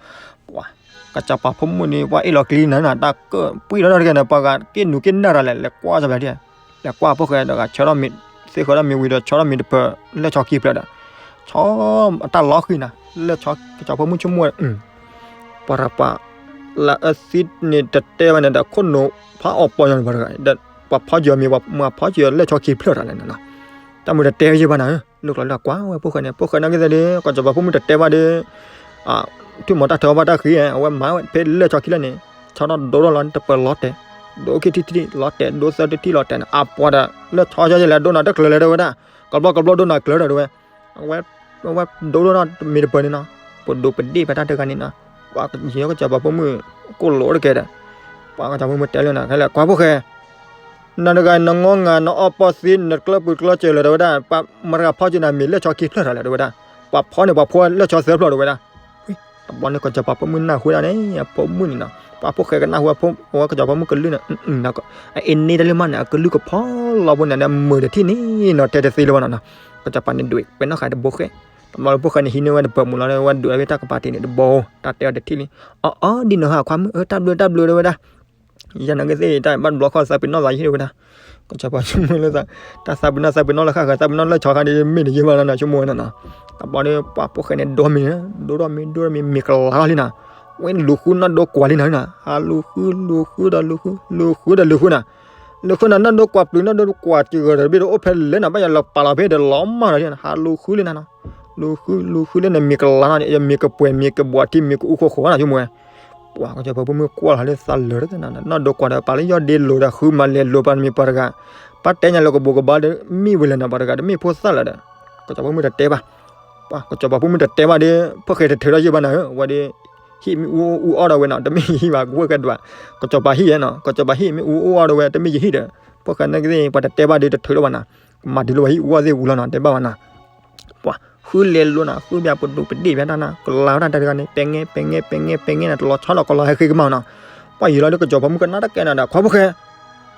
ပှၤ ကစီၤပၤဖိမုၣ်န့ၣ် ပှၤအ့ၣ်လီၤကျံနၤနီၤ တၢ်ကပှံၢ်လီၤနီတဂၤန့ၣ် ပှၤဂၤက့ၣ်နူၤက့ၣ်နၢ်တၢ်လဲၣ် လဲၤကွၢ်စၢၤဘၣ်ဒ် လဲၤကွၢ်ဖိၣ်ဃဲတဂၤ ဆၢထီၣ်မ့ၤ သ့ၣ်ဃီထီၣ်မ့ၤဝံၤဒီး ဆၢထီၣ်မ့ၤတပၢၤ လၢၢ်ဆီခံဖျၢၣ်ဒီး ဆီ အတၢ်လီၤဃံၤနၤ လၢၢ်ဆီ ကစီၤဖိမုၣ်ဆိကမိၣ်ဝဲ ပှၤရၤပှၤ လၢအသံန့ၣ်တတဲဘၣ်န့ၣ်ဒီး ခိၣ်နူာ်ဖးအီၣ်ပီညါန့ၣ် ပှၤတဂၤ ဒီးပှၤဖီကၠီၤမ့ၤ ပှၤမၤဖီကၠီၤလၢၢ်ဆီခံဖျၢၣ်တၢ်လဲၣ်နီၤ တၢ်မုၢ်တတဲဝဲယဲၢ်ဘၣ်နၤ လိၣ်ကျီၤလၢအကွၢ်ဝဲဖိၣ်ဃဲန့ၣ် ဖိၣ်ဃဲနာ်က့သ့ၣ်ဒီး ကစီၤပၤဖိမုၣ်တတဲဘၣ်ဒီး ထုးမီၤတၢ်ထၢဘၣ်တၢ်ဃံ အဝဲမၤဝဲဖဲလၢၢ်ဆီခံလၢန့ၣ် ဆီထီၣ်ဒိထီၣ်လီၤ တပၢၤလီၤတဲာ် ဒိခံထံထံလီၤတဲာ် ဒိသၢထံထံလီၤတဲာ်န့ၣ် အပှၤဒီး လၢၢ်ဆီယဲၢ်လဲၣ် ဒိနၤတကျၢၤလဲၣ်တဲဝဲဒၣ် ကဘျီကဘျီဒိနၤကျၢၤဒီးတဲဝဲ အဝဲ အဝဲဒိထီၣ်မ့ၤတပၢၤန့ၣ်နီၤ ပဒိးပဒ့ၣ်ဖဲတၢ်တဂၤန့ၣ်နီၤ ပှၤယဲၢ်ကစီၤပၤဖိမုၣ် ကိၣ်လိာ်တကဲဒီး ပှၤကစီၤပၤဖိမုၣ်တဲလၢနၤ ခဲလၢာ်ကွၢ်ဖိၣ်ဃဲ နတဂၤနငီငၤနအီၣ်ပီၢ်သံ နတကျၢပူၤကျၢစၢၤလၢၤတဲဝဲဒၣ် ပှၤမတၤဂၤဖီကၠီၤနၤမ့ၤလၢၢ်ဆီခံဖျၢၣ်တၢ်လဲၣ်တဲဝဲဒၣ် ပှၤဖီန့ၣ် ပှၤဖီလၢၢ်ဆီသၢဖျၢၣ်တဲဝဲဒၣ် တဘျီန့ၣ် ကစီၤပၤဖိမုၣ်နၢ်ဟူဒၣ်န့ၣ် အဖိမုၣ်န့ၣ်နီၤ ပှၤဖိၣ်ဃဲကနၢ်ဟူအဖိ အဝဲကစီၤပၤဖိမုၣ်ကလုၢ်န့ၣ် အအ့န့ၢ်တၢ်လၢမးန့ၣ် အကလုၢ်ကဖီလီၤဖိန့ၣ် မုာ်တထံၣ်န့ၣ်နီၤ တဲတသ့လၢၤဘၣ်နီၤနီၤ ကစီၤပၤန့ၣ်ဒွဲၣ် ကွဲးနီၣ်ဃာ်တဘိဃဲ တဘျီဖိၣ်ဃဲန့ၣ်ဟံးန့ၢ်ဝဲတပၢၤမူးလီၤ ဝဲဒုးအီၣ်ဖဲတၢ်ကပၤတ့ၢ်န့ၣ်တဘိ တၢ်တဲအီၤတထံၣ်လံ. အီအီဒ်နီၤဟးခွါမုၣ်ဧၢ တၢ်ဘျုးတၢ်ဘျုးတဲဝဲဒၣ်. ယၤနာ်က့သ့ၣ်တၢ်ဘၣ်တဘျီခီၣ်သးပ့ၤနီၣ်သးယဟံၣ်တဲဝဲဒၣ်. ကစီၤပၤဆိကမိၣ်လၢ တၢ်သးပ့ၤနီၣ်သးပ့ၤနီၣ်လၢဃၣ်ဃၣ် သးပ့ၤနီၣ်လၢဆီခါဒီးမ့ၢ်တယံာ်ဘၣ်နီၤ ဆိကမိၣ်ဝဲနီၤနီၤ. တဘျီဒီးပှၤဖိၣ်ဃဲန့ၣ်ဒိမံၤန့ၣ် ဒိဒီးမံၤဒိဒီးမံၤ မံၤကလၤလီၤလံနီၤ. ဝဲလူၤဃုနီၢ်ဒိကွၢ်လံနီၤနီၤ ဟးလူၤဃုလူၤဃုဒီးလူၤဃု လူၤဃုဒီးလူၤဃုနီၤ. လူၤဃုနီၤ နီၢ်ဒိကွၢ်ပျုၤ နီၢ်ဒိကွၢ်စှၤဒီးတဘ့ၣ်ဒီးအိၣ်ဖဲလဲၣ်နီၤ ဘၣ်ယၤလီၤပာ်လီၤဖဲဒီးလီၤမၢ်လီၤနီၤ ဟးလူၤဃုလံနီၤနီၤ. လူၤဃုလူၤဃုလၢန့ၣ် မံၤကလၤနီၤ မံၤကပှဲၤ မံၤကဘှီးထံ မံၤကအူဃီဃီနီၤ ဆိကမိၣ်ဝဲ. ပှၤကစီၤပၤဖိမုၣ်ကွၢ်လီၤလၢသးလၢာ်တသ့နီၤ နီၢ်ဒိကွၢ်ဒီးပာ်လၢယီၢ်ဒ့လိာ်ဒီး ဃုမၤလဲၤလိာ်ပှၤမံၤပှၤတဂၤ, ဘၣ်တဲညါလၢကဘိးကဘါဒီး မ့ၢ်ဝဲလဲၣ်နီၤ ပှၤတဂၤတမ့ၢ်ဖိသၣ်လၢၤဒီး, ကစီၤပၤဖိမုၣ်တတဲဘၣ်. ပှၤကစီၤပၤဖိမုၣ်တတဲဘၣ်ဒီး ဖိၣ်ဃဲတထုးထီၣ်ယံာ်ဘၣ်နၤဧၢ, ဝဲဒီး ဟံၣ်မ့ၢ်အူအီၣ်ဒီးဝဲနီၤ တမ့ၢ်ယဟံၣ်ဘၣ် ကဝဲၢ်ကဲဒွး, ကစီၤပၤဟံၣ်ဧါနီၤ ကစီၤပၤဟံၣ်မ့ၢ်အူအီၣ်ဒီးဝဲ တမ့ၢ်ယဟံၣ်ဒီး, ဖိၣ်ဃဲနာ်က့သ့ၣ် ပှၤတတဲဘၣ်ဒီးတထုးထီၣ်ဘၣ်နၤ, ကမၤဒုးလၢပှၤဟံၣ်အူအီၣ်သ့ၣ်အူလီၤနီၤ တဲဘၣ်ဘၣ်နၤ ပှၤဃုလဲၤလိာ်နၤ ဃုဘၣ်ပဒိၣ်ပဒ့ၣ်ဘၣ်တၢ်နၤ ကလၤဝဲဒၣ်တၢ်တဂၤန့ၣ် ပဲၤငဲပဲၤငဲပဲၤငဲပဲၤငဲနၤ တလီၤဆီလီၤကလီၤဟဲဃ့ကမၣ်နီၤ, ပှၤယံၤလီၤဒီးကစီၤပၤမုၣ်ကနၣ်တၢ်ကဲနၤဒီး ခွါဖိၣ်ဃဲ,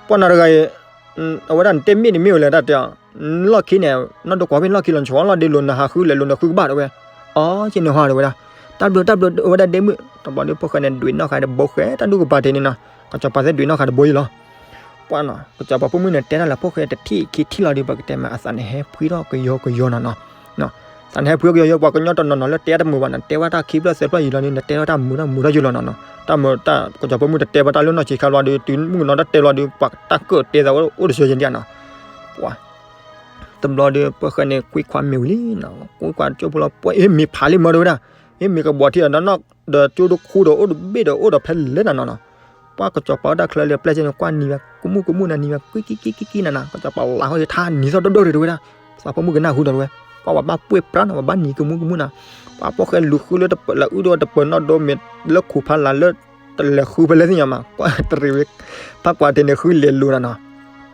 ပှၤနၤတဂၤအံၤ, အဝဲဒၣ်နတဲမ့ၢ်တမ့ၢ်ဝဲလဲၣ်တၢ်တဲအီၤ, လီၢ်ခံန့ၣ်, နီၢ်ဒိကွၢ်ဖဲလီၢ်ခံလီၤ နဆိလီၤဒ့လိာ်နဟးဃုလဲၤလိာ်နဃုကဘၣ်တဝဲ, အီ က့န့ၣ်ဟီတဝဲဒၣ်, တၢ်ဘျုးတၢ်ဘျုးဝဲဒၣ်ဒ့မုၣ် တဘျီဒီးဖိၣ်ဃဲန့ၣ် ဒွံးနီၣ်ဃာ်တဘိဃဲတၢ်ဒူၣ်ကပၤတ့ၢ်န့ၣ်နီၤ, ကစီၤပၤသ့ၣ်ဒွံးနီၣ်ဃာ်တဘိယံၤလီၤ ပှၤနီၤ ကစီၤပၤဖိမုၣ်န့ၣ် တဲတၢ်လၢဖိၣ်ဃဲတထံၣ်ခံထံၣ်လီၤဒီး ပကတဲမးအသးန့ၣ်ဟဲဖှံထီၣ်ကယီကယီနီၤနီၤ, သးန့ၣ်ဟဲဖှံကယီကယီ ပှၤကညီတနီၤနီၤလၢတဲတမုာ်ဘၣ်နီၤ တဲဝဲတၢ်ခံဖျၢၣ်သၢဖျၢၣ်ယံၤလီၤဒီး နတဲထီၣ်တၢ်မုာ်ထီၣ်မုာ်ထီၣ်ယံၤလီၤနီၤနီၤ, တၢ်မုာ်တၢ် ကစီၤပၤဖိမုၣ်တတဲဘၣ်တၢ်လၢနီၢ်ဆံးခါဘျီဒီး တုၤမုၣ်ကနီၤတၢ်တဲဘျီဒီး ပှၤတၢ်ကၢၣ်တဲသးအိၣ်တဆၢယံၤဒံးနီၤ, ပှၤ တဘျီဒီး ဖိၣ်ဃဲန့ၣ် ကွံခွါမ့ၤဝံၤလံနီၤ, ကွံခွါကၠိဖိလီၤ ပှၤအ့ၣ်မ့ၤဖးလံမၢတဝဲဒၣ်, အ့ၣ်မ့ၤကဘှီးထံဒီးနီၢ်ဒီးကၠိတခူဒီး အိၣ်တဘ့ၣ်ဒီးအိၣ်ဒီးဖဲလဲၣ်နၤနီၤနီၤ, ပှၤကစီၤပၤအိၣ်တၢ်ချၢလၢပျဲၢ်ကၠဲန့ၣ် ကွၢ်နံၤဝဲ ကမူၣ်ကမူၣ်နၤနံၤဝဲ ကွံကံကံကံကံနၤနီၤ, ကစီၤပၤလၤဟီယထါနံၤသီၣ်ဒိၣ်ဒိၣ်တဝဲဒၣ်, သးဖိမုၣ်ကနၢ်ဟူဒီးတဝဲ, ပှၤဝဲဘၣ်ပှ့ၤပြးနီၤ ဝဲဘၣ်နံၤကမူၣ်ကမူၣ်နၤ, ပှၤဖိၣ်ဃဲလူၤဃုလၢတပၢၤလၢအုၣ်ဒိၣ်တပၢၤနီၢ်ဒိမ့ၤလၢခူးဖးလၢ်လၢ တလဲၤဃုဖဲလဲၣ်သ့ၣ်ညါမး ကွၢ်တရံးဝဲ ဖးကွၢ်တ့ၢ်န့ၣ်ဃုလဲၤလိာ်နၤနီၤ,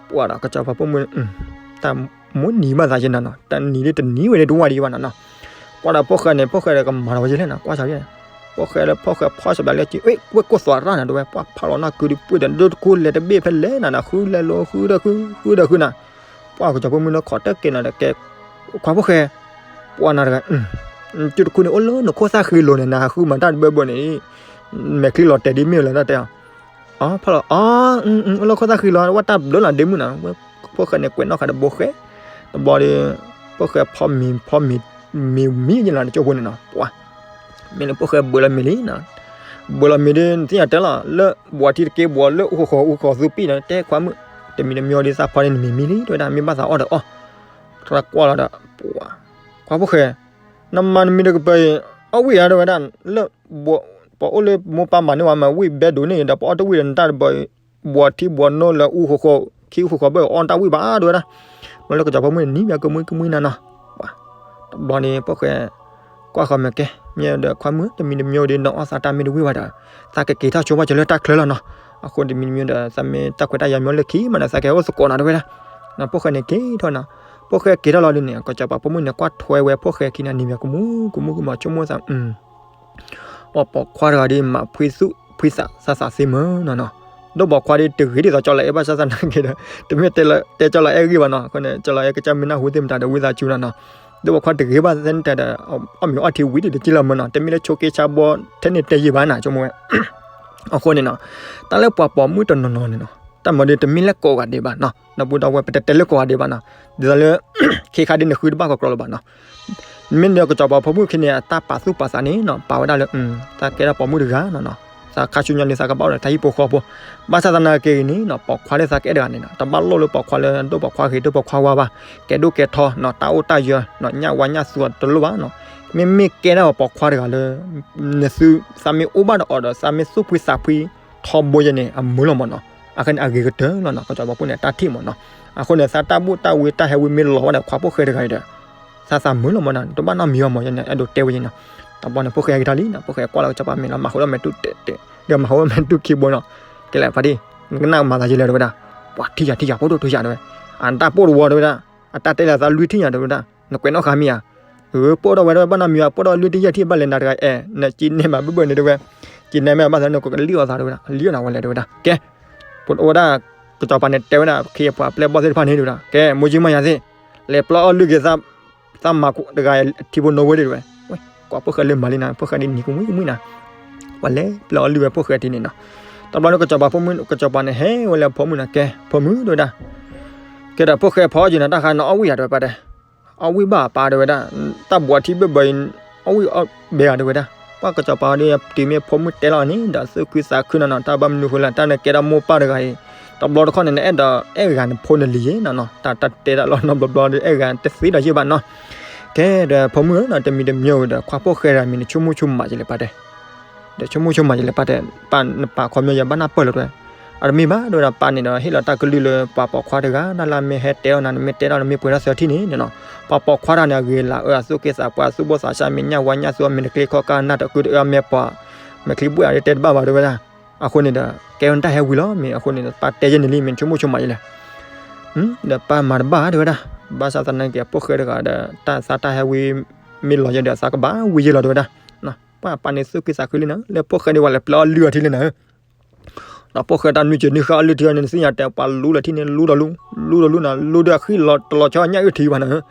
ပှၤဒီးကစီၤပၤဖိမုၣ်န့ၣ် တၢ်မိၣ်နံၤဘၣ်သးယဲနၤနီၤ, တနံၤဒ်တနံၤဝဲန့ၣ်တဝၢ်ဒံးဘၣ်နၤနီၤ, ကွၢ်ဒီးဖိၣ်ဃဲန့ၣ် ဖိၣ်ဃဲဒီးကမၤလီၤဝဲယဲလဲၣ်နီၤ, ကွၢ်စၢ်ယဲ, ဖိၣ်ဃဲလၢဖိၣ်ဃဲဖီၣ်စၢ်ဘျးလၢက့ ဝဲၢ်ကိၢ်သွးရၣ်နၤတဝဲ ပှၤဖးလီၤနီၢ်ကုဒီးပှ့ၤဒီး ဒိၣ်တခူလဲၤတဘ့ၣ်ဖဲလဲၣ်နၤနီၤ ဃုလဲၤလိာ်ဃုဒီးဃု ဃုဒီးဃုနၤ, ပှၤကစီၤပၤဖိမုၣ်လၢခိးတၢ်ကဲနၤဒီးကဲ, ခွါဖိၣ်ဃဲ, ပှၤနၤတဂၤ ကၠိတခူန့ၣ် အိၣ်လၢနခိၣ်သၣ်ဃံလိၤန့ၣ် နဟးဃုမၤတၢ်တဘၢဘၢန့ၣ်, မဲာ်ချံလီၤတဲာ်ဒ်မ့ၢ်လၢတၢ်တဲအီၤ, အီ ဖးလီၤ အီ အိၣ်လၢခိၣ်သၣ်ဃံလီၤ ဝဲတၢ်ဘျုးလီၤဒ့မုၣ်နီၤ, ဖိၣ်ဃဲန့ၣ် ကွဲးနီၣ်ဃာ်တဘိဃဲ, တဘျီဒီး ဖိၣ်ဃဲဖီမ့ၤ ဖီမ့ၤ မ့ၤမံၤယဲလီၤ နကၠိဖိန့ၣ်နီၤ, ပှၤ မ့ၢ်လၢဖိၣ်ဃဲဘၢလီၤမ့ၤလံနီၤ, ဘၢလီၤမ့ၤဒီး နသ့ၣ်ညါတဲလီၤ လၢဘှီးထံတက့ဘှီးလၢအိၣ်ဃီဃီအိၣ်ဃီသူပံၣ်နီၤ တဲခွါမုၣ်, တမံၤတမံၤဒီးသးဖီန့ၣ်နမ့ၤမံလံ တဲဝဲဒၣ် မ့ၢ်ဘၣ်သးအီၣ်ဒီးအီၣ်, တၢ်ကွၢ်လီၤဒီး ပှၤ ခွါဖိၣ်ဃဲ နမၤနမံၤတကပၤအံၤ အီၣ်ဝံၣ်ဧါ တဲဝဲဒၣ်, လၢ ပှၤအိၣ်လၢမိၢ်ပၢ်မၤန့ၢ်ဝဲမၤဝံၣ်ဘဲဒိးန့ၢ်ဒီး ပအီၣ်တဝံၣ်ဒီးနတၢ်တဘၢအံၤ, ဘှီးထံဘှီးနိလၢအူဃီဃီ ခံအူဃီဃီဘၢအီၣ်တၢ်ဝံၣ်ဘၣ် တဲဝဲဒၣ်, မ့ၢ်လၢကစီၤပၤဖိမုၣ်န့ၣ် နံၤဘၣ်ကမှံကမှံနၤနီၤ, ပှၤ တဘျီန့ၣ် ဖိၣ်ဃဲ ကွၢ်ဃီၤမ့ၢ်ကဲ မ့ၢ်ဒီးခွါမုၣ် တမံၤတမံၤဒီး နအီၣ်သးတၢ်မ့ၢ်တဝံၣ်ဘၣ်ဒီး သးကက့ၤထီၣ်ဆိဘၣ်ကၠီၤလၢတၢ်ချၢလီၤနီၤ, အဃိတမံၤတမံၤဒီး သးမ့ၢ်တၢ်ခွဲးတၢ်ယာ်မ့ၢ်လၢခံမးဒီး သးကဟဲအိၣ်သကိးနၤ တဲဝဲဒၣ်, ဖိၣ်ဃဲန့ၣ်က့ၤထီၣ်နီၤ, ဖိၣ်ဃဲက့ၤထီၣ်လီၤဒ်န့ၣ် ကစီၤပၤဖိမုၣ်န့ၣ် ကွၢ်ထွဲဝဲဖိၣ်ဃဲခံန့ၣ် နံၤဘၣ်ကမှံကမှံကမှံ ဆိကမိၣ်သး ပှၤပိာ်ခွါတဂၤဒီး မၤဖှံသူၣ်ဖှံသးသးသးသ့မၢနီၤနီၤ, ဒိၣ်ပိာ်ခွါဒီးတဂ့ၤဒ်သိးကၠီလီၤအဲၣ် ဘၣ်ဆၣ်သနာ်က့ဒီး တမ့ၢ်တဲကၠီလီၤအဲၣ်ဂ့ၢ်ဘၣ်နီၤ, အဃိန့ၣ် ကၠီလီၤအဲၣ်ကစၢ်မ့ၢ်နၢ်ဟူသ့ၣ်မတၤဒီး ဝံသးစူၤနီၤနီၤ, ဒိၣ်ပိာ်ခွါတဂ့ၤဘၣ်သနာ်က့ဒီး အီၣ်မ့ၤအီထံဝံၤဒီးတကံလီၤမၢနီၤ, တမ့ၢ်လၢဆိးက့ဆါဘီ ထဲန့ၣ်တဲယံာ်ဘၣ်နၤ ဆိကမိၣ်ဝဲ အဃိန့ၣ်နီၤ, တၢ်လၢပှၤပိာ်မုၣ်တနီၤနီၤန့ၣ်နီၤ, တၢ်မၤဒီးတမ့ၢ်လၢကိးဂၤဒဲးဘၣ်နီၤ, ဒီပုၢ်ဒီဝဲၢ် ပတတဲလၢကိးဂၤဒဲးဘၣ်နီၤ, ဒ်သိးလၢ ခ့ခါဒ်န့ၣ်ဃုတဘၣ်ကီးကြီလၢၤဘၣ်နီၤ, မ့ၢ်ဒီးကစီၤပၤဖိမုၣ်ခံန့ၣ် အတၢ်ပာ်သူၣ်ပာ်သးန့ၣ်နီၤ ပာ်ဝဲဒၣ်လၢ သးကဲဒၣ်ပိာ်မုၣ်တဂၤနီၤနီၤ, သးခါဆူညါန့ၣ် သးကဘၣ်အိၣ်ဒီးတၢ်ဟံၣ်ဖိဃီဖိ, ဘၣ်ဆၣ်သနာ်က့ဂ့ၤန့ၣ်နီၤ ပိာ်ခွါလၢသးကအဲၣ်တဂၤန့ၣ်နီၤ တဘၣ်လိၣ်လၢပိာ်ခွါလၢဒိၣ်ပိာ်ခွါဂ့ၤ ဒိၣ်ပိာ်ခွါဝါဘၣ်, ကဲဒိၣ်ကဲထီနီၤ တၢ်အိၣ်တၢ်ယၢၤနီၤ ညၣ်ဝါညၣ်သူအီၤတလိၣ်ဘၣ်နီၤ, မ့မ့ၢ်ကဲဒၣ်ပိာ်ခွါတဂၤလၢ နသု သးမ့ၢ်အိၣ်ဘၣ်ဒီးအီၤဒီး သးမ့ၢ်သူၣ်ဖှံသးဖှံထီဘိယဲန့ၣ် အမုာ်လီၤမၢနီၤ, အဃိန့ၣ် အဂ့ၤကတၢၢ်လီၤနီၤ ကစီၤပၤဖိန့ၣ် တၢ်ထံၣ်မၢနီၤ, အဃိန့ၣ် သးတၢ်ဘူၣ်တၢ်ဝံတၢ်ဟဲဝံမ့ၢ်လီၤဝဲဒီးခွါဖိၣ်ဃဲတဂၤအံၤဒီး သးသးမုာ်လီၤမၢနီၤ တဘၣ်နီတမံၤဘၣ်မၢယဲန့ၣ် အဲၣ်ဒိးတဲဝဲယဲနီၤ, တဘျီန့ၣ် ဖိၣ်ဃဲဟဲက့ၤထီၣ်လံနီၤ ဖိၣ်ဃဲကွၢ်လီၤကစီၤပၤမဲာ်လီၤ မၤဃုာ်ဒီးမဲာ်တူၢ်တဲာ်တဲာ် ဒီးမၤဃုာ်ဒီးမဲာ်တူၢ်ခံဘိနီၤ, ကဲလဲၣ်ဖါတံၢ် နကနၣ်မၤသးယဲလဲၣ်တဲဝဲဒၣ်, ပှၤထံၣ်ယၤထံၣ်ယၤဖိဒိၣ်ထူယၤတဲဝဲ, အတၢ်ပိာ်တဝီတဲဝဲဒၣ်, အတၢ်တဲလၢသးလွံၢ်ထံၣ်ညါတဲဝဲဒၣ်, နကွဲးနီၣ်ဃာ်မ့ၢ်ဧါ, ပိာ်ထီၣ်ဝဲဒၣ်ဘၣ်နီတမံၤဘၣ် ပိာ်ထီၣ်လွံၢ်ထံၣ်ယဲၢ်ထံၣ်ဘၣ်လဲၣ်နၤတဂၤအဲၣ် နက့နဲမးဘၣ်ဘၣ်န့ၣ်တဲဝဲ, က့နဲမးဘၣ်သးနကလံၣ်အီၣ်သးတဲဝဲဒၣ် လံၣ်အီၣ်နၤဝဲလဲၣ်တဲဝဲဒၣ်, ကဲ ပဝဲဒၣ် ကစီၤပၤန့ၣ်တဲဝဲဒၣ် ခ့ပှၤပျဲၢ်ဘီၣ်သ့ၣ်တဖၣ်န့ၣ်တဲဝဲဒၣ် ကဲ မိၢ်ကၠံမၤယၤသ့ၣ်, လဲၤပျီအီၣ်လွံၢ်က့ၤသး သးမၤတဂၤအထံဖိနီၣ်ဝဲဒၣ်ဝဲ, ဝဲ ကွၢ်ဖိၣ်ဃဲလၢမၤလံနၤ, ဖိၣ်ဃဲဒ်နံၤကမှံကမှံနၤ, ပှၤလဲၤပျဲအီၤလုၢ်ဝဲဖိၣ်ဃဲထံန့ၣ်နီၤ. တဘျီန့ၣ် ကစီၤပၤဖိမုၣ် ကစီၤပၤန့ၣ် ဟဲဝဲလၢဖိမုၣ်နီၤ, ကဲ ဖိမုၣ်တဲဝဲဒၣ်, ကဲဒီးဖိၣ်ဃဲဖီအီၣ်ယုာ်နၤတၢ်ဃါနအီၣ်ဝံၣ်ယၤတဲဝဲပၢ်တဲ အီၣ်ဝံၣ်ဘၣ်ပၢ်တဲဝဲဒၣ်, တၢ်ဘှီးထံဘၢၣ်ဘၢအံၤ အီၣ်ဝံၣ်အီၣ်ဘဲဧါတဲဝဲဒၣ်, ပှၤကစီၤပၤဒီးတုၤမ့ၢ်ဖိမုၣ်တဲလီၤန့ၣ် ဒီးသူၣ်ခုသးခုနီၤနီၤ, တၢ်ဘၣ်မနုၤဃိလဲၣ် တၢ်နကဲဒၣ်မိၢ်ပၢ်တဂၤအံၤ, တဘျီတခီၣ်န့ၣ် နအဲၣ်ဒိးအဲၣ်ဂၤနဖိနလံၤယ့နီၤနီၤ, တၢ်တၢ်တဲဒၣ်လီၤနီတဘျီဘျီဒီး အဲၣ်ဂၤတသ့ဒီးယ့ၢ်ဘၣ်နီၤ. ကဲဒီးဖိမုၣ်ဧၢနီၤ, တမံၤတမံၤဒီး ခွါဖိၣ်ဃဲတဂၤမ့ၢ်နဆိကမိၣ်ဆိကမးယလဲၣ်ပၢ်တဲ ဒီးဆိကမိၣ်ဆိကမးယလဲၣ်ပၢ်တဲ, ပၢ်နပာ်ခီပညီယၤဘၣ်နၢ်ပၢၢ်လီၤတဲဝဲ, အတမ့ၢ်ဘၣ်တဲဝဲဒၣ်, ပၢ်န့ၣ်ဒီးဟ့ၣ်လီၤတၢ်ကလုၢ်လၢပှၤပိာ်ခွါတဂၤ ဒၣ်လၢအမ့ၢ်ဟဲတဲအီၤနၤ နမ့ၢ်တဲဒၣ်နမ့ၢ်ပှဲၤထီၣ်သၢထံၣ်န့ၣ်နီၤ, ပှၤပိာ်ခွါတဂၤန့ၣ် အဂ့ၤလၢအအၢအသူၣ်က့သးပှၢ် အသူၣ်ဘိၣ်သးစၢ် မဲာ်ညါဝါညါ သူအမဲာ်တကျ့ခီၣ်ကၢ်နၢ်တကုတအၢ အမဲာ်ပှၤ မဲာ်ချံဘှဲၣ်အီၤတဲတဘၣ်ဘၣ်တဲဝဲဒၣ်, အဃိန့ၣ်ဒီး ကဲဝဲနတၢ်ဟဲဝံၤလီၤ မ့ၢ်အဃိန့ၣ်ဒီး ပၢ်တဲယဲၢ်န့ၣ်လံ မ့ၢ်နဆိကမိၣ်ဆိကမးယလဲၣ် ဒီးပၢ်မၤတဘၣ်တဲဝဲဒၣ်, ဘၣ်ဆၣ်သနာ်က့အဖိၣ်ဃဲတဂၤဒီး တၢ်သးတၢ်ဟဲဝံၤ မ့ၢ်လီၤယဲဒီး သးကဘၣ်ဝံၤယဲလီၤတဲဝဲဒၣ်, ပၢ်ပၢ်န့ၣ်သူၣ်က့သးခုလံနၤ လၢဖိၣ်ဃဲဒ်ဝဲလဲၤပျဲအီၣ်လုၢ်အီၤထံလံနၤဧၢ, ဒီးဖိၣ်ဃဲတၢ်နွံစၢၤနွံဃၢ်အီၣ်လုၢ်ထံအီၤန့ၣ် နသ့ၣ်ညါတဲပှၤလူလၢထံန့ၣ် လူဒီးလူ, လူဒီးလူနၤ လူဒီးဃံၣ်လီၤတလီၤဆီညၣ်အုၣ်ထံဘၣ်နၤဧၢ,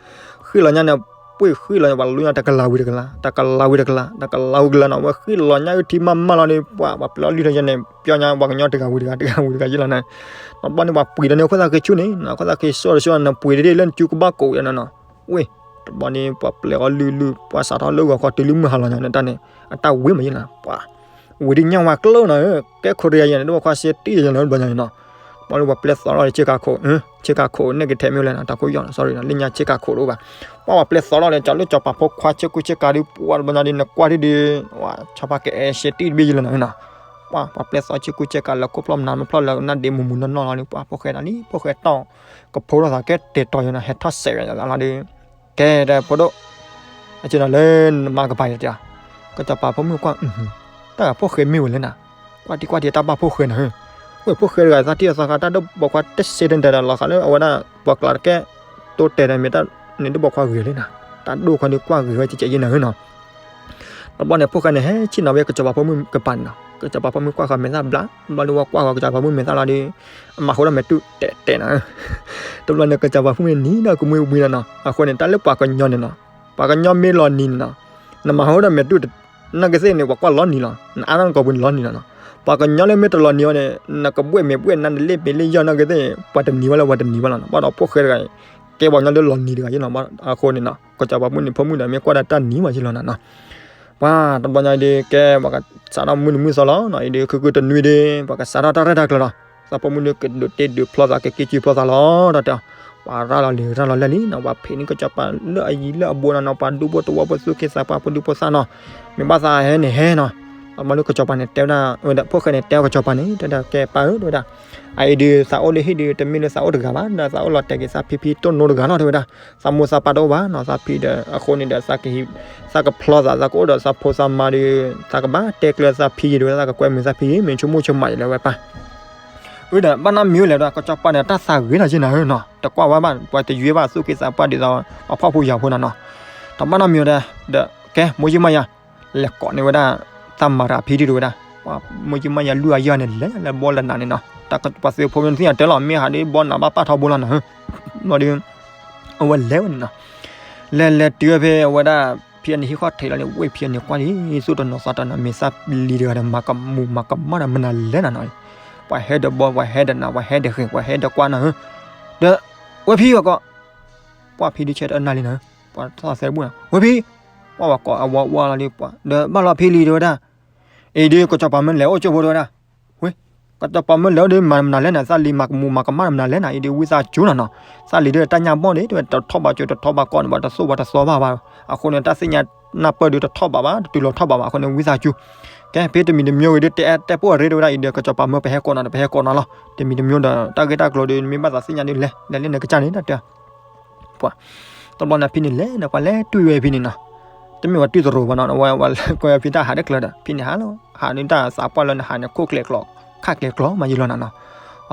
ဃံၣ်လီၤညါန့ၣ် ပှ့ၢ်ဃံၣ်လီၤညါ ပှၤလူညါတကလးဝံၤတကလး တကလးဝံၤတကလး တကလးဝံၤကလးနီၤ ဝဲဃံၣ်လီၤညါအုၣ်ထံမးမးလီၤဒီး ပှၤပျဲအီၣ်လုၢ်ထံယဲန့ၣ် ပျဲညါပှၤကညီတဂၤဝံၤတဂၤ တဂၤဝံၤတဂၤယဲလီၤနၤ, တဘျီန့ၣ်ပှၤပှ့ၤဒီးန့ၣ် အခိၣ်သးက့ဆူၣ်န့ၣ် အခိၣ်သးက့စီဒီးစီနပှ့ၤတ့ၢ်လၢနစုကဘၣ်ကိးဝဲနီၤနီၤ, ဝ့ၢ် တဘျီန့ၣ် ပှၤပျဲအီၣ်လုၢ်လုၢ် ပှၤစးထီၣ်လၢဂီၤခီတုၤလၢမုၢ်ဟါလီၤညါန့ၣ် တၢ်န့ၣ် အတၢ်ဝံၤမးယဲလီၤ, ပှၤ ဝံၤဒ်ညၣ်ဝါကျိနီၤဧၢ, ကဲခိၣ်တယၤယဲန့ၣ် တဘျီခွါစ့တံၢ်ယဲလီၤ တဘျီညါန့ၣ်နီၤ, တဘျီန့ၣ်ပှၤပျဲသီထီၣ်ဒီးဆ့ကၤခိၣ်, ဆ့ကၤခိၣ်န့ၣ်ကထဲမ့ၢ်လဲၣ်နီၤ တၢ်ခိၣ်ယီၢ် sorry နီၤ လၢညါဆ့ကၤခိၣ်တအိၣ်ဘၣ်, ပှၤပှၤပျဲသီထီၣ်ဒီး ကၠီၤလၢကၠီၤပၤဖိခွါဆ့ကူဆ့ကၤဒုး ပှၤတဘျီညါဒုး နကွၢ်ဒုးဒုး ဝဲဆီဖါကအဲၣ်စ့တံၢ်တဘ့ၣ်ယဲလီၤနီၤဧၢနီၤ, ပှၤပှၤပျဲသီဆ့ကူဆ့ကၤလၢခိၣ်ဖျီၣ်မနုၤမဖျီၣ်လၢနၢ်ဒ့မူမူနီၢ်နီၢ်လီၤဒီး ပှၤဖိၣ်ဃဲဒၣ်လံ ဖိၣ်ဃဲတီၢ် ကဖိထီၣ်သးကဲတဲာ်တီၤယဲနီၤ ဟဲထီၣ်စဲးဝဲလီၤဒီး ကဲဒီးဖိဒိၣ်, အက့နီၤလၢနမါကပၤယတဲ, ကစီၤပၤဖိမုၣ်ကွၢ်, တၢ်ဂၤဖိၣ်ဃဲမ့ၢ်ဝဲလဲၣ်နၤ, ကွၢ်တံၢ်ကွၢ်တံၢ်တၢ်ဘၣ်ဖိၣ်ဃဲနၤဧၢ, ဝဲဖိၣ်ဃဲတဂၤသးတံၢ်အသးဃာ် တၢ်ဒိၣ်ပိာ်ခွါတစဲးတတဲာ်ဒီးလီၤဃာ်လၢအဝဲဒၣ် ပှၤကျးတကဲ တိတဲာ်ဒီးမ့ၢ်တၢ်န့ၣ်ဒိၣ်ပိာ်ခွါဂ့ၤလံနၤ, တၢ်ဒိၣ်ခွါဒုးကွၢ်ဂ့ၤဝဲကဲကဲယဲနၤဧၢနီၤ တဘျီန့ၣ် ဖိၣ်ဃဲန့ၣ် ဟဲဆ့ၣ်နီၤဝဲကစီၤပၤဖိမုၣ်ကပၤန့ၣ်နီၤ, ကစီၤပၤဖိမုၣ်ကွၢ်ဃီၤမဲာ်သၣ်ဘျါ, တဘျီန့ၣ်ဝဲကွၢ်ဃီၤကစီၤပၤဖိမုၣ်မဲာ်သၣ်လီၤဒီး အမၤဟိဒီးမဲာ်တူၢ်တဲာ်တဲာ်နီၤ, တဘျီန့ၣ် ကစီၤပၤဖိမုၣ်န့ၣ်နံၤဒီးကမှံဝံၤနီၤနီၤ, အဃိန့ၣ် တၢ်လၢပှၤကညီန့ၣ်နီၤ, ပှၤကညီမ့ၢ်လီၤနံၤန့ၣ်နီၤ, နမၤဟိဒီးမဲာ်တူၢ် နာ်က့သ့ၣ်န့ၣ် ပှၤကွၢ်လီၤနံၤလီၤ, နအါထီၣ်နကိာ်ပူၤန့ၣ်လီၤနံၤလီၤနီၤ, ပှၤကညီလၢမ့ၢ်တလီၤနံၤအီၤန့ၣ် နကဘှဲၣ်မဲာ်ဘှဲၣ် နနလ့ၣ်မဲာ်လ့ၣ်ယီၢ်နာ်က့သ့ၣ် ပှၤတနံၤဝဲလၢပှၤတနံၤဝဲလီၤနီၤ, ဘၣ်ဒီးဖိၣ်ဃဲတဂၤအံၤ ကဲပှၤကညီလၢလီၤနံၤတဂၤယဲလီၤ, အဃိန့ၣ်နီၤ ကစီၤပၤဖိမုၣ်န့ၣ် ဖိမုၣ်ဒီးမ့ၢ်ကွၢ်ဒၣ်တၢ်နံၤမးယဲလီၤနီၤနီၤ, ပှၤတဘျီညါဒုးကဲ ပှၤကစးထီၣ်မုၢ်နံၤမုၢ်သီလီၤနီၤ, အံၤဒုး ခုကုတနွံဒုး ပှၤကစးထီၣ်တၢ်ရဲၣ်တၢ်ကျဲၤလီၤ, သးဖိမုၣ်ဒုးကဒုးတ့ဒုးဖျီသး ကက့ၤစုဖျီသးလီၤ, တၢ်တဲအီၤ ပှၤရၤလီၤလံၤရၤလီၤလဲၣ်လံနီၤ, ပှၤဖံးန့ၢ်ကစီၤပၤလၢအယံၤ လၢအဘူးနီၤနီၤ, ပှၤဒူဖိသဝီဖိသူၣ်က့သးပှၢ်ဖိဒူဖိသၣ်နီၤ, မ့ၢ်ဘၣ်သးဟဲန့ၣ်ဟဲနီၤ, တဘျီဒုးကစီၤပၤန့ၣ်တဲဝဲဒၣ်, ဝဲဒၣ်ဖိၣ်ဃဲန့ၣ်တဲအီၤကစီၤပၤန့ၣ် တဲဝဲဒၣ် ကဲပၢ်ဧၢ တဲဝဲဒၣ်, အအံၤဒုး သးအိၣ်လၢဟံၣ်ဒုး တမ့ၢ်လၢသးအိၣ်တဂၤဘၣ်, ဒီးသးအိၣ်လီၤတဲာ်က့ၤသးဖံဖံတိၢ်နိတဂၤလီၤ တဲဝဲဒၣ်, သးမိၢ်သးပၢ်တအိၣ်ဘၣ်နီၤ, သးဖံဒီး အဃိန့ၣ်ဒီး သးကဟံး သးကဖျီသး သးကအိၣ်ဒီးသးဖိသးမါဒီး သးကဘၣ်တဲကျၢၤသးဖံယံၤ တဲဝဲဒၣ်, သးကကွဲမုာ်သးဖံယံၤ မ့ၢ်ဆိကမိၣ်ဆိကမးယလဲၣ်ဝဲပၢ် အၢဒီး ဘၣ်နီတမံၤလဲၣ်ဒီး ကစီၤပၤန့ၣ် တၢ်သးဂ့ၤနီၤက့နၤဧၢနီၤ, တကွၢ်ဝဲဘၣ် ပှၤတယွဲဘၣ်သူၣ်က့သးပှၢ်ဒ်သိး ပှၤဖှီၣ်ဖိယာ်ဖိနီၤနီၤ, တဘၣ်နီတမံၤဒီး ဒီးကဲ မိၢ်ယုၢ်မါယၤ လဲၤကိးန့ၢ်ဝဲဒၣ် သးမၤတၢ်ဖံဒုး တဲဝဲဒၣ်, ပှၤမိၢ်ယုၢ်မါယၤလွံၢ်အယီၢ်န့ၣ် လဲၤလၢဘီလၢနးန့ၣ်နီၤ, တၢ်ပှၤသုးဖိမ့ၢ်သ့ၣ်ညါတဲလီၤ မ့ၢ်ဟးဒ်ဘီနးဘၣ်ပာ်ထီဘိလီၤနၤဧၢ, ဘျီဒုး အဝဲလဲၤဝဲန့ၣ်နီၤ, လဲၤလဲၤတုၤဝဲဖဲအဝဲဒၣ် ဖံအနံၤဟံၣ်ဃီထံးလီၤန့ၣ် ဝ့ၢ်ဖံအနံၤကွၢ်လံ သူၣ်တနီၤသးတနီၤ မ့ၢ်သးလံၤတဂၤဒီး မၤကမူၣ်မၤကမၣ်ဒီးမနုၤလဲၣ်နၤနီၤ, ပှၤဟဲဒီးဘီ ပှၤဟဲဒီးနး ပှၤဟဲဒီးဃ့ၢ် ပှၤဟဲဒီးကွၢ်နၤဧၢ, ဒီး ဝ့ၢ်ဖံအကီး ပှၤဖံဒုးဆဲးတအၢနၤလံနၤဧၢ, ပှၤသးသဲတဘူၣ်နၤ ဝ့ၢ်ဖံ, ပှၤဝဲကိးအဝဲဝါလီၤလံ ပှၤဒီးဘၣ်လီၤဖံလံတဲဝဲဒၣ်, အံၤဒုး ကစီၤပၤမၢလဲၤအိၣ်ကၠိဖိတဲဝဲဒၣ်, ဝ့ၢ် ကစီၤပၤမၢလဲၤအိၣ်ဒုးမၤမနုၤလဲၣ်နၤ သးလံၤမၤကမူၣ်မၤကမၣ်မနုၤလဲၣ်နၤ အံၤဒုးဝံသးစူၤနၤနီၤ, သးလံၤဒုးတၢ်ညၣ်ဘီၣ်ဒံး တဝဲတထီၣ်ဘးကၠိ တထီၣ်ဘးကီၢ်န့ၣ် ဘၣ်တသိၣ်ဘၣ်တသီဘၣ်ဘၣ်, အဃိန့ၣ် တၢ်သ့ၣ်ညါနၢ်ပၢၢ်ဒုးတထီၣ်ဘးဘၣ် တတုၤလီၤထီၣ်ဘးဘၣ် အဃိန့ၣ် ဝံသးစူၤ, ကဲ ဖဲတမံၤတမံၤဂ့ၤဒုး တဲတဲပိၢ်အရ့တဲဝဲဒၣ် အံၤဒုး ကစီၤပၤမၢပဟဲကိးနၤဒီး ပဟဲကိးနၤလီၤ, တမံၤတမံၤဒီး တၢ်ဂ့ၢ်တၢ်ကျိၤဒုး မ့ၢ်ဘၣ်သးသ့ၣ်ညါဒုး လဲၤလဲၤလၢနကစၢ်န့ၣ် တၢ်တဲ ပှၤ တဘျီန့ၣ်ဖံန့ၣ်လဲၤန့ၣ် ပှၤလဲၤတွံၢ်ဝဲဖံန့ၣ်နီၤ, တမ့ၢ်ဝဲတွံၢ်သရိာ်ဘၣ်နီၤ ဝဲ ဝဲကွၢ်ဖံတၢ်ဟးတကျၢၤဒီး ဖံန့ၣ်ဟးလီၤ ဟးန့ၣ်တၢ်သးပှၢ်လၢနဟးန့ၣ် ခိၣ်ကျဲၤကျီ ခၣ်ကျဲၤကျီမးယံၤလီၤနၤနီၤ,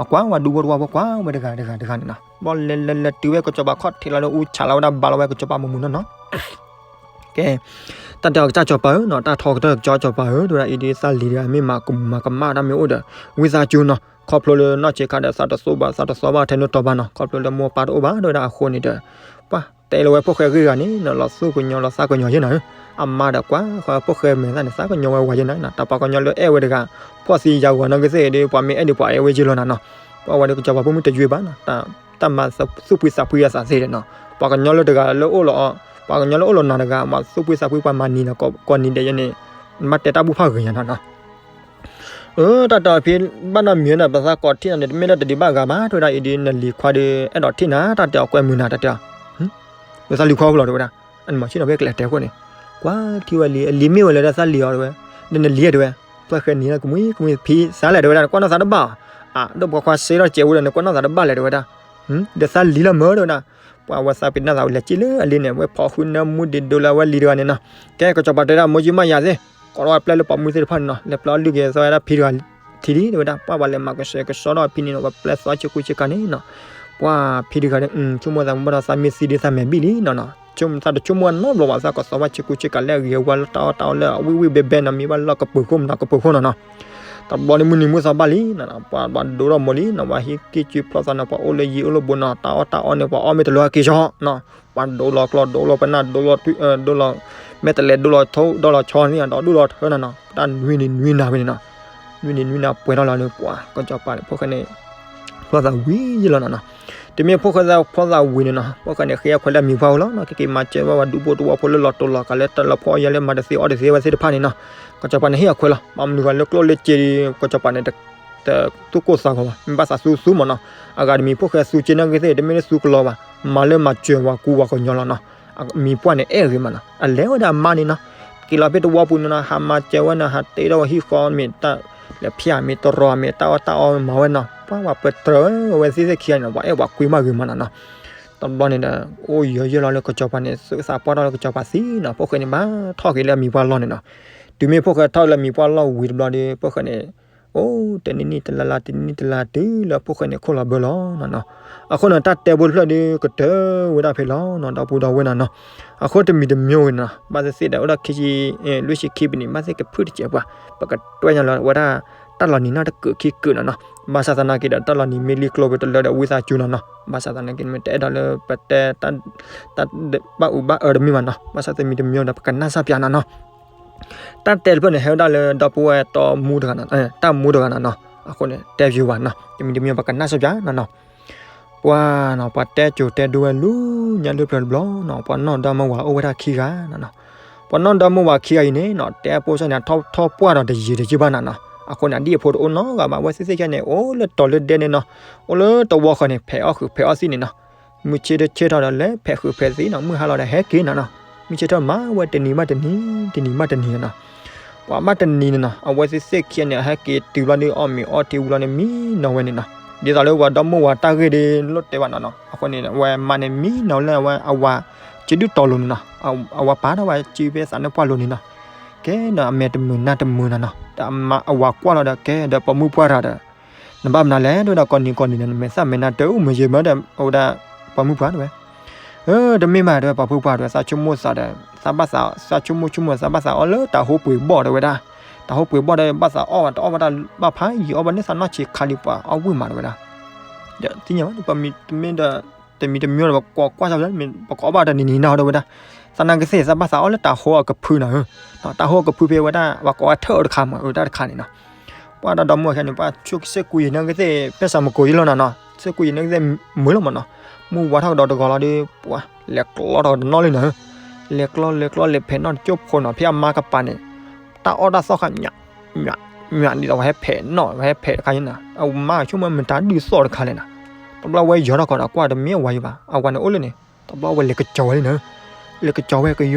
အကွၢ်ဝဲဒူဖိတဝီဖိကွၢ်ဝဲတဂၤတဂၤတဂၤန့ၣ်နီၤ, ဘျီလဲၤလဲၤလဲၤတုၤဝဲကစီၤပၤခီၣ်ထံးလီၤဒီး အူဆးလီၤဝဲဒၣ်ဘၣ်လီၤဝဲကစီၤပၤမုၢ်မုၢ်နီၤနီၤ ကဲ, တၢ်တဲအီၤကစၢ်စီၤပၤဧၢနီၤ, တၢ်ထီကတၢၢ်ကစၢ်စီၤပၤဧၢ, တဲဝဲဒၣ်အံၤဒ်သးလံၤတဂၤ မ့ၢ်မၤကမူၤမၤကမၣ်တၢ်မ့ၢ်အိၣ်ဒီး ဝံသးစူၤနီၤ, ခီဖျိလၢနီၢ်ဆံးခါဒီး သးတသိၣ်ဘၣ် သးတသီဘၣ်ထဲန့ၣ်တီၤဘၣ်နီၤ, ခီဖျိလၢမိၢ်ပၢ်တအိၣ်ဘၣ် တဲဝဲဒၣ်အဃိန့ၣ်ဒီး ပှၤတဲလၢဝဲဖိၣ်ဃဲဂ့ၢ်တဂၤန့ၣ်နီၤ, လီၤသူၣ်ကညီၤလီၤသးကညီၤယဲၢ်နၤဧၢ, အမါဒီးကွၢ်ဃီဖိၣ်ဃဲမဲာ်သၣ်န့ၣ် သးကညီၤဝဲဝးယဲၢ်နၤနီၤ, တၢ်ပှၤကညီလၢအဲၣ်ဝဲတဂၤ ဖှီၣ်သံယၤဂီၤနီၢ်ကသ့ၣ်ဒီး ပှၤမ့ၢ်အဲၣ်ဒံးပှၤအဲၣ်ဝဲယဲၢ်လီၤနၤနီၤ, ပှၤဝဲဒီးကစီၤပၤဖိမုၣ်တယွ့ဘၣ်နီၤ, တၢ်မၤသူၣ်ဖှံသးဖှံအသးသ့ဒီးနီၤ, ပှၤကညီလၢတဂၤလၢအိၣ်လီၤအီၤ, ပှၤကညီလၢအိၣ်လီၤနၤတဂၤ မၤသူၣ်ဖှံသးဖှံပှၤမၤနံၤနီၤ, ကိးနံၤဒဲးယဲၢ်န့ၣ် မ့ၢ်တဲတၢ်ဘူၣ်ဖးဂ့ၤညါနီၤနီၤ အၢ တၢ်တဲအီၤဖံဘၣ်နီတမံၤဒီး ပသးကိးထံၣ်နၤန့ၣ် တမ့ၢ်လၢတဒံးဘၣ်ဂၤဘၣ် တဲဝဲဒၣ်အံၤဒ် နလံၤခွါဒီး အဲၣ်ဒိးထံၣ်နၤ တၢ်တဲအီၤကွဲမုာ်နၤ တၢ်တဲအီၤ, သးလံၤခွါဖိလီၤ တဲဝဲဒၣ်, အန့ၣ်မၤဆ့ၣ်နီၤဖဲကျဲတဲအဃိန့ၣ်, ကွၢ်ထံၣ်ဝဲလံၤ အလံၤမ့ၢ်ဝဲလၢတၢ်သးလံၤအီၤ တဲဝဲ, ဒီးနလံၤတဲဝဲ, ပှၤဃဲနံၤလၢကမှံကမှံဖံစးလဲၣ် တဲဝဲဒၣ် နကွၢ်နီၢ်သးတဘၣ်အီၤ, အဒိၣ်ပှၤခွါစ့ထီၣ်စဲးဝဲဒီး နကွၢ်နီၢ်သးတဘၣ်လဲၣ် တဲဝဲဒၣ်, ဒီးသးလံၤလီၤမၢ တဲဝဲဒၣ်, ပှၤဝဲသးပ့ၤနီၣ်သးဝဲလဲၤက့ၤလၢအလံၤန့ၣ် ဝဲဖီၣ်ဃုာ်နၢမူဒံးဒိလၢအဝဲလံၤတဂၤန့ၣ်နီၤ,ကဲ ကစီၤပၤတဲဒၣ် မိၢ်ကၠံမးယၤသ့ၣ်, ကိးထီၣ်ဝဲပျဲလၢပိာ်မုၣ်သ့ၣ်တဖၣ်န့ၣ်နီၤ, လဲၤပျဲအီၣ်လုၢ်က့ၤသီဝဲဒၣ်ဖံတဂၤထံၣ်လံ တဲဝဲဒၣ်, ပှၤဘၣ်လဲၤမၤကဆှဲကဆှီထီၣ်ဖံန့ၣ်နီၤ, ပှၤပျဲသီဆ့ကူဆ့ကၤန့ၣ်နီၤ, ပှၤဖံတဂၤဒီး ဆိကမိၣ်သးမုၢ်ဘၣ်ဒီး သးမ့ၢ်သံဒ်သးမဲာ်ဘံၣ်လံနီၤနီၤ, သးတဆိကမိၣ်နီတဘျီဘၣ် သးကသီဝဲဆ့ကူဆ့ကၤလၢအဂ့ၤအဝါလၢတၢ်အီၣ်တၢ်အီလၢအဝံၣ်ဝံၣ်ဘဲဘဲနီၤ, မ့ၢ်ဘၣ်လီၢ်ကပၢၤခိၣ်မနီၤ ကပၢၤခိၣ်နီၤနီၤ, တဘျီန့ၣ်မုၢ်နံၤမုၢ်သီဘၣ်လံနီၤ, ပှၤဘၣ်ဒိထီၣ်မိၢ်လံနီၤ, ပှၤဟံးက့ၢ်ကၠံဖျီသးနီၤ, ပှၤအိၣ်လၢယံၤအိၣ်လၢဘူးနီၤ, တၢ်အီၣ်တၢ်အီန့ၣ် ပှၤအီၣ်မ့ၢ်တလၢအက့ၤဆီနီၤ, ပှၤဒိလီၤကျီ ဒိလီၤပနၢ် ဒိလီၤ ဒိလီၤ မဲာ်တလဲၤ ဒိလီၤထိ ဒိလီၤဆီန့ၣ် ဒီးဒိလီၤထၢနီၤနီၤ, တၢ်နွံနံၤနွံနၤဝဲန့ၣ်နီၤ, နွံနံၤနွံနၤပှဲၤထီၣ်လီၤလၢပှၤ ကစီၤပၤန့ၣ် ဖိၣ်ဃဲန့ၣ် ဖျီသးဝံၤယဲၢ်လီၤနီၤနီၤ, တမ့ၢ်ဖိၣ်ဃဲသးဖျီသးဝံၤန့ၣ်နီၤ, ဖိၣ်ဃဲန့ၣ် ဃ့အခွဲးလၢအမံၤပှၢ်အိၣ်လီၤနီၤ, ကက့ၤမၤစၢၤဝဲပှၤဒူဖိတဝီဖိလၢလီၤတိၤလီၤကးလၢတၢ်လီၤဖှီၣ်အီၣ်ယၢ်လၢမၤတသ့အီၣ်တသ့ဝဲသ့ၣ်တဖၣ်န့ၣ်နီၤ, ကစီၤပၤန့ၣ်ဟ့ၣ်အခွဲးလီၤ, ဘၣ်မနုၤဃိလၢကျိၣ်လၢစ့ဒီး ကစီၤပၤန့ၣ် တသူၣ်ကိၢ်သးဂီၤဘၣ်, မ့ၢ်ဘၣ်သးသူသူမးနီၤ, အဂၤတမံၤဖိၣ်ဃဲသူက့နီၢ်ဂ့ၤသ့ၣ် တမ့ၢ်လၢသူကလီဘၣ်, မၤလၢမၤစၢၤပှၤကူပှၤကညီလီၤနီၤ, အမံၤပှၢ်န့ၣ်အဲၣ်ဂ့ၤမးနီၤ, အလဲၤဝဲဒၣ်အမါန့ၣ်နီၤ, က့ၤလီၤဖဲတဝီပူၤန့ၣ်နီၤ, ဟးမၤစၢၤဝဲနီၤ, ဟးတ့ထီၣ်ဝဲဟံၣ်ဃီမ့ၢ်တၢ်လဲၤဖၠၣ်မ့ၢ်တရီမ့ၢ်တၢ်အီၣ်တၢ်အီမၤဝဲနီၤ, ပှၤပၢတြၢၤဝဲသ့ၣ်သ့ၣ်ခံဂၤန့ၣ်နီၤ, ပှၤအဲၣ်ပှၤကွံမးဂ့ၤမးနီၤနီၤ, တဘျီန့ၣ်ဒီး အိၣ်ယၢၤယၢၤလီၤလၢကစီၤပၤန့ၣ် သုးသးပှၢ်ထီၣ်လၢကစီၤပၤသံနီၤ, ဖိၣ်ဃဲန့ၣ် ဘၣ်ထီၣ်က့ၤလၢအမံၤပှၢ်လီၢ်န့ၣ်နီၤ, တုၤမ့ၢ်ဖိၣ်ဃဲထီၣ်လၢအမံၤပှၢ်လီၢ်ဝံၤတဘျီဒီး ဖိၣ်ဃဲန့ၣ် အိၣ်တနံၣ်နံၣ်တလါလါ တနံၣ်နံၣ်တလါတုၤလၢဖိၣ်ဃဲန့ၣ်ခိၣ်လီၤဘၢလီၤနီၤနီၤ, အဃိန့ၣ် တၢ်တဲဖိတဖျၢၣ်ဒီးကတၢၢ်ဝဲဒၣ်ဖဲလီၤနီၤ, ဒီပုၢ်ဒီဝဲၢ်နီၤနီၤ, အဃိတမံၤတမံၤဝဲနီၤ, ဘၣ်သ့ၣ်သ့ၣ်ဒီး အိၣ်ဒီးခံဆံ လွံၢ်ဆံခံပနံၣ် ဘၣ်သ့ၣ်ကဖုၣ်တစဲးပှၤ, ပကတွဲညါလၢဝဲဒၣ် တၢ်လီၤနံၤနီၢ်တကုာ်ခံကုာ်နီၤနီၤ, ဘၣ်ဆၣ်သနာ်က့ဒီး တၢ်လီၤနံၤမ့ၢ်လံကျိဖဲတလၢဒီး ဝံသးစူၤနီၤနီၤ, ဘၣ်ဆၣ်သနာ်က့ မ့ၢ်တအဲၣ်ဒိးလၢပတဲ တၢ်ဘၣ်အူဘၣ်အၢတမ့ၢ်ဘၣ်နီၤ, ဘၣ်ဆၣ်တမံၤတမံၤဒီး ပကနၣ်စၢ်ပၠးနီၤနီၤ တၢ်တဲတဖျၢၣ်န့ၣ် ဟဲဝဲဒၣ်လၢဒီပုၢ်ဝဲၢ်တီမူတဂၤနီၤ, တၢ်မူတဂၤနီၤနီၤ, အဃိန့ၣ် တဲယုာ်ဘၣ်နီၤ, တမံၤတမံၤပကနၣ်စၢ်ပၠးနီၤနီၤ, ပှၤနီၤ ပှၤတဲကိၤတဲဒိဝဲလူၤညါလၢပျၢၤတဘျီနီၤ, ပှၤနီၢ်ဒီမါဝၤအိၣ်ဝဲဒၣ်ခံဂၤနီၤနီၤ, ပှၤနီၢ်ဒီမါဝၤခံဂၤအံၤန့ၣ်နီၤ တဲပိၢ်စၢ်န့ၣ် ထီၣ်ထီၣ်ပှၢ်ဒီးတယံာ်တယံာ်ဘၣ်နီၤနီၤ, အဃိန့ၣ် အဒံၣ်အဖိတအိၣ်နီတဂၤဘၣ်, အဝဲသ့ၣ်သ့ၣ်ခဲန့ၣ် အိၣ်လၢတီၤလၢဒဲန့ၣ်နီၤ, အိၣ်လၢတဝီဃီန့ၣ် ဖဲးအီၣ်ဃုာ်ဖဲးအီၣ်သံန့ၣ်နီၤ, မုၢ်ဆ့ၣ်ထီၣ်ဆ့ၣ်ထီၣ်ဒီး လဲၤဖဲးဃုာ်ဖဲးသံနီၤ, မုၢ်ဟါလီၤဒီးဟဲက့ၤနီၤနီၤ, မုၢ်ဆ့ၣ်ထီၣ်မၤဝဲတနံၤဘၣ်တနံၤ တနံၤဘၣ်တနံၤနီၤ, ပှၤဘၣ်တနံၤန့ၣ်နီၤ အဝဲသ့ၣ်သ့ၣ်ခံန့ၣ် အဟဲက့ၤတုၤဘျီဒီး အီၣ်မ့ၤအီထံဝံၤလီၤန့ၣ် မံနီၤဝဲန့ၣ်နီၤ, ဒ်သိးလၢပှၤဒီမါဝၤတၢ်ဂ့ၢ်ဒီး လိၣ်တဲဘၣ်နီၤနီၤ, အဃိန့ၣ် အဝဲမါန့ၣ် မံနီၤလၢအဝဲအဝၤ ကဒုၣ်တီၤလိၤန့ၣ်နီၤ, အဝၤပာ်ထီၣ်ဝဲစုဖဲသးနၢၣ်ပှၢ်လိၤန့ၣ်နီၤ, ကဲဒီးအမဲာ်တမုာ်နါတမုာ်နီၤနီၤ, ဒီးအဝၤကွၢ်လီၤဒီး ကဲဒီးပိာ်မုၣ်ပှၢ်တဂၤဒီး နဘၣ်မနုၤလဲၣ် တဲဝဲဒၣ် ကိးနံၤကိးနံၤဒီး နမဲာ်သၣ်မဲာ်နါတအုၣ်မ့ၢ်ယဲၢ်မးဒီး အိၣ်ဝဲဒၣ် ပိာ်မုၣ်ပှၢ်တဲဝဲ, အၢ တမ့ၢ်ဘၣ်တဲဝဲ ပှၤဖိပှၢ်တဲဝဲ သးဆိကမိၣ်သးဒီး သးဘၣ်သး သးဆိကမိၣ်ဆိကမိၣ်သးဘၣ်သးအီၣ်လၢတၢ်ဟိပှ့ၤဘီၣ်တဲဝဲဒၣ်, တၢ်ဟိပှ့ၤဘီၣ်ဒီး ဘၣ်သးအီၣ်ဘၣ်တအီၣ်ဘၣ်တၢ်ဘၣ်ဖးယံာ်အီၣ်ဘၣ်န့ၣ် သးနီၢ်ဆံးခါလံပှၤအီၣ်ဝံၣ်မးတဲဝဲဒၣ်, ဒီးသ့ၣ်ညါဘၣ် ပမ့ၢ်တမ့ၢ်ဒီး တမံၤတမံၤဒီး ပကွၢ်ကွၢ်စၢ်ဝဲဒၣ် မ့ၢ်ပကအီၣ်ဘၣ်တနံၤနံၤနီၤတဲဝဲဒၣ်, သနာ်က့သ့ၣ် သးဘၣ်သးအီၣ်လၢတၢ်ဟိအကဖုနီၤဧၢ, တၢ်ဟိအကဖုဖဲဝဲဒၣ် ပှၤကိးဝဲထၢၣ်အီၤတခါမး အၢ တၢ်တခါန့ၣ်နီၤ, ပှၤဒီးဒီမါဝၤခဲန့ၣ် ပှၤဆိကစဲၣ်ကူယံၤနာ်က့သ့ၣ် ပဲၣ်စၢ်မကိၤယံၤလီၤနီၤနီၤ, စဲၣ်ကူယံၤနာ်က့သ့ၣ်မုာ်လီၤမးနီၤ, မုၢ်ဝါထီၣ်ကဒီးတဂီၤလီၤဒီး ပှၤလဲၤကျီထီၣ်တနီၤလံနီၤဧၢ, လဲၤကျီလဲၤကျီလဲၤဖဲးနီၣ်တကၠိၢ်ဖိနီၤ ဖဲအမါကပၤန့ၣ် တၢ်အီၣ်တၢ်သီၣ်ဃာ် ညၣ်ညၣ်ဒ်သိးပှၤဟဲဖဲးနီၣ် ပှၤဟဲဖဲးတခါန့ၣ်နီၤ, အမါဆိကမိၣ်မ့ၢ်တၢ်ဒုးသီၣ်တခါလဲၣ်နီၤ, တဘျီဝဲယီၤထီၣ်ကီးဒီးကွၢ်တမ့ၢ်အဝၤယံၤဘၣ် အဝၤန့ၣ်အိၣ်လၢန့ၣ်, တဘျီဝဲလဲၤကစီၤဝဲလံနီၤ, လဲၤကစီၤဝဲကယီ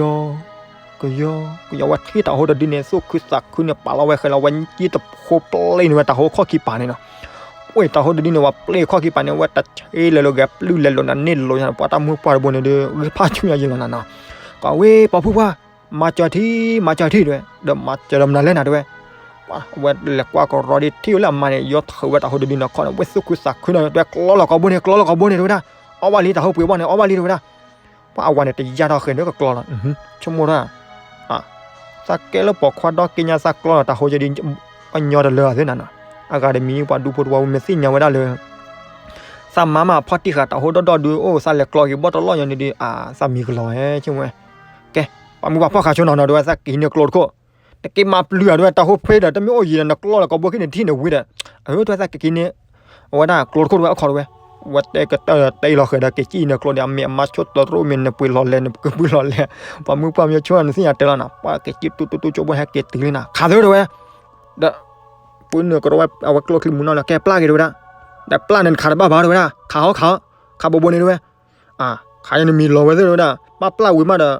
ကယီ ကယီဝဲထံၣ်တၢ်ဟိတဒုန့ၣ် သူၣ်ခုသးခုန့ၣ် ပာ်လီၤဝဲဃဲလီၤဝဲ က့တဖိပျ့ၤန့ၢ်ဝဲတၢ်ဟိခီၣ်ခံပၤန့ၣ်နီၤ, ဝဲတၢ်ဟိတဒုန့ၣ် ပှၤပျ့ၤခီၣ်ခံပၤန့ၣ် ဝဲတဆ့လဲၤလိာ်ဂဲၤပျုၢ်လဲၤလိာ်နၤန့ၢ်လိာ်ညါ ပှၤတၢ်မုၢ်ပှၢ်တဘိန့ၣ်ဒီး ဂ့ၢ်ဖးဆူညါယံၤလီၤနၤနီၤ, ကီးဝဲပိာ်ဖုပှၢ် မၤစၢၤထံ မၤစၢၤထံတဲဝဲ, ဒီးမၤစၢၤဒီးမနုၤလဲၣ်နၤတဲဝဲ, ပှၤဝဲလဲၤကွၢ်ကရီဒ်ထံၣ်ဝဲလၢအမါန့ၣ် ယီၤထုးဝဲတၢ်ဟိတဒုန့ၣ်ခီန့ၣ် ဝဲသူၣ်ခုသးခုန့ၣ် တဲကျီလီၤကီးဘိန့ၣ် ကျီလီၤကီးဘိန့ၣ်တဲဝဲဒၣ်, အီၣ်ဘၣ်လံတၢ်ဟိပှ့ၤဘီၣ်န့ၣ် အီၣ်ဘၣ်လံတဲဝဲဒၣ်, ပှၤအဝၤန့ၣ်တယါထီၣ်ဃဲၤဒီးကကျီလီၤ, ဆိကမိၣ်ထီၣ် သးကဲလၢပိာ်ခွါဒီက့ညါသးကျီလီၤ တၢ်ဟိယဒ် အညီတလၢအသ့နၤနီၤ, အဂၤတမံၤ ပှၤဒူဖိတဝီမ့ၢ်သ့ၣ်ညါဝဲဒၣ်လၢ သးမါမးဖီၣ်တံၢ်ဃာ်တၢ်ဟိဒီဒီဒုအိၣ် သးလဲၤကျီက့ၤဘီၣ်တလီၢ်ညီန့ၣ်ဒီး အသးမံၤကလီၤဝဲ ဆိကမိၣ်ဝဲ, ကဲ ပှၤမုၢ်ပှၢ်ဖီၣ်ခးဆိနီၤနီၤ တဲဝဲ သးကဟံးန့ၢ်ကျိတခိၣ်, တက့ၤမၤပျုၤဧါ တဲဝဲ တၢ်ဟိဖဲဒီး တမ့ၢ်အိၣ်ယံၤဒီး နကျီလီၤကီဘိခံန့ၣ် ထံၣ်န့ၣ်ဝံၤဒီး အတဲဝဲ သးကက့ၤန့ၢ် အဝဲဒၣ်ကျိတခိၣ် တဲဝဲ အခီတဲဝဲ ဝဲတဲကတၢၢ်တဲအံၤလီၤဃဲၤဒီး က့ၤစံၣ်အံၤန့ၣ်ကျိဒီး အမ့ၢ်အမါဆိတရိၣ်မ့ၢ်နပှ့ၤလီၤလဲၣ် နကပှ့ၤလီၤလဲၣ်, ပှၤမုၢ်ပှၢ်မ့ၢ်ဆိနသ့ၣ်ညါတဲလီၤနီၤ, ပှၤက့ၤစံၣ်တူတူတူကၠိဘိဟဲက့ၤတုၤလံနီၤ ခးသၢတဲဝဲ, ဒီး ပှၤနုာ်ကဒီးဝဲ အဝဲကျိချံမူနီၤလၢ ကဲပျၢ်က့ၤတဲဝဲဒၣ်, ဒီးပျၢ်န့ၣ်နခးတဘၣ်ဘၣ်တဲဝဲဒၣ်, ခးဟီခးဟီ, ခးဘိဘိန့ၣ်တဲဝဲ ခးယနမံၤလီၤဝဲသ့ၣ်တဲဝဲဒၣ်, ပၢ်ပျၢ်ဝံၤမးဒီး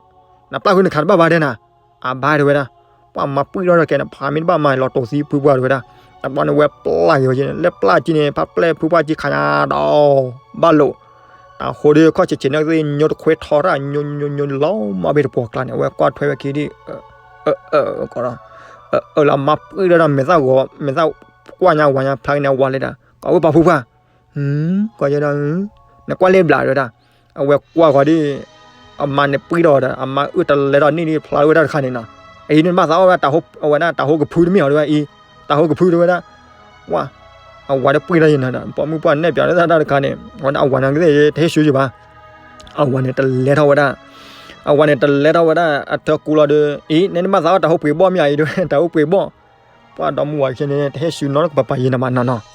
နပျၢ်ဃုနခးတဘၣ်ဘၣ်တဲနၤ, အဘၣ်တဲဝဲဒၣ်, ပှၤမၤပှံၢ်ထီၣ်တကဲန့ၣ် ဖးမ့ၢ်တဘၣ်မၤလီၤတိာ်သံဖုပှၢ်တဲဝဲဒၣ်, တဘျီန့ၣ်ဝဲပျၢ်က့ၤဝဲန့ၣ် လၢပျၢ်က့ၤန့ၣ် ဖးပျဲၢ်ဖုပှၢ်က့ၤခးညါဒီး ဘၣ်လိာ် တၢ်ဟိဒီးခီၣ်ဆံးဆံးန့ၣ်ကသ့ၣ် ညိတခွဲထီတၢ် ညိညိညိလီၤမးဘ့ၣ်တပှီၤကျါန့ၣ် အဝဲကွၢ်ထွဲဝဲခံဒံး အၢ အၢ ကီးဒီး အၢ လၢမၤပှံၢ်ထီၣ်တၢ်မဲာ်သၣ်ဂီၤ မဲာ်သၣ်ကွၢ်ညါဝၤညါဖျါက့ၤန့ၣ် အဝၤလဲၤတၢ် ကီးဝဲပှၤဖုပှၢ် ကီးယဲဒီး နကွၢ်လၢဘျးတဲဝဲဒၣ်, အဝဲကွၢ်ဃီဒ် အမါန့ၣ်ပှံၢ်ထီၣ်ဒီး အမါအုၣ်တလဲထီၣ်န့ၣ်ဒ်ဖျါဝဲတၢ်တခါန့ၣ်နီၤ, အအံၤန့ၣ်ဘၣ်သးအီၣ်ဝဲ အဝဲဒၣ်တၢ်ဟိကဖုတမ့ၢ်အီၤတဲဝဲအံၤ, တၢ်ဟိကဖုတဲဝဲဒၣ်, ဝါ အဝၤဒီးပှံၢ်ထီၣ်ယံၤနီၤဒီး ပိာ်မုၣ်ပှၢ်နဲၣ်ပၠးလၢတၢ်တခါန့ၣ် အဝဲဒၣ်အဝၤန့ၣ်ကသ့ၣ်တဟ့ၣ်ဆူယံၤဘၣ်, အဝၤန့ၣ်တလဲထီၣ်ဝဲဒၣ်, အဝၤန့ၣ်တလဲထီၣ်ဝဲဒၣ်အထၢကူလီၤဒီး အံၤ နဲန့ၣ်ဘၣ်သးအီၣ်တၢ်ဟိပှ့ၤဘီၣ်မ့ၢ်အံၤတဲဝဲ တၢ်ဟိပှ့ၤဘီၣ်, ပှၤဒီမါဝၤခံန့ၣ် တဟ့ၣ်ဆူနီတကပၤပၤယံၤနီၤဘၣ်နီၤနီၤ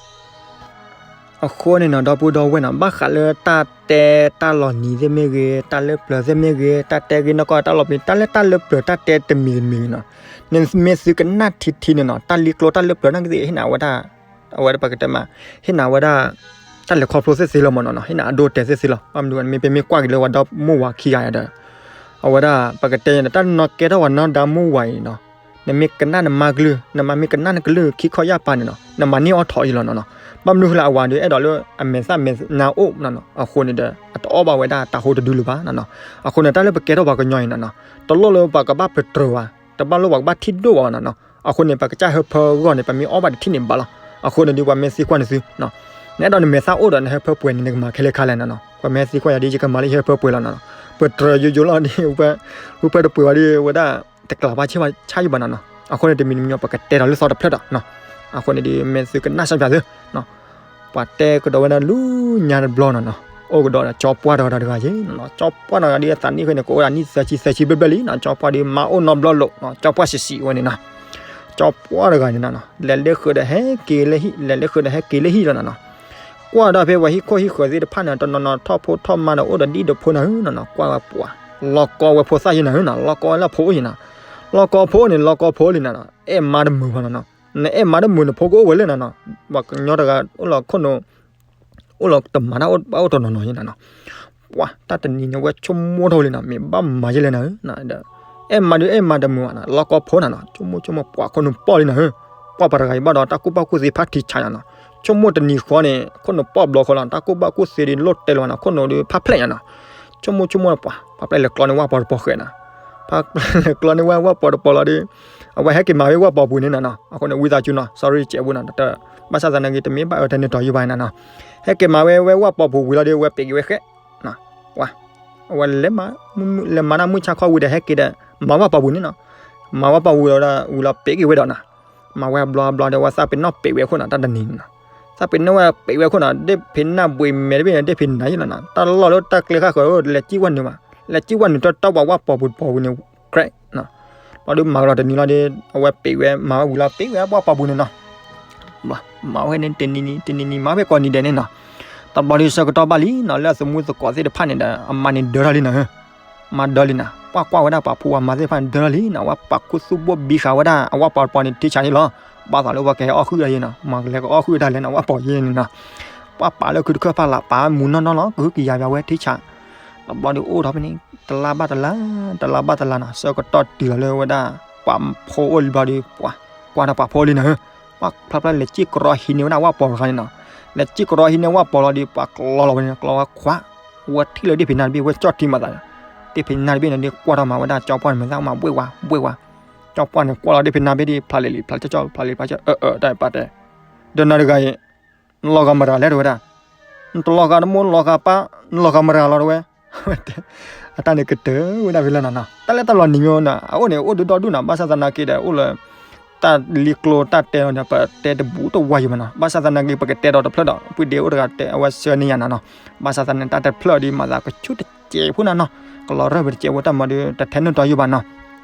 အဃိန့ၣ်နီၤ ဒီပုၢ်ဒီဝဲၢ်နီၤ ဘၣ်ဃးလၢတၢ်တဲတၢ်လီၤနံၤသ့ၣ်မ့ၢ်ဂ့ၤ တၢ်လၢပျၢၤသ့ၣ်မ့ၢ်ဂ့ၤ တၢ်တဲဂ့ၤနီၢ်ကီၢ်တၢ်လီၤပျံၤ တၢ်လၢတၢ်လၢပျၢၤတၢ်တဲတမံၤတမံၤဂ့ၤနီၤ, နမ့ၢ်သုကနၣ်ထံထံန့ၣ်နီၤ တၢ်လံကျိတၢ်လၢပျၢၤနာ်က့သ့ၣ် ဟ့ၣ်နၤဝဲဒၣ် အဝဲဒၣ်ပကတဲမး ဟ့ၣ်နၤဝဲဒၣ် တၢ်လဲၤခီဖျိသ့ၣ်သ့လီၤမ့ၢ်နီၤနီၤ ဟ့ၣ်နၤအဒိတဲသ့ၣ်သ့လီၤ ဘၣ်မနုၤ မ့မ့ၢ်ပမ့ၢ်ကွၢ်က့ၤလၢဝဲဒီမါဝၤခံဂၤဒီး အဝဲဒၣ် ပကတဲန့ၣ် တၢ်နီၢ်ကဲထီၣ်ဝဲနီၢ်ဒီမါဝၤအံၤနီၤ နမ့ၢ်ကနၣ်နမါကလုၢ် နမ့ၢ်ကနၣ်နကလုၢ်ခံခီယၢ်ပၤန့ၣ်နီၤ နမၤန့ၢ်အီၣ်ထီၣ်အံၤလီၤနီၤနီၤ, ဘၣ်မနုၤဃိလၢအဝၤဒီး အဲၣ်ဒိးလၢအမဲာ်သၣ်မဲာ်ညါအိၣ်နီၤနီၤ အဃိန့ၣ်ဒီး အတအီၣ်ဘၣ်ဝဲဒၣ်တၢ်ဟိတဒုလၢၤဘၣ်နီၤနီၤ, အဃိန့ၣ် တၢ်လၢပကဲထီၣ်ပှၤကညီအံၤနီၤနီၤ တလိၣ်လၢပှၤကဘၣ်ပတြၢၤဘၣ် တဘၣ်လိၣ်ပှၤကဘၣ်ထံၣ်ဒိၣ်ဘၣ်နီၤနီၤ, အဃိန့ၣ် ပကစၢ်ဟၢဖၢဂီၢ်န့ၣ် ပမ့ၢ်အီၣ်ဘၣ်တထံၣ်န့ၣ်ဘၣ်လီၤ, အဃိန့ၣ်ဒီး ပှၤမ့ၢ်သံကွၢ်န့ၣ်သု နအဲၣ်ဒိးနမဲာ်သၣ်အိၣ်ဒီးနဟၢဖၢပှဲၤန့ၣ် နကမၤခဲလၢာ်ခါလဲၣ်နီၤနီၤ, ပှၤမ့ၢ်သံကွၢ်ယၤဒီး ယကမၤလၢယဟၢဖၢပှဲၤလီၤနီၤနီၤ, ပတြၢၤယိယိလီၤဒီး ဟၢဖၢတပှဲၤဝဲဒီး ဝဲဒၣ် တကျးဘၣ်ဆၣ်ယံၤဘၣ်နီၤနီၤ, အဃိန့ၣ် တမံၤတမံၤ ပကတဲဒီးလၢသီတဖျၢၣ်ဒီး အဃိန့ၣ်ဒီး မ့ၢ်သုကနၣ်စၢ်ပၠးသု ပှၤတဲကဒီးဝဲဒၣ်လၢညါတဘျီနီၤနီၤ, အိၣ်ကဒီးဒီး ကၠီပှၢ်တဂၤတဂၤယ့ၣ်နီၤနီၤ, ကၠီပှၢ်တဂၤဒီး အသးနံၣ်ဃီန့ၣ် ကအိၣ်ဒၣ်နံၣ်သၢဆံသၢဆံဘျဲၣ်ဘျဲၣ်လံနီၤ, ကၠီပှၢ်ဒီး မၤအိၣ်နီတဘျီလီၤနီၤ, ကၠီပှၢ်ဆံးဆံးဝဲန့ၣ်နီၤ, ကၠီပှၢ်တဂၤန့ၣ်နီၤနီၤ, လဲၤလၢဃုာ်ဒီးဟဲက့ၤလၢဟံၣ် လဲၤလၢဃုာ်ဒီးဟဲက့ၤလၢဟံၣ်လီၤနီၤနီၤ, ကွၢ်ဒီးဖဲပှၤဟံၣ်ခိၣ်ဟံၣ်ဃၢၤသ့ၣ်တဖၣ်န့ၣ် တနီၤနီၤထီၣ်ဖိထီၣ်မါဒီး အိၣ်ဒီးဒံၣ်ဒီးဖိနၤဧၢနီၤနီၤ, ကွၢ်ဝဲပှၤ လီၤကီဝဲဖိသၣ်ယ့ၣ်နၤဧၢနီၤ, လီၤကီဝဲလၢဖိအိၣ်ယ့ၣ်နီၤ, လီၤကီဖိအိၣ်န့ၣ် လီၤကီဖိလံနီၤနီၤ, အဲၣ်မါတမုာ်ဘၣ်နီၤနီၤ, နအဲၣ်မါတမုာ်န့ၣ် ဖိကအိၣ်ဝဲလၢနီၤနီၤ, ပှၤကညီတဂၤအိၣ်လီၤခိၣ်နူာ် အိၣ်လီၤတမၤတၢ်အိၣ်ဘၣ်အိၣ်တနီၤနီၤယ့ၣ်နီၤနီၤ, ပှၤတၢ်တနံၤန့ၣ် ဝဲဆိကမိၣ်ထီၣ်လံနီၤ, မ့ၢ်ဘၣ်မၤယဲလဲၣ်နၤဧၢ, ဒီး အဲၣ်မါဒုးအဲၣ်မါတမုာ်ဘၣ်နီၤ, လီၤကီဖိနီၤနီၤ, ဆိကမိၣ်ဆိကမိၣ် ပှၤခိၣ်နူာ်ပီၣ်လံနၤဧၢ, ပှၤပှၤတဂၤအံၤဘၣ်ဒီး တၢ်ကူၣ်ဘၣ်ကူၣ်သ့ဖးထံဆးယၤနီၤ, ဆိကမိၣ်တနံၤဃီန့ၣ် ခိၣ်နူာ်ပီၣ်ဘျီဃီလီၤ, တၢ်ကူၣ်ဘၣ်ကူၣ်သ့ဒ်လိၣ်တဲလီၤနီၤ, ခိၣ်နူာ်ဒုးဖးဖျဲးယၤနီၤ, ဆိကမိၣ်ဆိကမိၣ်ပှၤ ဖးဖျဲးလဲၤကျီန့ၢ်ဝၣ်ပီၤတပီၤဃဲးနီၤ, ဖးဖျဲးလဲၤကျီန့ၢ်ဝၣ်ဝၣ်ပီၤတပီၤလီၤဒီး အဝဲဟဲက့ၤမၤဝဲဝၣ်ပီၤပူၤန့ၣ်နီၤနီၤ, အဃိန့ၣ် ဝံသးစူၤနီၤ, sorry ကဲးဝဲနီၤ, တ ဘၣ်ဆၣ်သနာ်က့တမ့ၢ်ဘၣ်အၢထဲန့ၣ်တီၤယုၢ်ဘၣ်နၤနီၤ, ဟဲက့ၤမၤဝဲဝဲဝၣ်ပီၤပူၤဝံၤလီၤဒီး အဝဲပ့းက့ၤဝဲဃဲး ပှၤ အဝဲလဲၤမၤ လဲၤမၤတၢ်မုၢ်ဆါခီဝံၤဒီး ဟဲက့ၤဒီး မၤဝၣ်ပီၤပူၤန့ၣ်နီၤ, မၤဝၣ်ပီၤဝံၤလီၤဒီး ဝံၤလီၤပ့းက့ၤဝဲဒီးနီၤ, မၤဝဲအဘျီအဘျီဒီး ဝဲသးပ့ၤနီၣ်ပ့းဝဲအခိၣ်နီၤ တၢ်တနံၤန့ၣ်နီၤ, သးပ့ၤနီၣ်ဝဲပ့းဝဲအခိၣ်နီၤ, ဒ့ၣ်ဖံးနၢ်ဘှံးမဲာ်တဘ့ၣ်န့ၣ် ဒ့ၣ်ဖံးနၢ်ယ့ၣ်လီၤနီၤ, တၢ်လီၢ်လၢတၢ်ကျဲဃၣ်ဃၢၤ လဲၤစံၣ်ဝၣ်နုာ်မး, လဲၤစံၣ်ဝၣ်နုာ်တၢ်တၢ်ပှၤဝၣ်ပီၤပူၤတပီၤဝံၤန့ၣ် ကြဲး ဘျီဒုးမၤကလီၤတနံၤလီၤဒီး အဝဲပ့းဝဲ မၤဝဲဝံၤလီၤပ့းဝဲဝၣ်ပီၤပူၤန့ၣ်နီၤ, မၤဝဲန့ၣ်တနံၤနံၤ တနံၤနံၤ မၤဝဲကိးနံၤဒဲးန့ၣ်နီၤ, တဘျီဒုးဆၢကတီၢ်ဘၣ်လံနီၤ လၢအသမူသကိးသ့ၣ်တဖၣ်န့ၣ်ဒီး အမါန့ၣ်ဒၢထီၣ်လံနီၤဧၢ, မါဒၢလံနီၤ, ပှၤကွၢ်ဝဲဒၣ်ပှၤဖိပှၤမါသ့ၣ်တဖၣ်န့ၣ်ဒၢထီၣ်လံနီၤ, ဝဲပာ်ခူသူၣ်ဘိၣ်ဘံဃာ်ဝဲဒၣ် အဝၣ်ပီၤတပီၤန့ၣ်ထံဆးန့ၣ်လီၤ, ဘၣ်သးလၢပှၤကဟဲအီၣ်ဃုာ်ဒၣ်ယဲနီၤ, မၤကလဲၤကအီၣ်ဃုာ်ဒၣ်လဲၣ်နီၤ ဝၣ်ပီၤယဲန့ၣ်နီၤ, ပှၤပာ်လၢခုတခၢၣ်ဖၣ်လၢပာ်မူနီၢ်နီၢ်လီၤ ကဟုကယာ်ပၠးဝဲထံဆး တဘျီဒုးအိၣ်ထီၣ်ဖဲန့ၣ် တလါဘၣ်တလါ တလါဘၣ်တလါနီၤ, ဆၢကတီၢ်တုၤလီၤလၢဝဲဒၣ် ပှၤဖိအိၣ်လံဘျီဒုး ပှၤ ကွၢ်ဒီးပှၤဖိလံနီၤဧၢ, ပှၤဖျါဖျါလဲၤစံၣ်ကရီဟံးန့ၢ်ဝဲဒၣ်ဝၣ်ပီၤတဂၤန့ၣ်နီၤ, လဲၤစံၣ်ကရီဟံးန့ၢ်ဝၣ်ပီၤလီၤဒီး ပှၤကျီလီၤဝဲန့ၣ် ကျီဝဲခွး, ဝဲထံၣ်လၢဒ့ၣ်ဖံးနၢ်တဘ့ၣ် ဝဲကၠီၣ်ထံမၤသး, ဒ့ၣ်ဖံးနၢ်တဘ့ၣ်န့ၣ်ဒီး ကွၢ်ထီၣ်မၤဝဲဒၣ် ကၠီပှၢ်န့ၣ် မၤသးမၤဘှ့ၣ်ဝါ ဘှ့ၣ်ဝါ, ကၠီပှၢ်န့ၣ် ကွၢ်လီၤဒ့ၣ်ဖံးနၢ်တဘ့ၣ်ဒီး ဖျါလံၤလံၤ ဖျါကၠီကၠီ ဖျါလံၤဖျါကၠီ အၢ အၢ တၢ်ပာ်တဲ ဒီးနၤတဂၤအံၤ နလီၤဂာ်မတၤလဲၣ်တဲဝဲဒၣ်, နတလီၤဂာ်တမိၢ် နလီၤဂာ်ပၢ် နလီၤဂာ်မတၤလီၤတဲဝဲ, အဝဲတဲ, အ အတၢ်န့ၣ်ကတၢၢ်ဝဲဒၣ်ဖဲလဲၣ်နီၤနီၤ, တၢ်လၢတၢ်လီၤနံၤမ့ၢ်နီၤ အအိၣ်န့ၣ် အိၣ်ဒုးဒီဒူၣ်နီၤ, ဘၣ်ဆၣ်သနာ်က့ဒီး အိၣ်လၢ တၢ်လံကျိတၢ်တဲလီၤန့ၣ် ပတဲတဘူးတဝါယံၤမးနီၤ, ဘၣ်ဆၣ်သနာ်က့ ပကတဲဒီးတဖျၢၣ်ဒီး ပုၢ်ဒ့အိၣ်တဂၤတဲ အဝဲဆှၢန့ၢ်ယၤနီၤနီၤ, ဘၣ်ဆၣ်သနာ်က့ တၢ်တဖျၢၣ်ဒီး မၤသးကဆူၣ်တစဲးဖိနီၤနီၤ, ကလီၤရၢၢ်ပတစဲးဖိတၢ်မၤဒီး တထဲန့ၢ်တီယိဘၣ်နီၤ,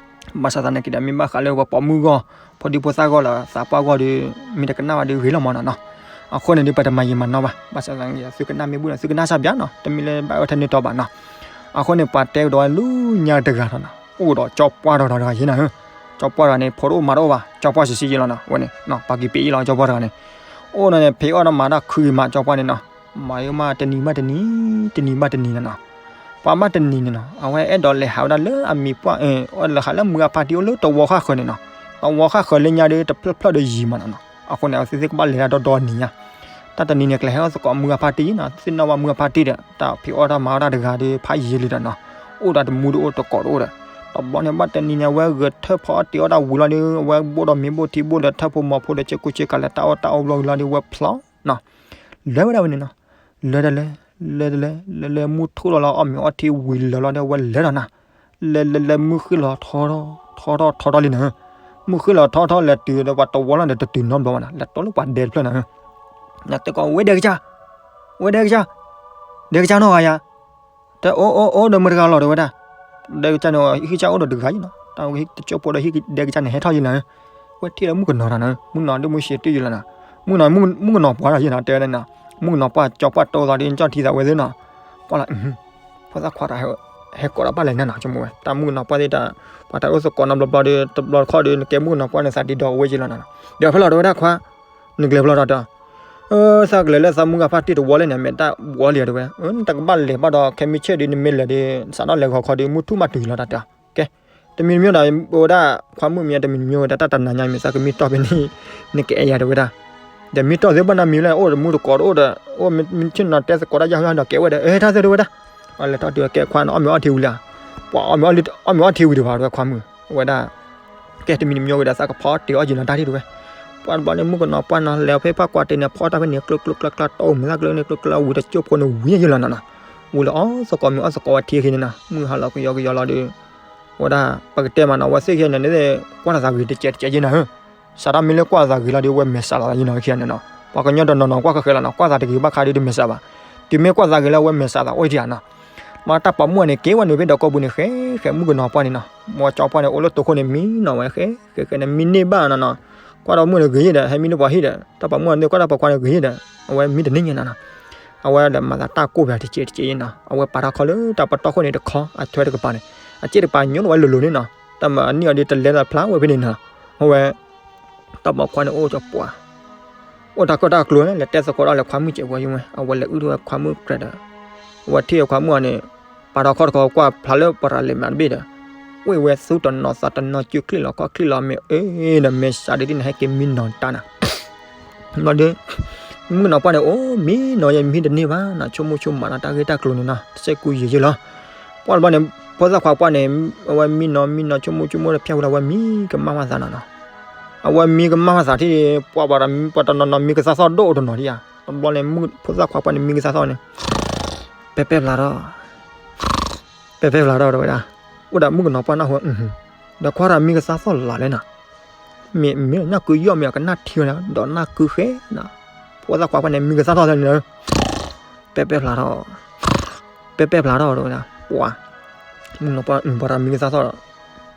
ဘၣ်ဆၣ်သနာ်က့ဒီး မ့ၢ်ဘၣ်ဃးလၢပှၤပိာ်မုၣ်ဂီၢ် ဖိဒံဖိသၣ်ဂီၢ်လၢသးပှၢ်ဂီၢ်ဒီး မ့ၢ်တကနၣ်ဘၣ်ဒီးဂ့ၤလီၤမးနီၤနီၤ, အဃိန့ၣ်ဒီး ပတမၤယံာ်မၤနီၤဘၣ်, ဘၣ်ဆၣ်သနာ်က့ သုကနၣ်မ့ၢ်ဘူၣ်န့ၣ် သုကနၣ်စၢ်ဘၣ်နီၤ, တမ့ၢ်လၢဘၣ်အၢထဲန့ၢ်တီဘၣ်နီၤ, အဃိန့ၣ် ပှၤတဲကဒီးဝဲလၢညါတဂၤထီၣ်နီၤ, အိၣ်ဒီးကၠီပှၢ်တဂၤတဂၤယံၤနီၤ, ကၠီပှၢ်တဂၤန့ၣ် ဖိတအိၣ်မါတအိၣ်ဘၣ်, ကၠီပှၢ်စံးစံးယံၤလီၤနီၤ, အဝဲန့ၣ် ပှၤက့ၤပ့ၤအံၤလီၤ ကၠီပှၢ်တဂၤန့ၣ်, အိၣ်နီၤန့ၣ် ဖံးအီၣ်ဒီးမၤတၢ်ခုဂ့ၤမး ကၠီပှၢ်န့ၣ်နီၤ, မၤယိမးတနံၤဘၣ်တနံၤ, တနံၤဘၣ်တနံၤနီၤနီၤ, ပှၤဘၣ်တနံၤန့ၣ်နီၤ အဝဲအဲၣ်ဒိးလဲၤဟးဝဲဒၣ်လၢအမံၤပှၢ် အလဲၤဟးလၢမုၢ်အဖါတံၢ်အိၣ်လၢတဝီဃၣ်ဃၢၤန့ၣ်နီၤ, တဝီဃၣ်ဃၢၤလၢညါဒီး တဖျၢၣ်ဖျၢၣ်ဒီးယံၤမးနီၤနီၤ, အဃိန့ၣ် အဝဲသ့ၣ်သ့ၣ်ကဘၣ်လဲၤဒၣ်ဒီဒီနံၤညါ, တၢ်တနံၤန့ၣ် ကလဲၤဟဲအီၣ်သကိးမုၢ်အဖါတံၢ်နီၤ, သ့ၣ်နီၣ်ဘၣ်မုၢ်အဖါတံၢ်ဒီး တၢ်ဖံးအီၣ်တၢ်မၤအီၣ်တၢ်တဂၤဒီးဖးယံၤလံဒီးနီၤ, အိၣ်ဒီးတမူဒီးအိၣ်တကိးဒီးအိၣ်ဒီး, တဘျီန့ၣ် ဘၣ်တနံၤန့ၣ် အဝဲဂဲၤထၢၣ်ဖီအီၣ်တ့ၤအီၣ်တၢ်ဝံၤလီၤဒီး အဝဲဘိၣ်ဒီးမ့ၤဘိၣ်ထံဘိၣ်ဒီးထၢၣ်ဖိမီၤဖိဒီး က့ကိၢ်က့ကးလဲၤတၢ်အီၣ်တၢ်အီဘျီဝံၤလီၤဒီး အဝဲဖျီနီၤ လဲၤဝဲဒၣ်ဝဲန့ၣ်နီၤ, လဲၤတလဲၤ, လဲၤတလဲၤ, လဲၤလဲၤမုၢ်ထူၣ်လီၤလီၤ အီၣ်မ့ၤအီထံဝံၤလၢာ်လီၤဒီး အဝဲလဲၤဒီးနီၤ, လဲၤလဲၤလဲၤ မုၢ်ဃ့ၢ်လီၤထီထီထီထီလံနီၤ, မုၢ်ဃ့ၢ်လီၤထီထီလဲၤတုၤဒီးပှၤတဝီလီၤဒီး တတုၤနီတဘျီဘၣ်နီၤ, လဲၤတီလၢပှၤဒဲတဖျၢၣ်နီၤ, နတဲကီး ဝဲဒဲကစၢ်, ဝဲဒဲကစၢ်, ဒဲကစၢ်နီၢ်ဂၤယၤ, တဲအိၣ်အိၣ်အိၣ် ဒီးမုၢ်တဂၤလီၤ တဲဝဲဒၣ်, ဒဲကစၢ်န့ၣ် ဟံၣ်ကစၢ်အိၣ်ဒီးတဂၤယံၤနီၤ, တၢ်ဝဲဟံၣ်တကၠိဖိဒီးဟံၣ်ဒဲကစၢ်န့ၣ် ဟဲထီၣ်ယံၤလီၤ, ဝဲထံၣ်လၢမုၣ်ကနီၤတၢ်နီၤ, မုၣ်ကနီၤဒိၣ်မုၢ်ဆံးတ့ၢ်ယံၤလီၤနီၤ, မုၣ်ကနီၤ မုၣ်ကနီၤပှၢ်ဒီးယံၤနီၤ တဲဝဲဒၣ်နီၤ, မုၣ်ကနီၤပှၢ်ကၠီပှၢ်တိသးဒီး နကၠီထံသးဝဲသ့ၣ်နီၤ, ပှၢ်လီၤ, ဖိသၣ်ခွါတၢ် ဟဲကိးဒီးဘၣ်လဲၤန့ၣ်နီၤ, ဆိကမိၣ်ဝဲ တၢ်မုၣ်ကနီၤပှၢ်သ့ၣ်တၢ်, ပှၤတၢ်အိၣ်သကိးနီတဘျီဘျီဒီး တဘျီတခီၣ်ဒီး နကဲမုၣ်ကနီၤပှၢ်န့ၣ် သးဒံဒီးဝဲယံၤလီၤနီၤ, ဒီးဖဲလီၤတဲဝဲဒၣ်ခွါ နကလဲၤဖဲလဲၣ်ဒီး, သးကလဲၤလၢသးမုၢ်ဂၤဖါတံၢ်တဝီလၢန့ၣ် မ့ၢ်တၢ်ဝီလံတဲဝဲ, တကဘၣ်လဲၤဘၣ်ဒီး ခဲမုၢ်ဆ့ၣ်ဒီး နမ့ၢ်လဲၤဒီး စးထီၣ်လဲၤဂီၤခီဒီး မုၢ်ထူၣ်မးတုၤလီၤတၢ်တဲ, ကဲ, တမံၤတမံၤဒီး ဝဲဒၣ်ခွါမုၣ်မ့ၢ်တမံၤတမံၤဝဲဒၣ် တၢ်တနၤညါမ့ၢ်သးကမံတီၢ်ဖဲန့ၣ် နကအဲၣ်ယၤတဲဝဲဒၣ်, ဒီးမံတီၢ်သ့ဘၣ်နီတမံၤလၢ အိၣ်ဒီးမူတကိးတအိၣ်ဒီး အိၣ်မ့ၢ်ဆ့ၣ်နီၤတဲသကိးတၢ်ယါဟီဒီးကဲဝဲဒီး အၢ ထါသ့တဲဝဲဒၣ်, လဲၤထီၣ်တုၤကဲခွါန့ၣ် အီၣ်မ့ၤအီထံဝံၤလံ, ပှၤအီၣ်မ့ၤအီထံဝံၤတဘၣ်တဲခွါမုၣ်, ဝဲဒၣ် ကဲတမံၤတမံၤဝဲဒၣ် သးကဖီအီၣ်တ့ၤအီၣ်ယံၤလီၤတၢ်ထံၣ်တဲဝဲ, ပှၤတဘျီန့ၣ် မုၣ်ကနီၤပှၢ်နီၤ လဲၤဖဲဖးကွၢ်တ့ၤန့ၣ် ဖီတၢ်ဖဲန့ၣ် ကျိကျိကျါကျါ တီၢ်မုာ်သၣ်ကျိန့ၣ် ကျိကျိဝံၤတကၠိဖိန့ၣ်ဝံၤယံၤလီၤနီၤနီၤ, ဝံၤလၢအီၣ်သကိးမ့ၤအီၣ်သကိးဝဲထံခံန့ၣ်နီၤ, မုၢ်ဟါလီၤကယီကယီလီၤဒီး ဝဲဒၣ် ပကတဲမးနီၤ အဝဲသ့ၣ်ခံဂၤန့ၣ် ကွၢ်သးဂ့ၤတကဲးတကဲးယံၤနီၤ, စးထီၣ်မ့ၢ်လၢကွၢ်သးဂ့ၤလီၤဒီး အဝဲမဲာ်ဆှးလီၤယံၤနီၤခံဂၤန့ၣ်နီၤ, ပှၤကညီတနီၤနီၤကွၢ်ဃဲးဃဲးလီၤနီၤ ကွၢ်သးတဂ့ၤဘၣ်ခါဒီးတမဲာ်ဆှးဘၣ်, တုၤမ့ၢ်ကွၢ်သးဂ့ၤလၢအဝဲမဲာ်ဆှးသးအိၣ်ထံဧါနီၤ, မ့ၢ်တၢ်ပိာ်မုၣ်န့ၣ် က့ၤဝဲနုာ်ဖဲဒီးကိာ်ပူၤန့ၣ် ဃဲဃဲမုၣ်ကနီၤပှၢ်န့ၣ်နီၤ, မ့ၢ်ကၠီပှၢ်န့ၣ် အိၣ်လၢတိခိၣ်န့ၣ် မံနီၤဝဲ ဃဲဃဲန့ၣ် မံန့ၢ်ဘၣ်နီၤနီၤ, ကွၢ်ဒီးမုၣ်န့ၣ်ဂ့ၤယံၤဒီး ဟဲမံလၢပှၤဟံၣ်ဒီး တၢ်ပိာ်မုၣ်န့ၣ် ကွၢ်တၢ်ပိာ်ခွါန့ၣ်ဂ့ၤယံၤဒီး အဝဲမံတန့ၢ်ညါနီၤနီၤ, အဝဲဒီးမၤသးတၢ်ကိၢ်ပှၤတကဲးတကဲးယံၤနီၤ, အဝဲပာ်ထီၣ်ခီလၢတၢ်ပတီၢ်ခိၣ်န့ၣ်တခီ အထွဲတကပၤန့ၣ်, အစ့ၣ်တကပၤညိလီၤဝဲလိၤလိၤန့ၣ်နီၤ, တၢ်မၤအနံၣ်အီၤဒီးတလဲၤဒီးဖျါဝဲဖဲန့ၣ်နီၤ, အဝဲ တၢ်ပိာ်ခွါန့ၣ်အိၣ်ကၠီပှၢ် အိၣ်တၢ်ကီတၢ်ကျိၤန့ၣ် လဲၤတဲသကိးဒီးလဲၤခွါမုၣ်စဲးပှၤယံၤဝဲ, အဝဲလဲၤအုၣ်ထီၣ်ဝဲခွါမုၣ်ကြဲးဒီး အဝဲထံၣ်ဝဲခွါမုၣ်အီၤန့ၣ် ပာ်ထီၣ်ခီၣ်တခီကွၢ်ဖျါလၢပရၤလဲၤမးတဘ့ၣ်ဒီး ဝ့ၢ်ဝဲသူတနီၤသးတနီၤစုချံလီၤခီၣ်ချံလီၤမ့ၢ်အ့ဒီး မဲာ်ဆှးဒ်န့ၣ် ဟဲက့ၤမံနီၤတၢ်နီၤ ဘျီဒီး မုၣ်ကနီၤပှၢ်န့ၣ် အိၣ်မံနီၤယဲမံတန့ၢ်ဘၣ်နီၤ ဆိကမိၣ်ဆိကမးဒီးတၢ်ဂ့ၢ်တၢ်ကျိၤန့ၣ်နီၤ တစဲးကူယံာ်ယံာ်လီၤ. ပှၢ်တဘျီန့ၣ် ဖိသၣ်ခွါပှၢ်န့ၣ် အဝဲမံနီၤမံနီၤ ဆိကမိၣ်ဆိကမိၣ်ဒီးဖၠၣ်ဝံၤဒီး အဝဲမံကမၣ်မးသးနီၤနီၤ. အဝဲမံကမၣ်မးသးထံၣ် ပှၤပှၤတနီၤနီၤမံကသါသီၣ်ဒိၣ်တနီၤဒံးဧါ. တဘျီန့ၣ် ဖိသၣ်ခွါပှၢ်န့ၣ် မံကသါသီၣ်န့ၣ် ပဲပဲဖျါထီၣ် ပဲပဲဖျါထီၣ်တဲဝဲဒၣ် အိၣ်ဒီးမုၣ်ကနီၤပှၢ်နၢ်ဟူ ဒီးကွၢ်တၢ်မံကသါသီၣ်လီၤလဲၣ်နီၤ မ့ၢ်မ့ၢ်နၢ်ကုယီၢ်မ့ၢ်အကနၣ်ထံဝဲန့ၣ် ဒီးနၢ်ကုဃဲနီၤ. ဖိသၣ်ခွါပှၢ်န့ၣ် မံကသါသီၣ်လီၤန့ၣ် ပဲပဲဖျါထီၣ် ပဲပဲဖျါထီၣ်တဲဝဲဒၣ် ပှၤ မုၣ်ကနီၤပှၢ် ပှၤတၢ်မံကသါသီၣ်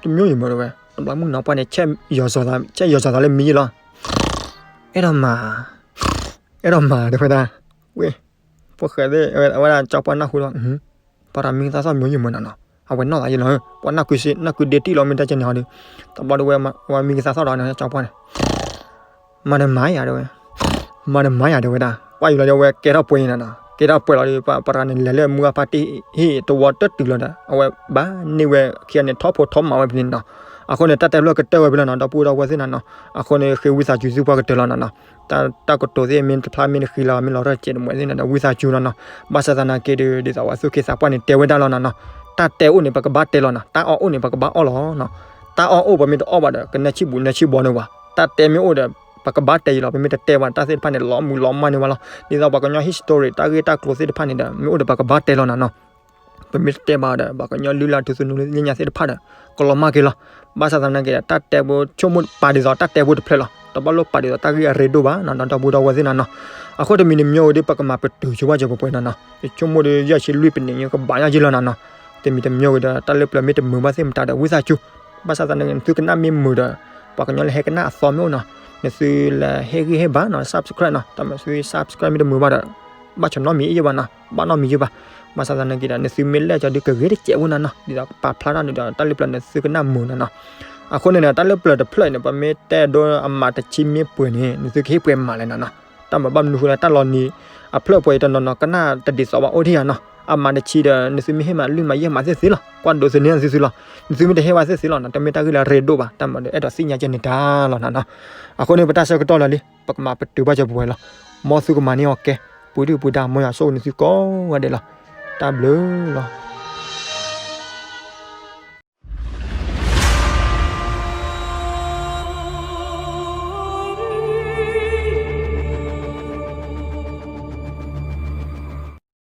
တမျိုးယံၤမးတဲဝဲ တဘျီမုၣ်ကနီၤပှၢ်န့ၣ် ဆဲးယီၤစီၤသး ဆဲးယီၤစီၤသးလၢမံယံၤလီၤ အဲၣ်ဒိးမၤ အဲၣ်ဒိးမၤတဲဝဲဒၣ် ဝ့ၢ် ဖိၣ်ဃဲသ့ၣ် အဝဲဒၣ်ကၠီပှၢ်နၢ်ဟူဒီး ပှၤတၢ်မံကသါသီၣ်မျိုးယံၤမးနီၤနီၤ အဝဲနီၢ်သးယံၤလီၤ ပှၤနၢ်ကုစ့ နၢ်ကုဒ့တံၢ်လီၤ မ့ၢ်တၢ်ကဲန့ၣ်ဟီဒီး တဘျီဒီးဝဲ ဝဲမံကသါသီၣ်ဒီး ကၠီပှၢ်န့ၣ် မၤနမၤယၤတဲဝဲ မၤနမၤယၤတဲဝဲဒၣ် ပှၢ်ယံၤလီၤဒီး အဝဲကဲထီၣ်ပှဲၤန့ၣ်နီၤ ကဲထီၣ်ပှဲၤလီၤဒီး ပှၤရၤန့ၣ် လဲၤလၢမူအဖါတံၢ်ဟံၣ်တဝီတတုၤလီၤဒီး အဝဲဘၣ်န့ၢ်ဝဲခံဂၤန့ၣ် ထီၣ်ဖိထီၣ်မးဝဲဖဲန့ၣ်နီၤ အဃိန့ၣ် တၢ်တဲဖျၢၣ်ကတၢၢ်ဝဲဖဲလီၤနီၤ ဒီပုၢ်ဒီဝဲၢ်သ့ၣ်နီၤနီၤ အဃိန့ၣ် ဃ့ဝံသးစူၤသုပှၤကတၢၢ်လီၤနီၤနီၤ တၢ်ကတိၤသ့ၣ် မ့ၢ်တဖျါမ့ၢ်တဃံလီၤ မ့ၢ်လီၤရၢၢ်စဲးတမှဲၤသ့ၣ်န့ၣ်ဒီး ဝံသးစူၤလီၤနီၤ ဘၣ်ဆၣ်သနာ်က့ဒီး ဒ်သိးပှၤသူၣ်က့သးပှၢ်န့ၣ် တဲဝဲဒၣ်လီၤနီၤနီၤ တၢ်တဲအိၣ်န့ၣ် ပကဘၣ်တဲလီၤနီၤ တၢ်အီၣ်အိၣ်န့ၣ် ပကဘၣ်အီၣ်လီၤနီၤ တၢ်အီၣ်အိၣ်ပမ့ၢ်တအီၣ်ဘၣ်ဒီး ကနဲၣ်ဆံၣ်ဘူးနဲၣ်ဆံၣ်ဘီန့ၢ်ဝဲ တၢ်တဲမ့ၢ်အိၣ်ဒီး ပကဘၣ်တဲအံၤလီၤ ပမ့ၢ်တတဲဘၣ် တၢ်သ့ၣ်တဖၣ်န့ၣ် လီၤမုၢ်လီၤမၢ်န့ၢ်ဝဲလီၤ ဒ်သိးပှၤကညီ history တၢ်ဂ့ၢ်တၢ်ကျိၤသ့ၣ်တဖၣ်န့ၣ်ဒီး မ့ၢ်အိၣ်ဒီးပကဘၣ်တဲလီၤနီၤနီၤ ပမ့ၢ်တတဲဘၣ်ဒီး ပှၤကညီလုၢ်လၢ်ထူသနူလၢညါသ့ၣ်တဖၣ်ဒီး ကလီၤမၢ်က့ၤလီၤ. ဘၣ်ဆၣ်သနာ်က့ဒီး တၢ်တဲဖိဆိကမိၣ်ပာ်ဒ်သိးတၢ်တဲဖိတဖျၢၣ်လီၤ. တဘၣ်လိၣ်ပာ်ဒ်သိးတၢ်ဂ့ၢ်အရ့ဒိၣ်ဘၣ်နီၤ ဒီပုၢ်ဒီဝဲၢ်သ့ၣ်နၤနီၤ. အဃိတမံၤတမံၤဝဲဒီး ပကမၤပတုာ်ဆိဘၣ်ကၢၤပှဲၤပှဲၤနၤနီၤ. ယဆိကမိၣ်ဒီး ယဲၢ်ဆံလွံၢ်ပနံး ယကဘၣ်ညါက့ၤလီၤနၤနီၤ. တမံၤတမံၤဝဲဒီး တၢ်လၢပျၢၤမ့ၢ်တမုာ်ဘၣ်သ့ၣ်မတၤဒီး ဝံသးစူၤ ဘၣ်ဆၣ်သနာ်က့ နသုကနၣ်မ့ၢ်မုာ်ဒီး ပှၤကညီလၢဟဲကနၣ်အသီမ့ၢ်အိၣ်နီၤ, နသုလၢဟ့ၣ်ဂံၢ်ဟ့ၣ်ဘါနီၤ subscribe နီၤ, တၢ်မၤသု subscribe မ့ၢ်တမုာ်ဘၣ်ဒီး ဘၣ်ဆၢနီတမံၤယဘၣ်နီၤ, ဘၣ်နီတမံၤယဘၣ်. ဘၣ်ဆၣ်သနာ်က့ဒီး နသုမ့ၢ်လဲၣ်ကီၤဒုးကဂ့ၤတစဲးဖိနၤနီၤ, ဒ်သိးပာ်ဖျါထီၣ်န့ၣ်ဒီး တၢ်လၢပျၢၤနသုကနၣ်မုာ်နၤနီၤ. အဃိန့ၣ်ဒီး တၢ်လၢပျၢၤတဖျၢၣ်အံၤန့ၣ် ပမ့ၢ်တဲဒိအမးတဆံမ့ၢ်ပှဲၤန့ၣ် နသုကဟ့ၣ်ပှဲၤမးလဲၣ်နၤနီၤ. တၢ်မၤဘၣ်မနုၤဃိလၢတၢ်လီၤနံၤအဖျၢၣ်ပှဲၤအံၤတနီၤနီၤ ကနၣ်တဒ်သိးဘၣ်အိၣ်ဒံးဧါနီၤ. အမးတဆံဒီး နသုမ့ၢ်ဟ့ၣ်မးလွံၢ်မးယဲၢ်မးသ့ၣ်သ့လီၤ, ကွၢ်ဒိးသန့ၤနသုသ့လီၤ, နသုမ့ၢ်တဟ့ၣ်ဝဲသ့ၣ်သ့လီၤနီၤ, တမ့ၢ်တၢ်ဂ့ၢ်လၢအရ့ဒိၣ်ဘၣ်, တၢ်မၤဒီးအဲၣ်ဒိးသ့ၣ်ညါကဲန့ၣ်တၢ်လီၤနၤနီၤ. အဃိန့ၣ် ပတၢ်ဆၢကတီၢ်လီၤလံ, ပကမၤပတုာ်ဘၣ်ကၢၤပှဲၤပှဲၤလီၤ. မ်သုကမၤန့ၢ်အီၤကဲ, ပှၤဒုၣ်ပှၤဒါ မ်ယွၤဆိၣ်ဂ့ၤနသုကိးဂၤဒဲးလီၤ. တၢ်ဘျုးလီၤ.